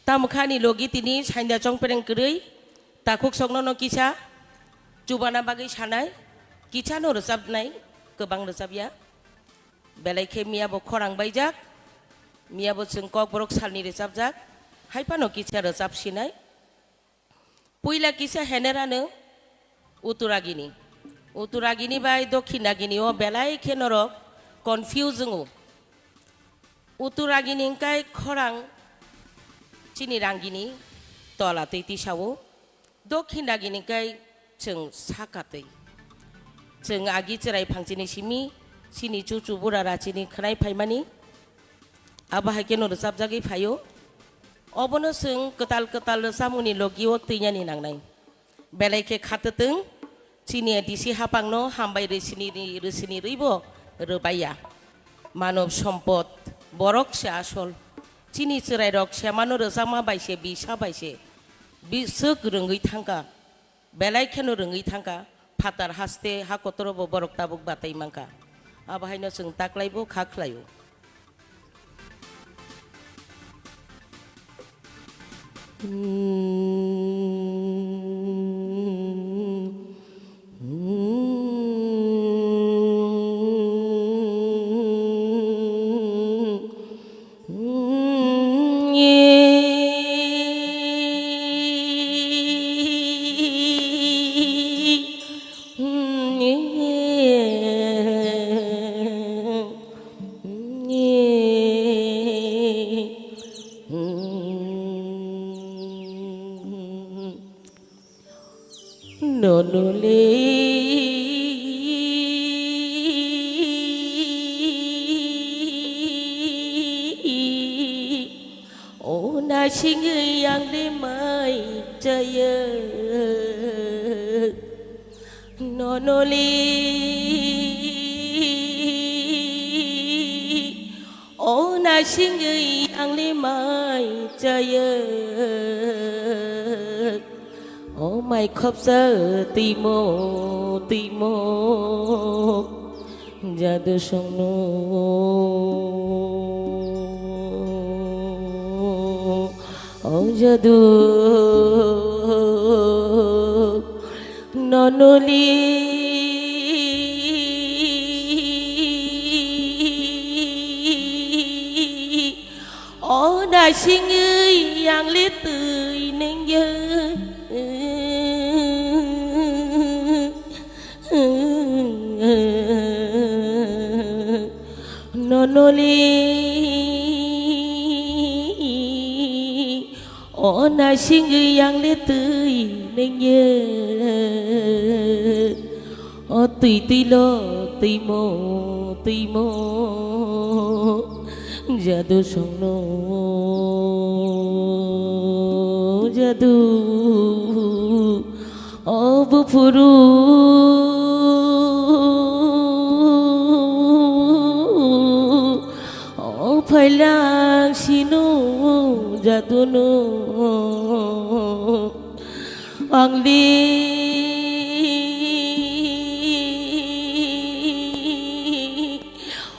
Tamokha ani logi tini sainda chongpereng kwrwi, takhuk sokno no kisa chubana bagwi sanai, kisa no rwchapnai, kwbang rwchapya. Belai khe miya bo khorang baijak, miya bo chwng kokborok salni rwchapjak, hai phano kisa rwchap sinai. Puila kisa henerano Uttaragini. Uttaragini bai Dokhinagini o belai khe norok confuse wngo. Uttaragini hwnkhe khorang chini rangini tola twi tisao. Dokhinagini hwnkhe chwng saka twi. Chwng agi chwrai phangchini simi, chini chuchu bura rachini khwnai phaimani. Abo hai kheno rwchapjagwi phaio. Obono chwng kwtal kwtal rwchapmungni logio twinani nangnai. Belai khe khatwtwng, chini A D C hapangno hambai rwsini ri-, rwsini rwibo rwbaiya. Manob sompod, borok se asol. Chini chwrairok semano rwchapma bai se, bisa bai se, biswk rwngwi thangkha. Belai kheno rwngwi thangkha, phatar haste ha kotoro bo borok tabuk batai mankha. Abo haino chwng taklaibo kha khlaio. Nonole o nasingwi ang le mai chaya. Nonole o nasingwi ang le mai chaya. O mai khopsa timo timo jadu songno. O jadu nonoli o nasingwi ang le twi nengya. Nonoli o nasingwi ang le twi nengya. O twi twi lo twimo twimo jadu songno jadu. O buphuru Phailak sinu jadunu angli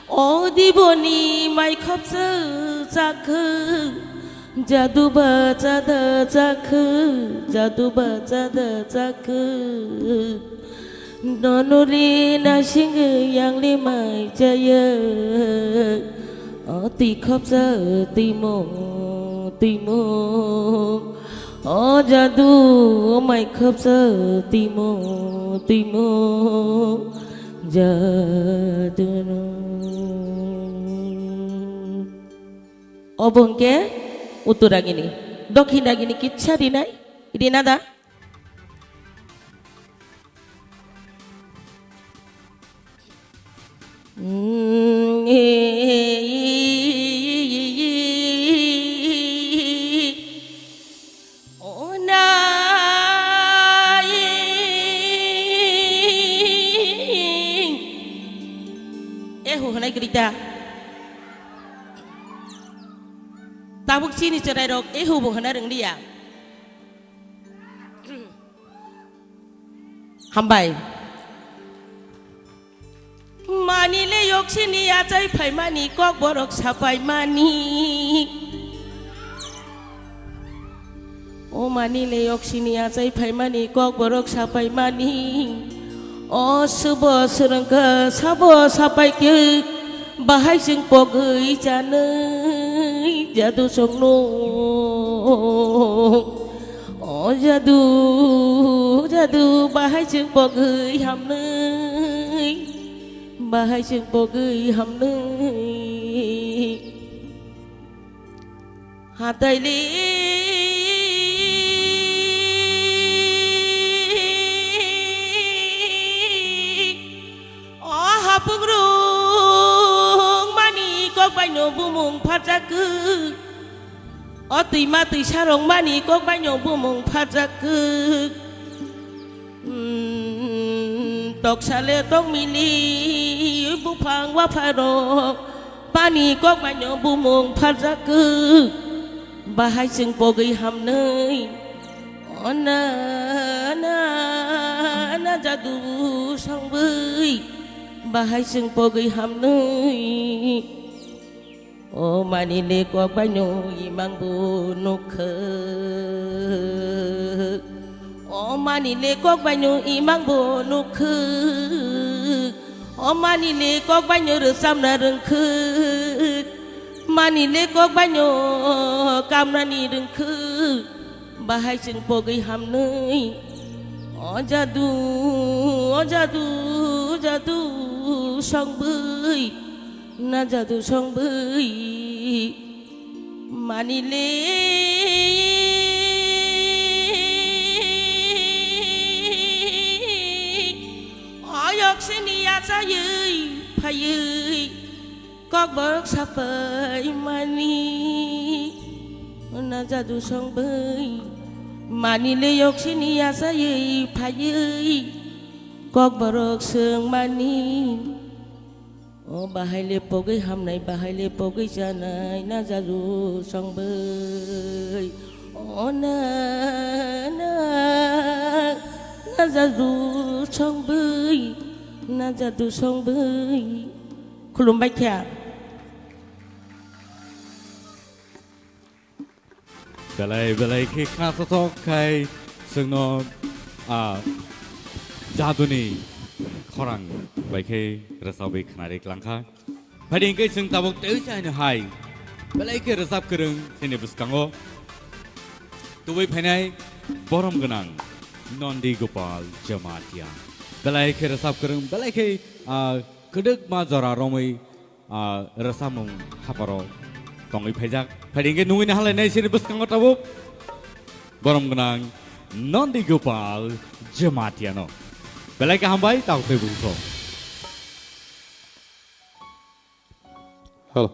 o diboni mai khopsa chakhu. Jadu ba chada chakhu, jadu ba chada chakhu. Nonuli nasing yangli mai chaya. O twi khopsa timo, timo. O jadu mai khopsa timo, timo. Jadu no. Obo hwnkhe uttoragini, dokhinagini kisa rinai, rina da? Onai. Ehu hwnai kwrwi ta. Tabuk chini chwrairok ehu bo hwnna rwnglia. Hambai. Mani le yoksini achai phaimani kok borok sapaimani. O mani le yoksini achai phaimani kok borok sapaimani. O subo swrwngkha sabo sapaikhe bahai chwng pogwi chanwi jadu songno. O jadu, jadu, bahai chwng pogwi hamnwi, bahai chwng pogwi hamnwi. Hataili o hapung rung mani kok baino bumung pharjakgwi. O twima twisa rwngmani kok baino bumung pharjak kwk. Hmm, toksa le tokmili buphang wapharok bani kok baino bumung pharjak kwk. Bahai chwng pogwi hamnwi. O na, na, na jadu songwi. Bahai chwng pogwi hamnwi. O mani le kok baino imang bo nukkhwk. O mani le kok baino imang bo nukkhwk. O mani le kok baino rwchapna rwngkhwk. Mani le kok baino kamnani rwngkhwk. Bahai chwng pogwi hamnwi. O jadu, o jadu, jadu songwi. Na jadu songwi mani le. Oyok sini achaiwi phaiwi kokborok sapai mani. Na jadu songwi mani le yok sini achaiwi phaiwi kokborok swng mani. O bahai le pogwi hamnai, bahai le pogwi chanai, na jadu songwi. O na, na, na jadu songwi, na jadu songwi. Khulumbai kha. Belai belai khe khnathok khai chwngno, a, jaduni khorang bai khe rwchabwi khnari klangkha. Phaidi hwnkhe chwng tabuk tei chaino hai belai khe rwchap kwrwng chini bwskango tubui phainai borom gwnang Nondi Gopal Jamatia. Belai khe rwchap kwrwng, belai khe, a, kwdwkma jora romwi ah, rwchapmung haparo tongwi phaijak. Phaidi hwnkhe nungwi nahalainai chini bwskango tabuk borom gwnang Nondi Gopal Jamatia no. Belai khe hambai, tabuk tei bungso. Hello.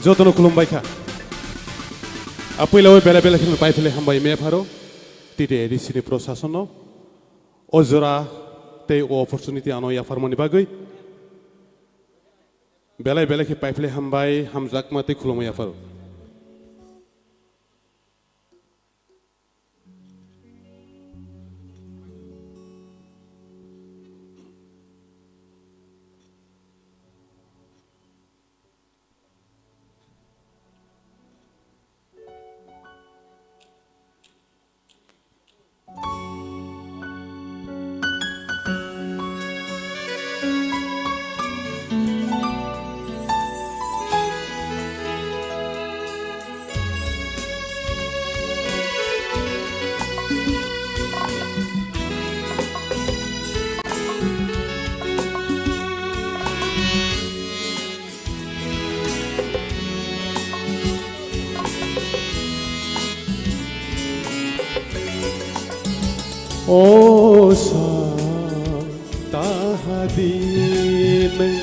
Jotono khulumbai kha. A puila o bela bela kheno pai phele hambai me pharo. T T A D C ni prosason no. O jora tei o opportunity ano yapharmani bagwi belai belai khe paiphlai hambai, hamjakma tei khulumma yapharo. O sa, taha di nwng,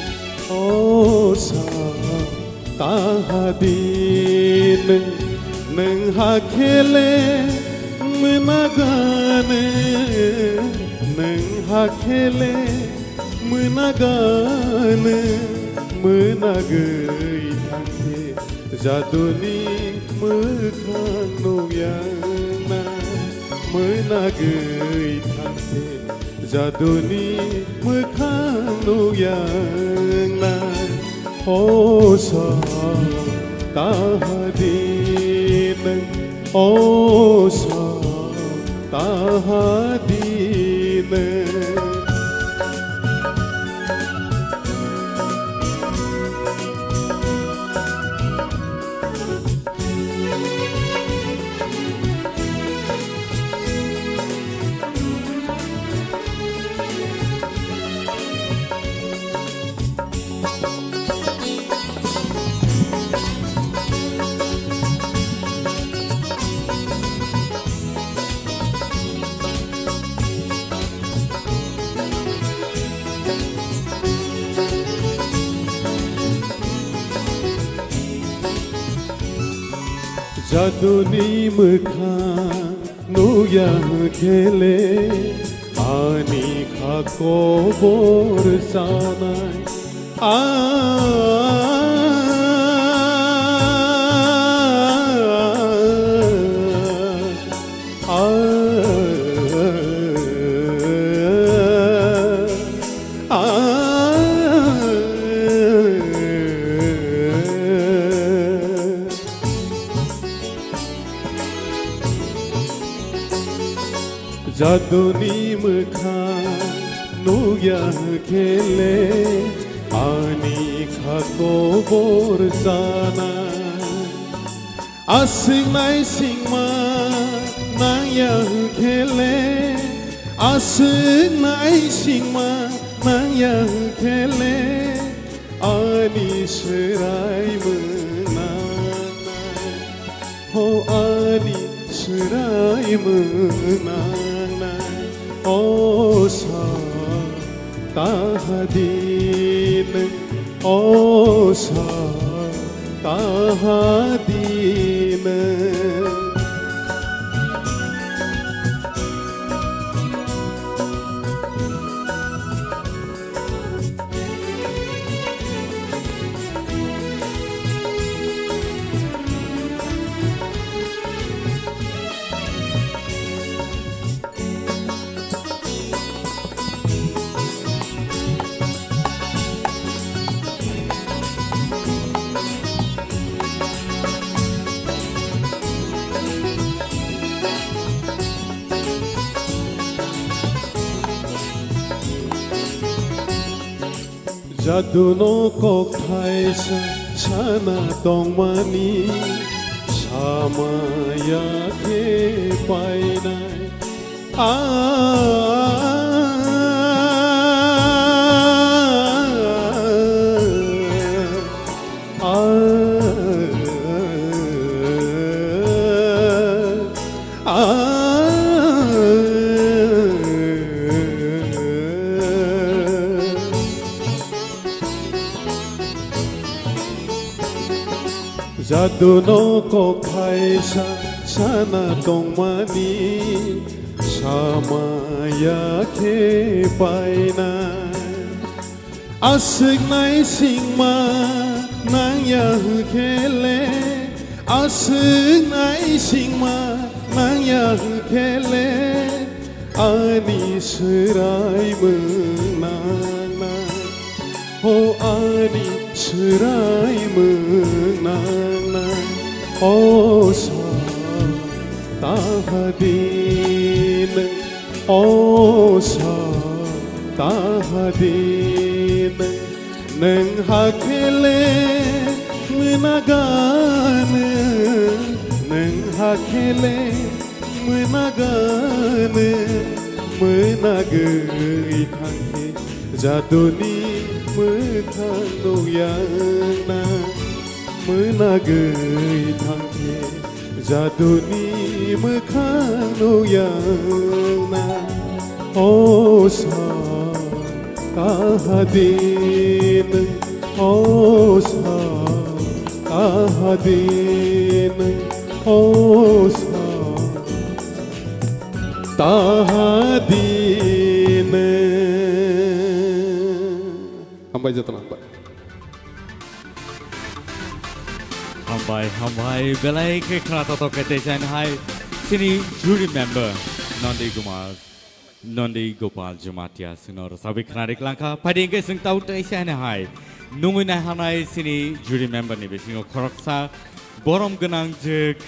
o sa, taha di nwng, nwng hakhe le mwnaganw, nwng hakhe le mwnaganw, mwnagwi thangkhe jaduni mwkhang nukya wngnai, mwnagwi thangkhe jaduni mwkhang nukya wngnai. O sa, taha di nwng, o sa, taha di nwng. Jaduni mwkhang nukya khe le, ani kha kobor chanai. A, a, a, a. Jaduni mwkhang nukya khe le, ani kha kobor chanai. Aswk naisingma nangya khe le, aswk naisingma nangya khe le, ani swrai mwnanai. Ho ani swrai mwnanai, o sa, taha di nwng, o sa, taha di nwng. Jaduno kokthai sa-, sana tongmani samaya khe painai. A, a, a, a. Jaduno kokthai sa-, sana tongmani samaya khe paina. Aswk naisingma nangya hwnkhe le, aswk naisingma nangya hwnkhe le, ani swrai mwnangnai. O ani swrai mwnangnai, o sa taha din, o sa taha din, nwng hakhe le mwnagano, nwng hakhe le mwnagano, mwnagwi thangkhe jaduni mwkhang nukya wngna, mwnagwi thangkhe jaduni mwkhang nukya wngna. O sa taha din, o sa taha din, o sa taha din. Hambai jotono hambai. Hambai, hambai, belai khe khna totok khe tei chaini hai chini jury member Nandi Kumar, Nandi Gopal Jamatia chwngno rwchabwi khna rik langkha. Phaidi hwnkhe chwng tau tei chaini hai nungwi naihanai chini jury member ni bisingo khoroksa borom gwnang jwk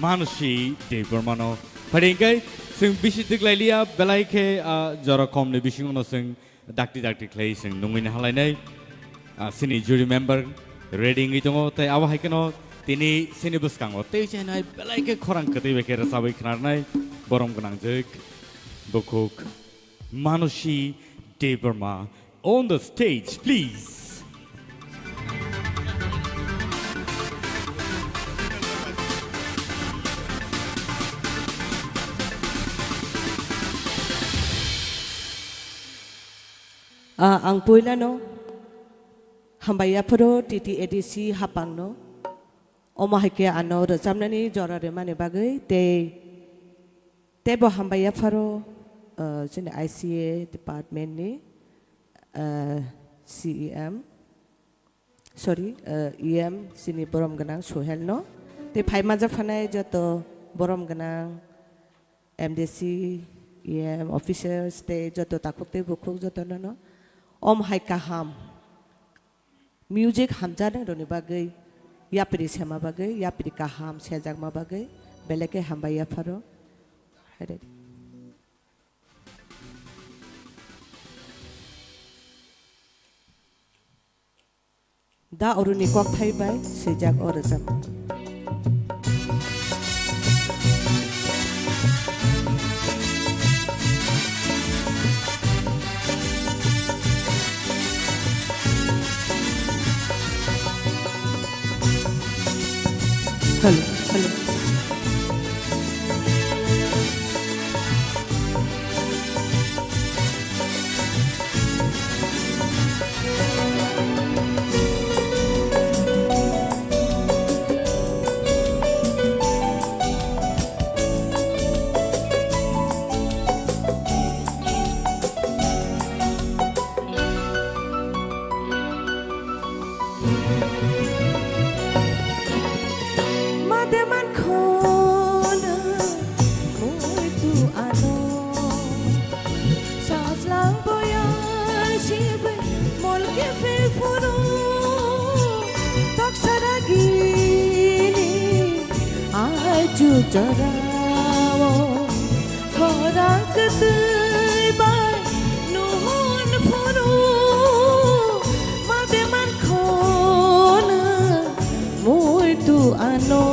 Manusi Debbarmano. Phaidi hwnkhe chwng bisi twk lai liya, belai khe, ah, jora kom ni bisingo no chwng dakti dakti khlai chwng nungwi nahalainai. Ah, chini jury member ready wngwi tongo, tei abo hai kheno tini chini bwskango tei chainai belai khe khorang kwtwi bai khe rwchabwi khnarnai borom gwnang jwk Bukhuk Manusi Debbarma on the stage, please. Ah, ang puilano hambai yapharo T T A D C hapangno. Omo hai khe ano rwchapnani jora rwmani bagwi tei, teibo hambai yapharo, ah, chini I C A department ni, ah, C E M, sorry, ah, E M chini borom gwnang Suhel no. Tei phai manjak phanai joto borom gwnang M D C, E M officers tei joto takhuk tei bukhuk joto no no. Om hai kaham. Music hamjaknai rokni bagwi, yapri sema bagwi, yapri kaham sejakma bagwi, belai khe hambai yapharo. Haire. Da Aruni kokthai bai swijak o rwchapmung. Hello, hello. Mate man khona muitu ano. Sajlang boyar sibe molke fe furu. Tok saragini ai chuk jorao. Khorang kwtwi bai nuhun phuru, mate man khona muitu ano.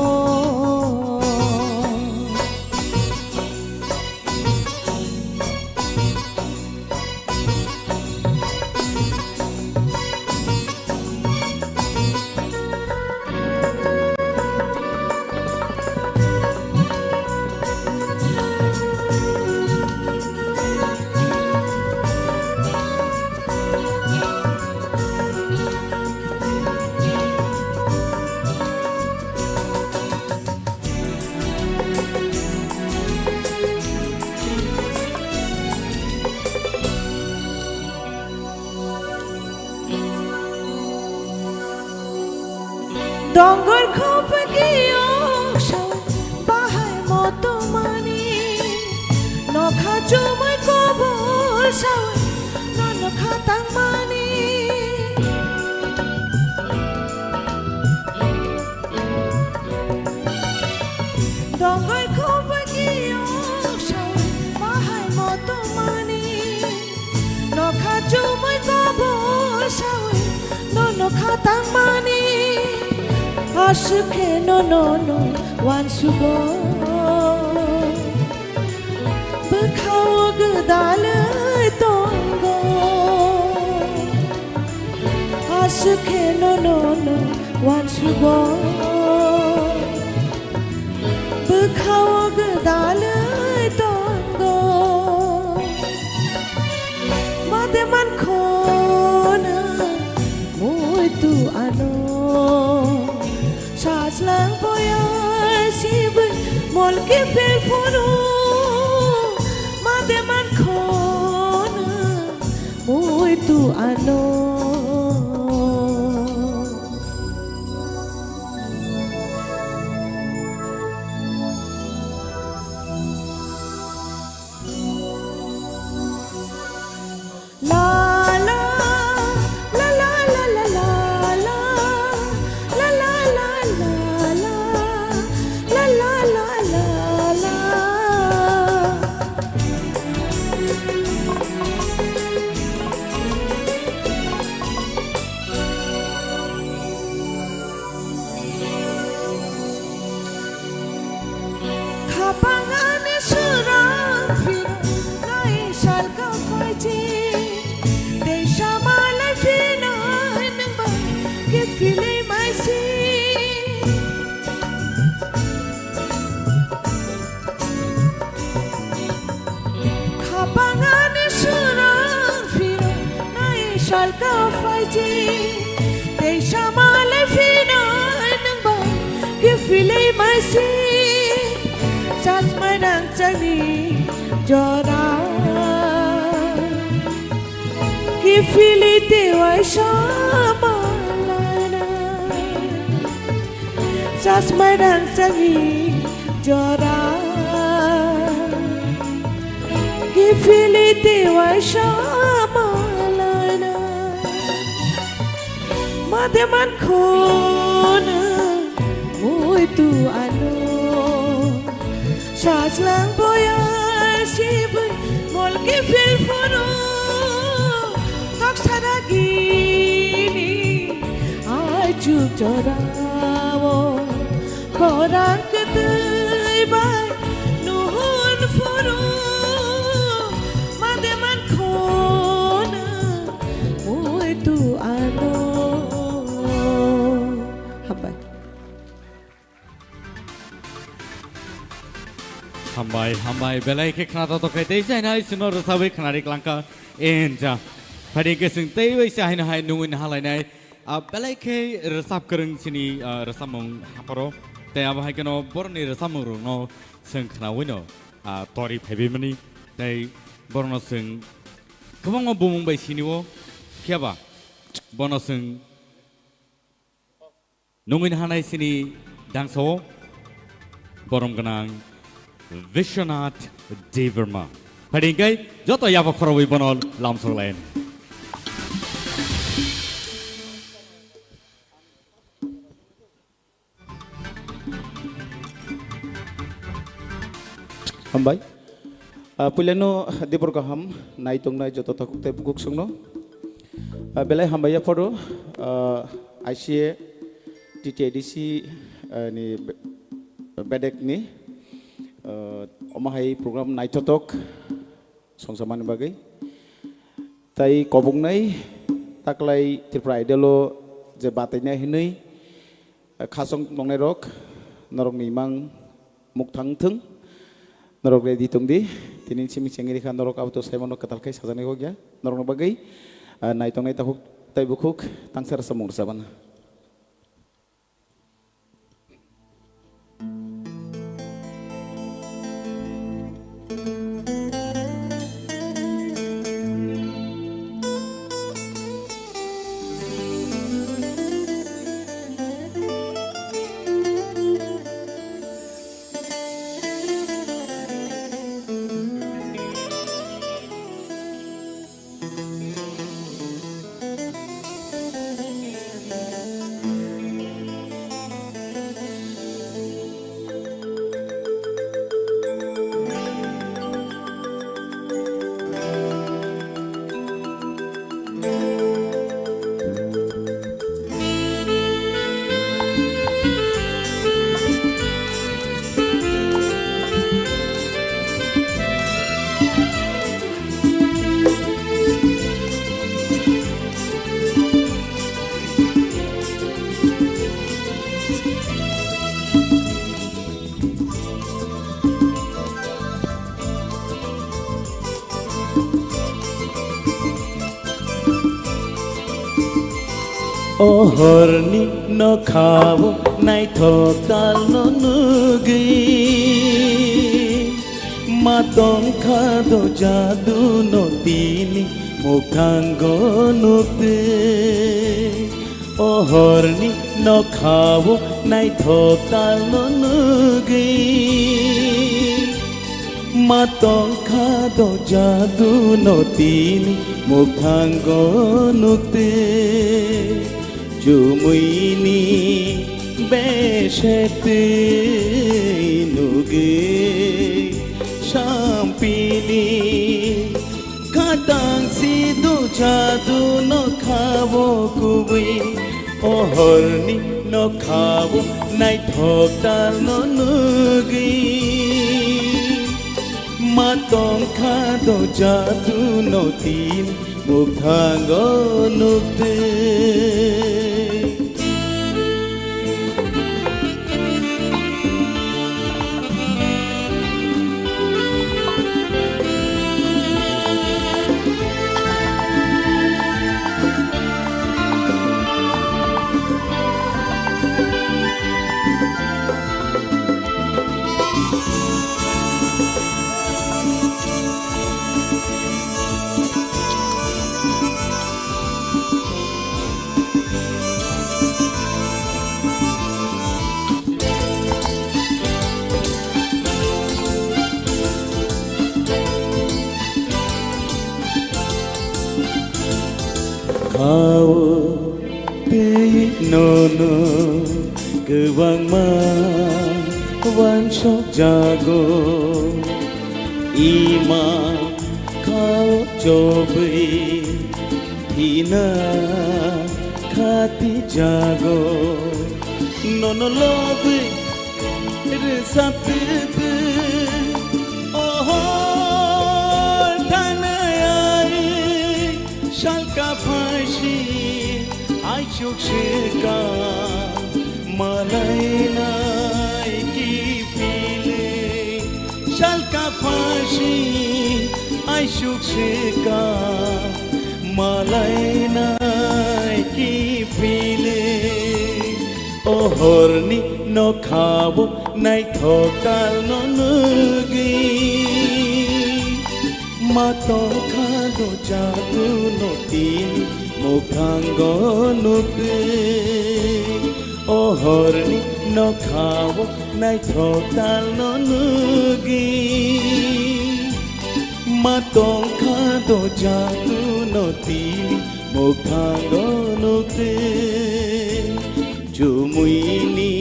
Dongor khopegi ongsa bahai motomani, nokha chumui kobor sawi nono khatangmani. Dongor khopegi ongsa bahai motomani, nokha chumui kobor sawi nono khatangmani. Aswk khe nono no uansugo, bwkhao gwdalwi tongo. Aswk khe nono no uansugo, bwkhao gwdalwi tongo. Made mankhono muitu ano, sajlang boya sibui mol kiphil phuru. Made mankhono muitu ano. La la la la la la la la. Khapang ani surang phirok nai salka phaiji, tei samalai phinai nwng bai kiphilwi maisi. Khapang ani surang phirok nai salka phaiji, tei samalai phinai nwng bai kiphilwi maisi. Chasmai rangchakni jora kiphilwi tei waisa malaina. Chasmai rangchakni jora kiphilwi tei waisa malaina. Made mankhono muitu ano, sajlang boya sibui mol kiphil phuru. Tok saragini aichuk jorao khorang kwtwi bai nuhun phuru. Made mankhono muitu ano. Hambai. Hambai, hambai, belai khe khna totok khe tei jainai chwngno rwchabwi khnari klangkha. Enja. Phadi khe chwng tei bai se haino hai nungwi nahalainai. Ah, belai khe rwchap kwrwng chini, ah, rwchapmung hapharo. Tei abo hai kheno borokni rwchapmung rokno chwng khnawino, ah, tori phaibaimani. Tei borokno chwng kwbangma bumung bai sinio. Kheba bono chwng nungwi nahanai chini dangsa-o borom gwnang Vishwanath Debbarma. Phadi hwnkhe joto yapha khorobwi bono lamsok lai. Hambai. Ah, puilano dibor kaham nai tongnai joto takhuk tei bukhuk songno. Ah, belai hambai yapharo, ah, I C A T T A D C, ah, ni be-, bedek ni, ah, omo hai program naithotok songsamani bagwi. Tai koboknai taklai Tripura Idol o je batainai hinwi, ah, khasong tongnai rok, norokni imang mukthang thung, norok ready tongdi. Tini simi chengri kha norok abo to saimano kwtal khai sajaknai kok ya. Norokni bagwi, ah, nai tongnai takhuk tai bukhuk tangsa rwchapmung rwchapna. O horni nokhao naithok talno nugwi, ma tongkha do jaduno tini mukthango nuktwi. O horni nokhao naithok talno nugwi, ma tongkha do jaduno tini mukthango nuktwi. Chumuini besetwi nugwi sampili. Khatang si do jadu nokhao kubui, o horni nokhao naithok talno nugwi. Ma tongkha do jaduno tini mukthango nuktwi. Khao tei nono kwbangma wansok jago, ima khao chobwi thina khati jago. Nono lobwi rwsap twtwi, o hor thangnai ai salka phaisi, aichuk swka malainai kiphilwi. Salka phaisi, aichuk swka malainai kiphilwi. O horni nokhao naithok talno nugwi, ma tongkha do jaduno tini mukthango nuktwi. O horni nokhao naithok talno nugwi, ma tongkha do jaduno tini mukthango nuktwi. Chumuini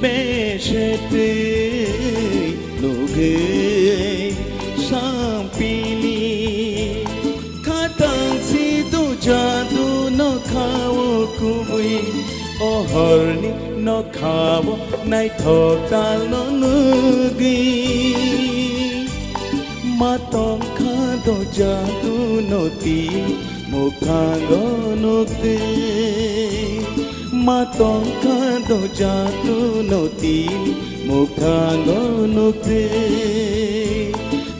besetwi nugwi sampili. Khatang si do jaduno khao kubui, o horni nokhao naithok talno nugwi. Ma tongkha do jaduno tini mukthango nuktwi. Ma tongkha do jaduno tini mukthango nuktwi.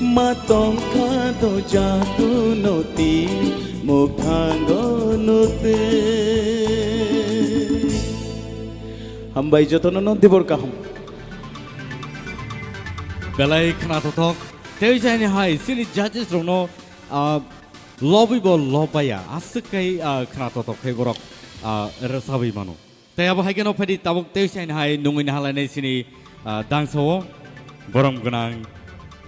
Ma tongkha do jaduno tini mukthango nuktwi. Hambai jotono no dibor kaham. Belai khnathothok. Tei jani hai chini judges rokno, ah, lobwi bo lob baya. Aswk kai, ah, khnathothok khai borok, ah, rwchabwi mano. Tei abo hai kheno phaidi tabuk tei saini hai nungwi nahalainai chini, ah, dangsa o borom gwnang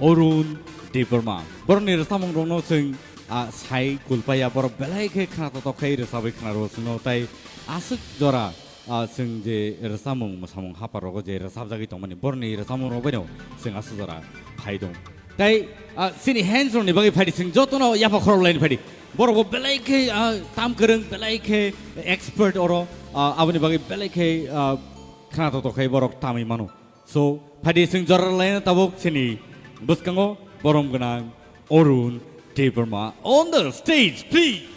Arun Debbarma. Borokni rwchapmung rokno chwng, ah, sai kulpaya, borok belai khe khnathothok khai rwchabwi khnaro chwngno, tei aswk jora, ah, chwng je rwchapmung mwsamung hapar rogo je rwchapjagwi tongmani borokni rwchapmung rok baino chwng aswk jora phai tong. Tei, ah, chini hands rokni bagwi phaidi, chwng jotono yapha khorok laini phaidi. Borok bo belai khe, ah, tam kwrwng, belai khe expert oro, ah, aboni bagwi belai khe, ah, khnathothok khai borok tamwi mano. So, phaidi chwng jora laina tabuk chini bwskango borom gwnang Arun Debbarma on the stage, please.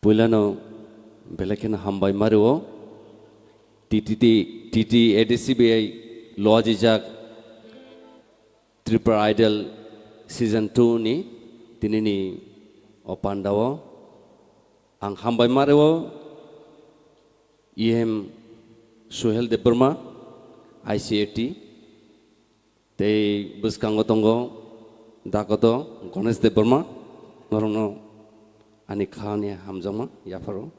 Puilano belai kheno hambai ma rwo. T T T, T T A D C B I lojijak Tripura Idol Season two ni tinini o pandao ang hambai ma rwo E M Suhel Debbarma, I C A T, tei bwskango tongo dakoto Ganesh Debbarma, norokno ani khani hamjakma yapharo.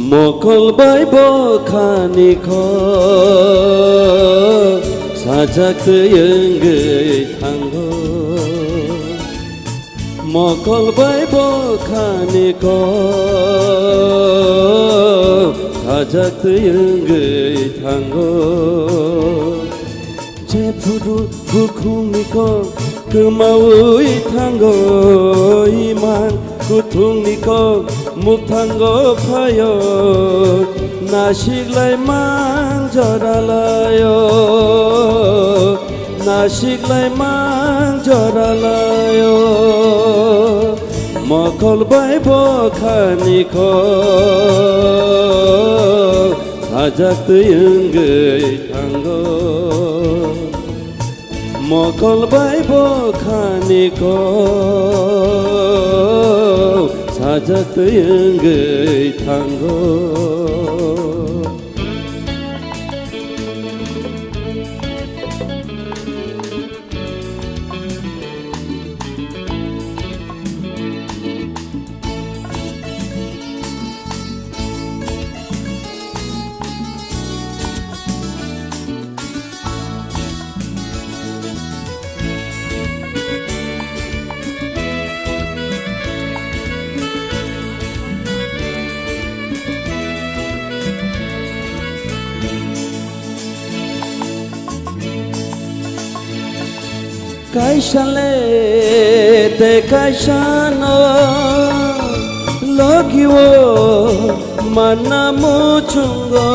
Mokol bai bwkhani kok sajak twi wngwi thango. Mokol bai bwkhani kok sajak twi wngwi thango. Jephuru bukhungni kok kwmawi thango, iman kuthungni kok mukthango phaio, nasiklai man joralaio, nasiklai man joralaio. Mokol bai bwkhani kok sajak twi wngwi thango. Mokol bai bwkhani kok sajak twi wngwi thango. Kaisa le tei kaisa no logi o manna muchungo,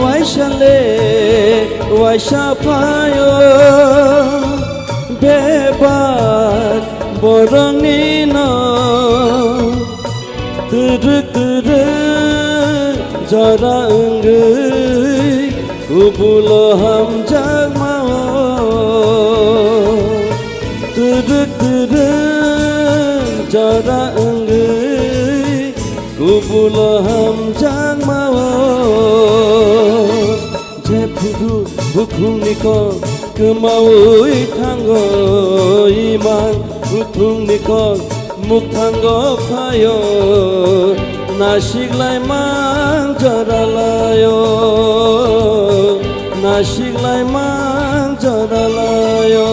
waisa le waisa phaio bebak borokni no. Twrwk twrwk jora wngwi kubulo hamjakma o. Twrwk twrwk jora wngwi kubulo hamjakma o. Jephuru bukhungni kok kwmawi thango, iman bukhungni kok mukthango phaio, nasiklai man joralaio, nasiklai man joralaio.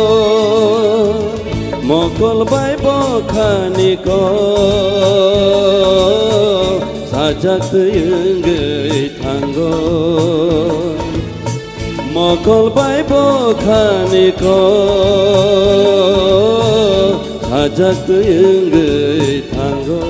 Mokol bai bwkhani kok sajak twi wngwi thango. Mokol bai bwkhani kok sajak twi wngwi thango.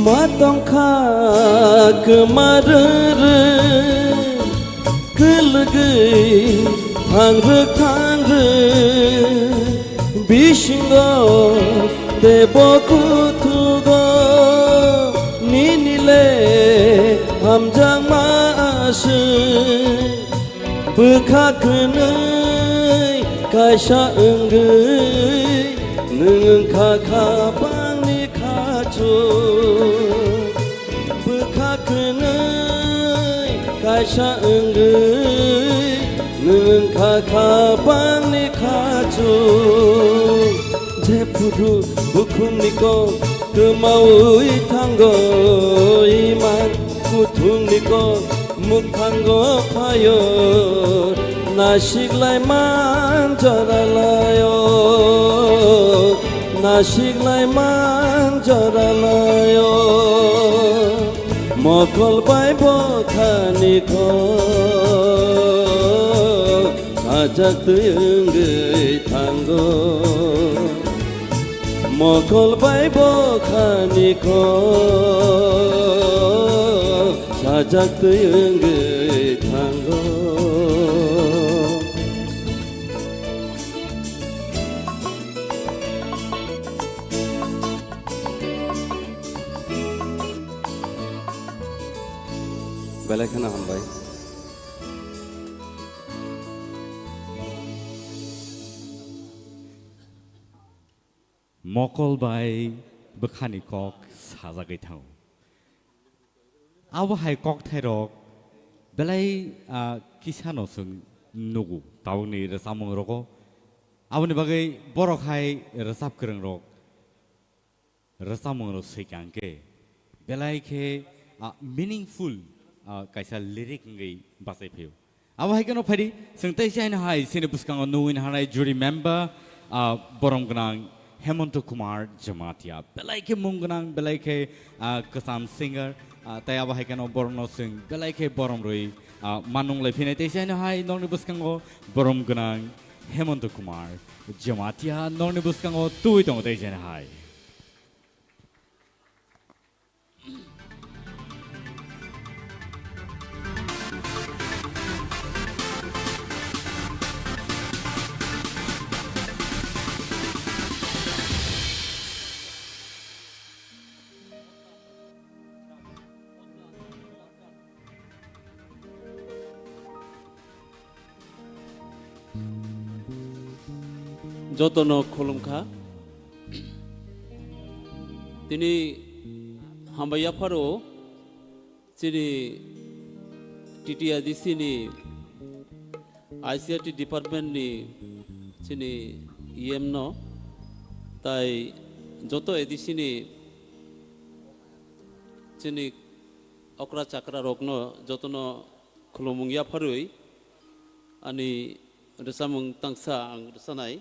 Ma tongkha kwma rwrwk, kwlwgwi thangrwk thangrwk, bisingo teibo kuthugo nini le hamjakma aswk. Bwkha kwnwi kaisa wngwi nwng wngkha kha bangni khachuk. Bwkha kwnwi Sa wngwi nwng wngkha kha bangni khachuk. Jephuru bukhumni kok twmaui thango, iman kuthumni kok mukthango phaio. Naisiklai man joralaio, naisiklai man joralaio. Mokol bai bokhani kok sajak twi wngwi thango. Mokol bai bokhani kok sajak twi wngwi thango. Belai kheno hambai. Mokol bai bwkhani kok sajagwi thango. Abo hai kokthairok belai, ah, kisano chwng nugo tabukni rwchapmungrogo. Aboni bagwi borok hai rwchap kwrwngrok rwchapmungrok swikha hwnkhe belai khe, ah, meaningful, ah, kaisa lyric wngwi bachai phaio. Abo hai kheno phaidi, chwng tei chaino hai chini bwskango nugwi hanai jury member, ah, borom gwnang Hemonto Kumar Jamatia. Belai khe mung gwnang, belai khe, ah, kwcham singer, ah, tei abo hai kheno borokno chwng belai khe borom rwi, ah, manung lai phinai tei chaino hai nokni bwskango borom gwnang Hemonto Kumar Jamatia nokni bwskango twi tongo tei chaino hai. Jotono khulumkha. Tini hambai yapharo chini T T A D C ni I C R T department ni chini E M no, tai joto A D C ni chini okra chakra rokno jotono khulumung yapharwi ani rwchapmung tangsa ang rwchanai.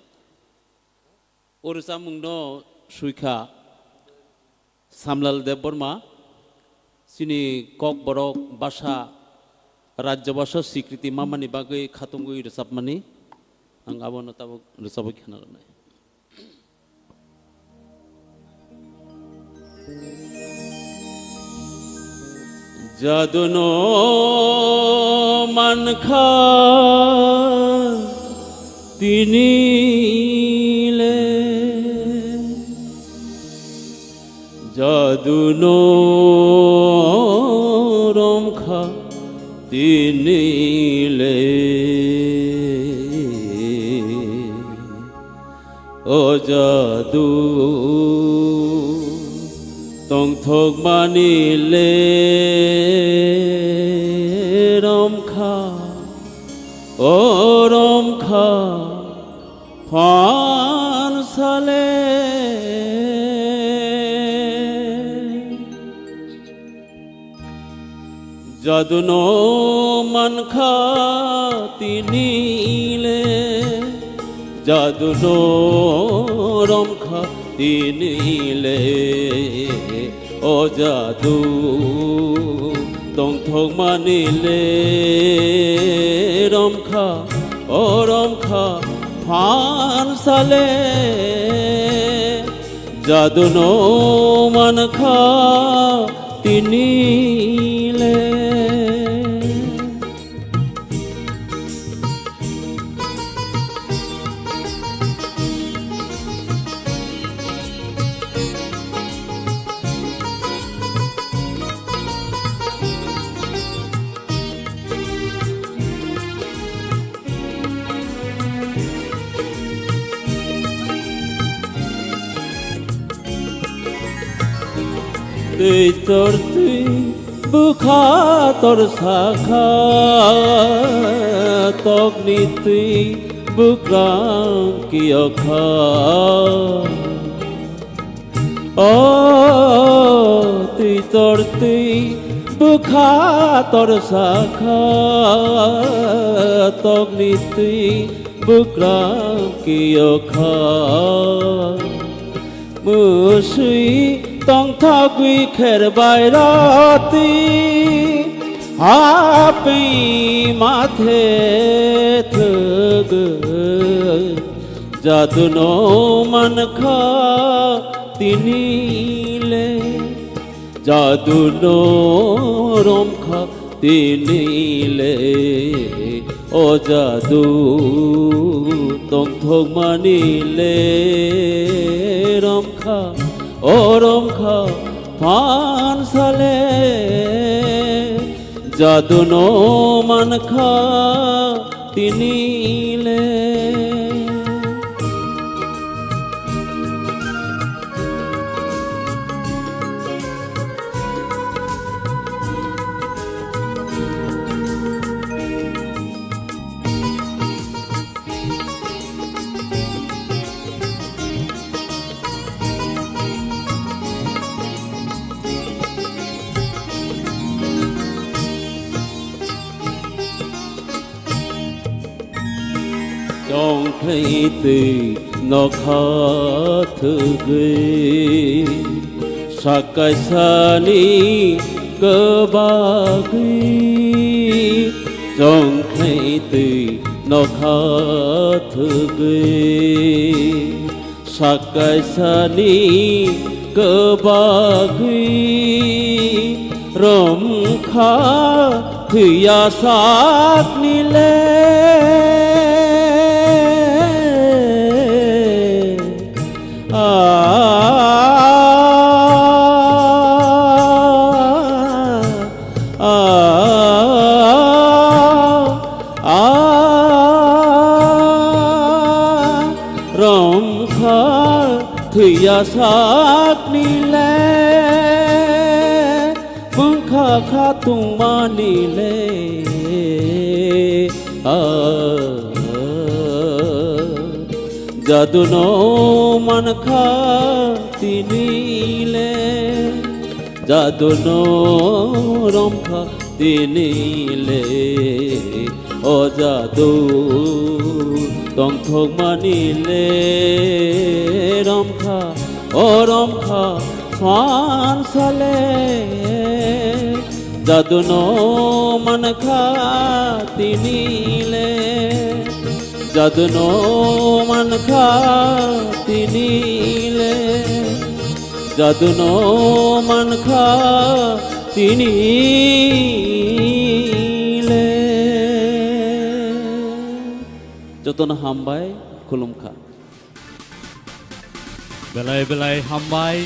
O rwchapmungno swikha Samlal Debbarma, chini Kokborok basa, Rajya basa sikriti mamani bagwi khatungwi rwchapmani, ang abono tabuk rwchabwi khna rwnai. Jaduno mankha tini le, jaduno romkha tini le. O jadu tongthokmani le romkha, o romkha phansale. Jaduno mankha tini le, jaduno romkha tini le. O jadu tongthokmani le romkha, o romkha phansale. Jaduno mankha tini le. Twi tor twi Bwkha tor sakha, tokni twi bwkrang kiyokha. O twi tor twi bwkha tor sakha, tokni twi bwkrang kiyokha. Mwswi tongthogwi kher bai roti, hapwi mathe thwgwi, jaduno mankha tini le. Jaduno romkha tini le, o jadu tongthokmani le romkha, o romkha phan sale. Jaduno mankha tini le. Chongkhlai twi nokha thwgwi, sakaisani kwbagwi. Chongkhlai twi nokha thwgwi, sakaisani kwbagwi romkha thwiya sakni le. A, a, a, a, romkha thwiya sakni le, bwkha kha tongmani le. A, jaduno mankha tini le. Jaduno romkha tini le, o jadu tongthokmani le romkha, o romkha phan sale. Jaduno mankha tini le, jaduno mankha tini le. Jaduno mankha tini le. Jotono hambai, khulumkha. Belai belai hambai.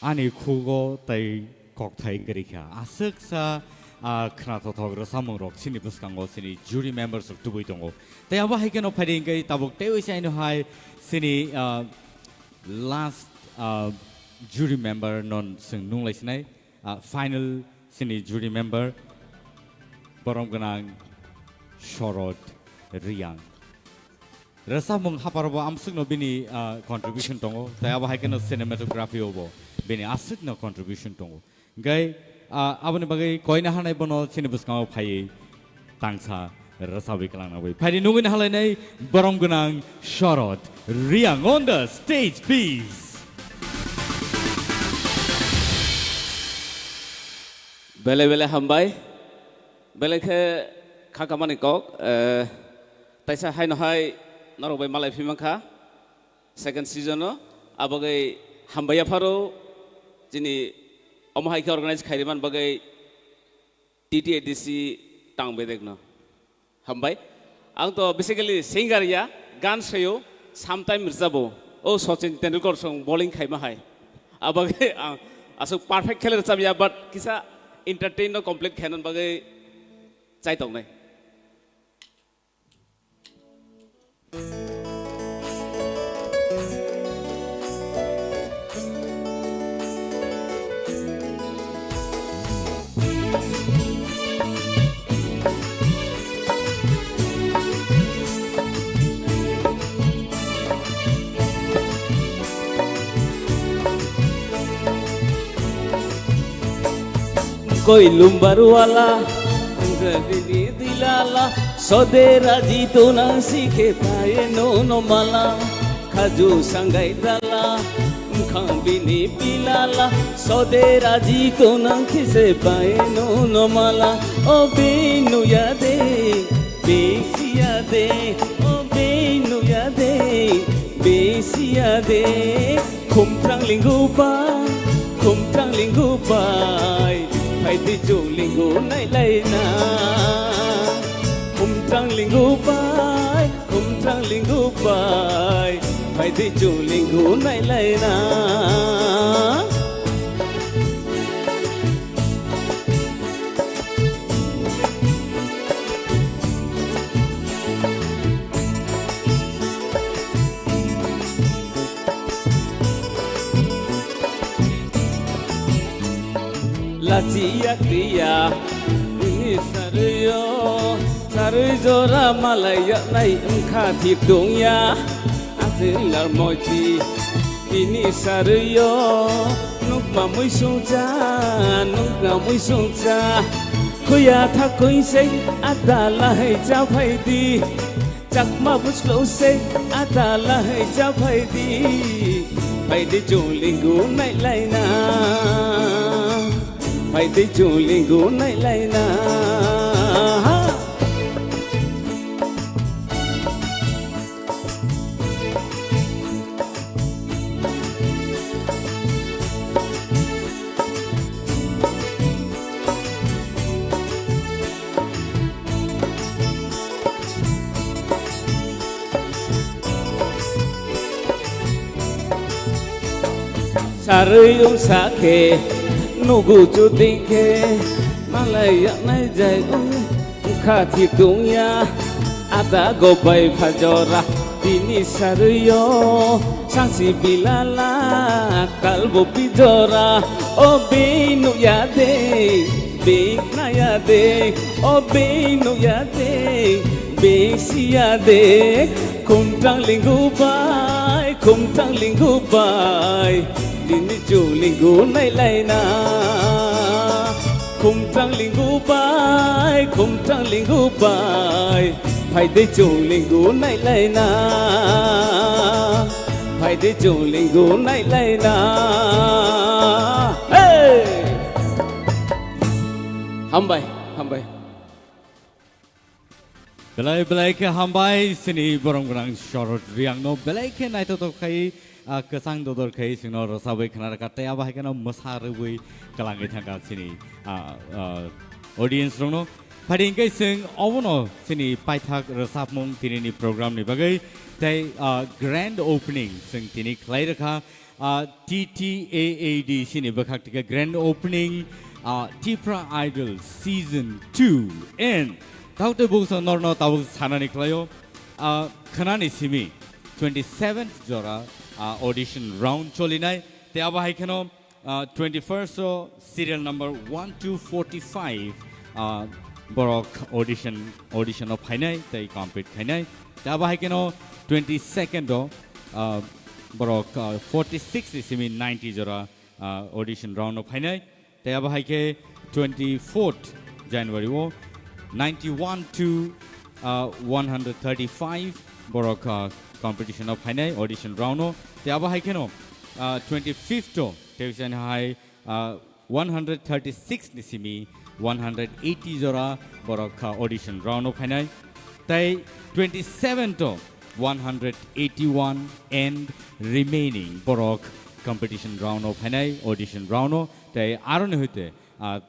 Ani khugo tai kokthai wngwi rikha. Aswksa, ah, khwnathothok rwchapmung rok chini bwskango chini jury members rok tubui tongo. Tei abo hai kheno phaidi wngwi tabuk tei waisa aino hai chini, ah, last, ah, jury member non chwng nunglai sinai, ah, final chini jury member borom gwnang Shorod Riyang. Rwchapmung haparo bo amswkno bini, ah, contribution tongo, tei abo hai kheno cinematography o bo bini aswkno contribution tongo. Hingke, ah, aboni bagwi koina hanai bono chini bwskango phaiwi tangsa rwchabwi kwlangna bagwi. Phaidi nugwi nahalainai borom gwnang Shorod Riyang on the stage, please. Belai belai hambai. Belai khe kha kamani kok, eh, taisa haino hai norok bai malai phi mankha. Second season o, abagwi hambai yapharo chini omo hai khe organize khairwi man bagwi T T A D C tang bedekno. Hambai. Ang to basically singer ya, gan sayo, sometime rwchabo. O Sachin Tendulkar song bowling khaima hai. Abagwi ang aswk perfect khe le rwchab ya, but kisa entertain no complete khaina bagwi chai tongnai. Koi lumbar wala, Anjali ni dilala, sode raji tonang sikhe paye no no mala, khaju sangai dala, mkhang bini bilala, sode raji tonang khise paye no no mala, o binu ya de, bisi ya de, o binu ya de, bisi ya de. Khumtrang lingu bai, khumtrang lingu bai, phaidi chwng lingu nailaina. Khumtrang lingu bai, khumtrang lingu bai, phaidi chwng lingu nailaina. Lachiya kriya, bini sarwi-o, sarwi jora malai yaknai wngkha thik tongya. Aswk lar moiti, bini sarwi-o, nukma muisungcha, nukma muisungcha. Khuya thakwing se, adala hai cha phaidi. Chakma bwslo se adala hai cha phaidi, phaidi chwng lingu nailaina, phaidi chwng lingu nailaina. Sarwi wngsa khe nugu chuding khe malai yaknai jai wng. Wngkha thik tongya, ada go bai phajora, bini sarwi-o, sangsi bilala, kalbo bijora, o binu ya de, bing naya de, o binu ya de, bing siya de, khumtrang lingu bai, khumtrang lingu bai, bini chwng lingu nailaina. Khumtrang lingu bai, khumtrang lingu bai, phaidi chwng lingu nailaina, phaidi chwng lingu nailaina. Hey! Hambai, hambai. Belai belai khe hambai chini borom gwnang Shorod Reang no belai khe naithothok khai, ah, kwchang dodor khai chwngno rwchabwi khna rwkha tei abo hai kheno mwsa rwui kwlangwi thangkha chini, ah, ah, audience rokno. Phaidi hwnkhe chwng obono chini paithak rwchapmung tinini program ni bagwi tei, ah, grand opening chwng tini khlai rwkha. Ah, T T A A D C ni bwkhak tike grand opening, ah, Tipra Idol Season two. And taote buksa norno tabuk sanani khlaio, ah, khnani simi twenty-seventh jora, ah, audition round cholinai. Te abo hai kheno, ah, twenty-first o serial number one to forty-five, ah, borok audition, audition o phainai tei compete khainai. Te abo hai kheno twenty-second o, ah, borok, ah, forty-six ni simi ninety jora, ah, audition round o phainai. Tei abo hai khe twenty-fourth January o ninety-one to, ah, one hundred thirty-five borok, ah, competition o phainai audition round o. Tei abo hai kheno, ah, twenty-fifth o tei hai ah, one hundred thirty-six ni simi one hundred eighty jora borok kha audition round o phainai. Tei twenty-seven to one hundred eighty-one and remaining borok competition round o phainai, audition round o. Tei aroni hoite, ah,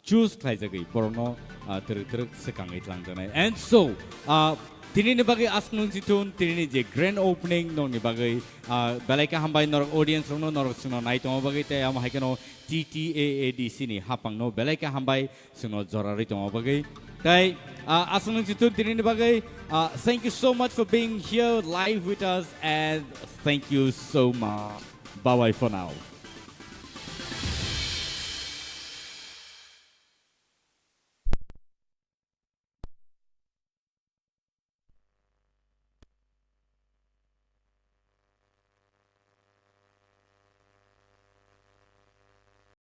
choose khlaijagwi borokno, ah, twrwk twrwk swkangwi tlangjaknai. And so, ah, tinini bagwi aswk nung chithun, tinini je grand opening nokni bagwi, ah, belai khe hambai norok audience rokno, norok chwngno nai tongma bagwi, tei amo hai kheno T T A A D C ni hapangno belai khe hambai chwngno jorarwi tongma bagwi. Tei, ah, aswk nung chithun tinini bagwi, ah, thank you so much for being here live with us and thank you so much. Bye bye for now.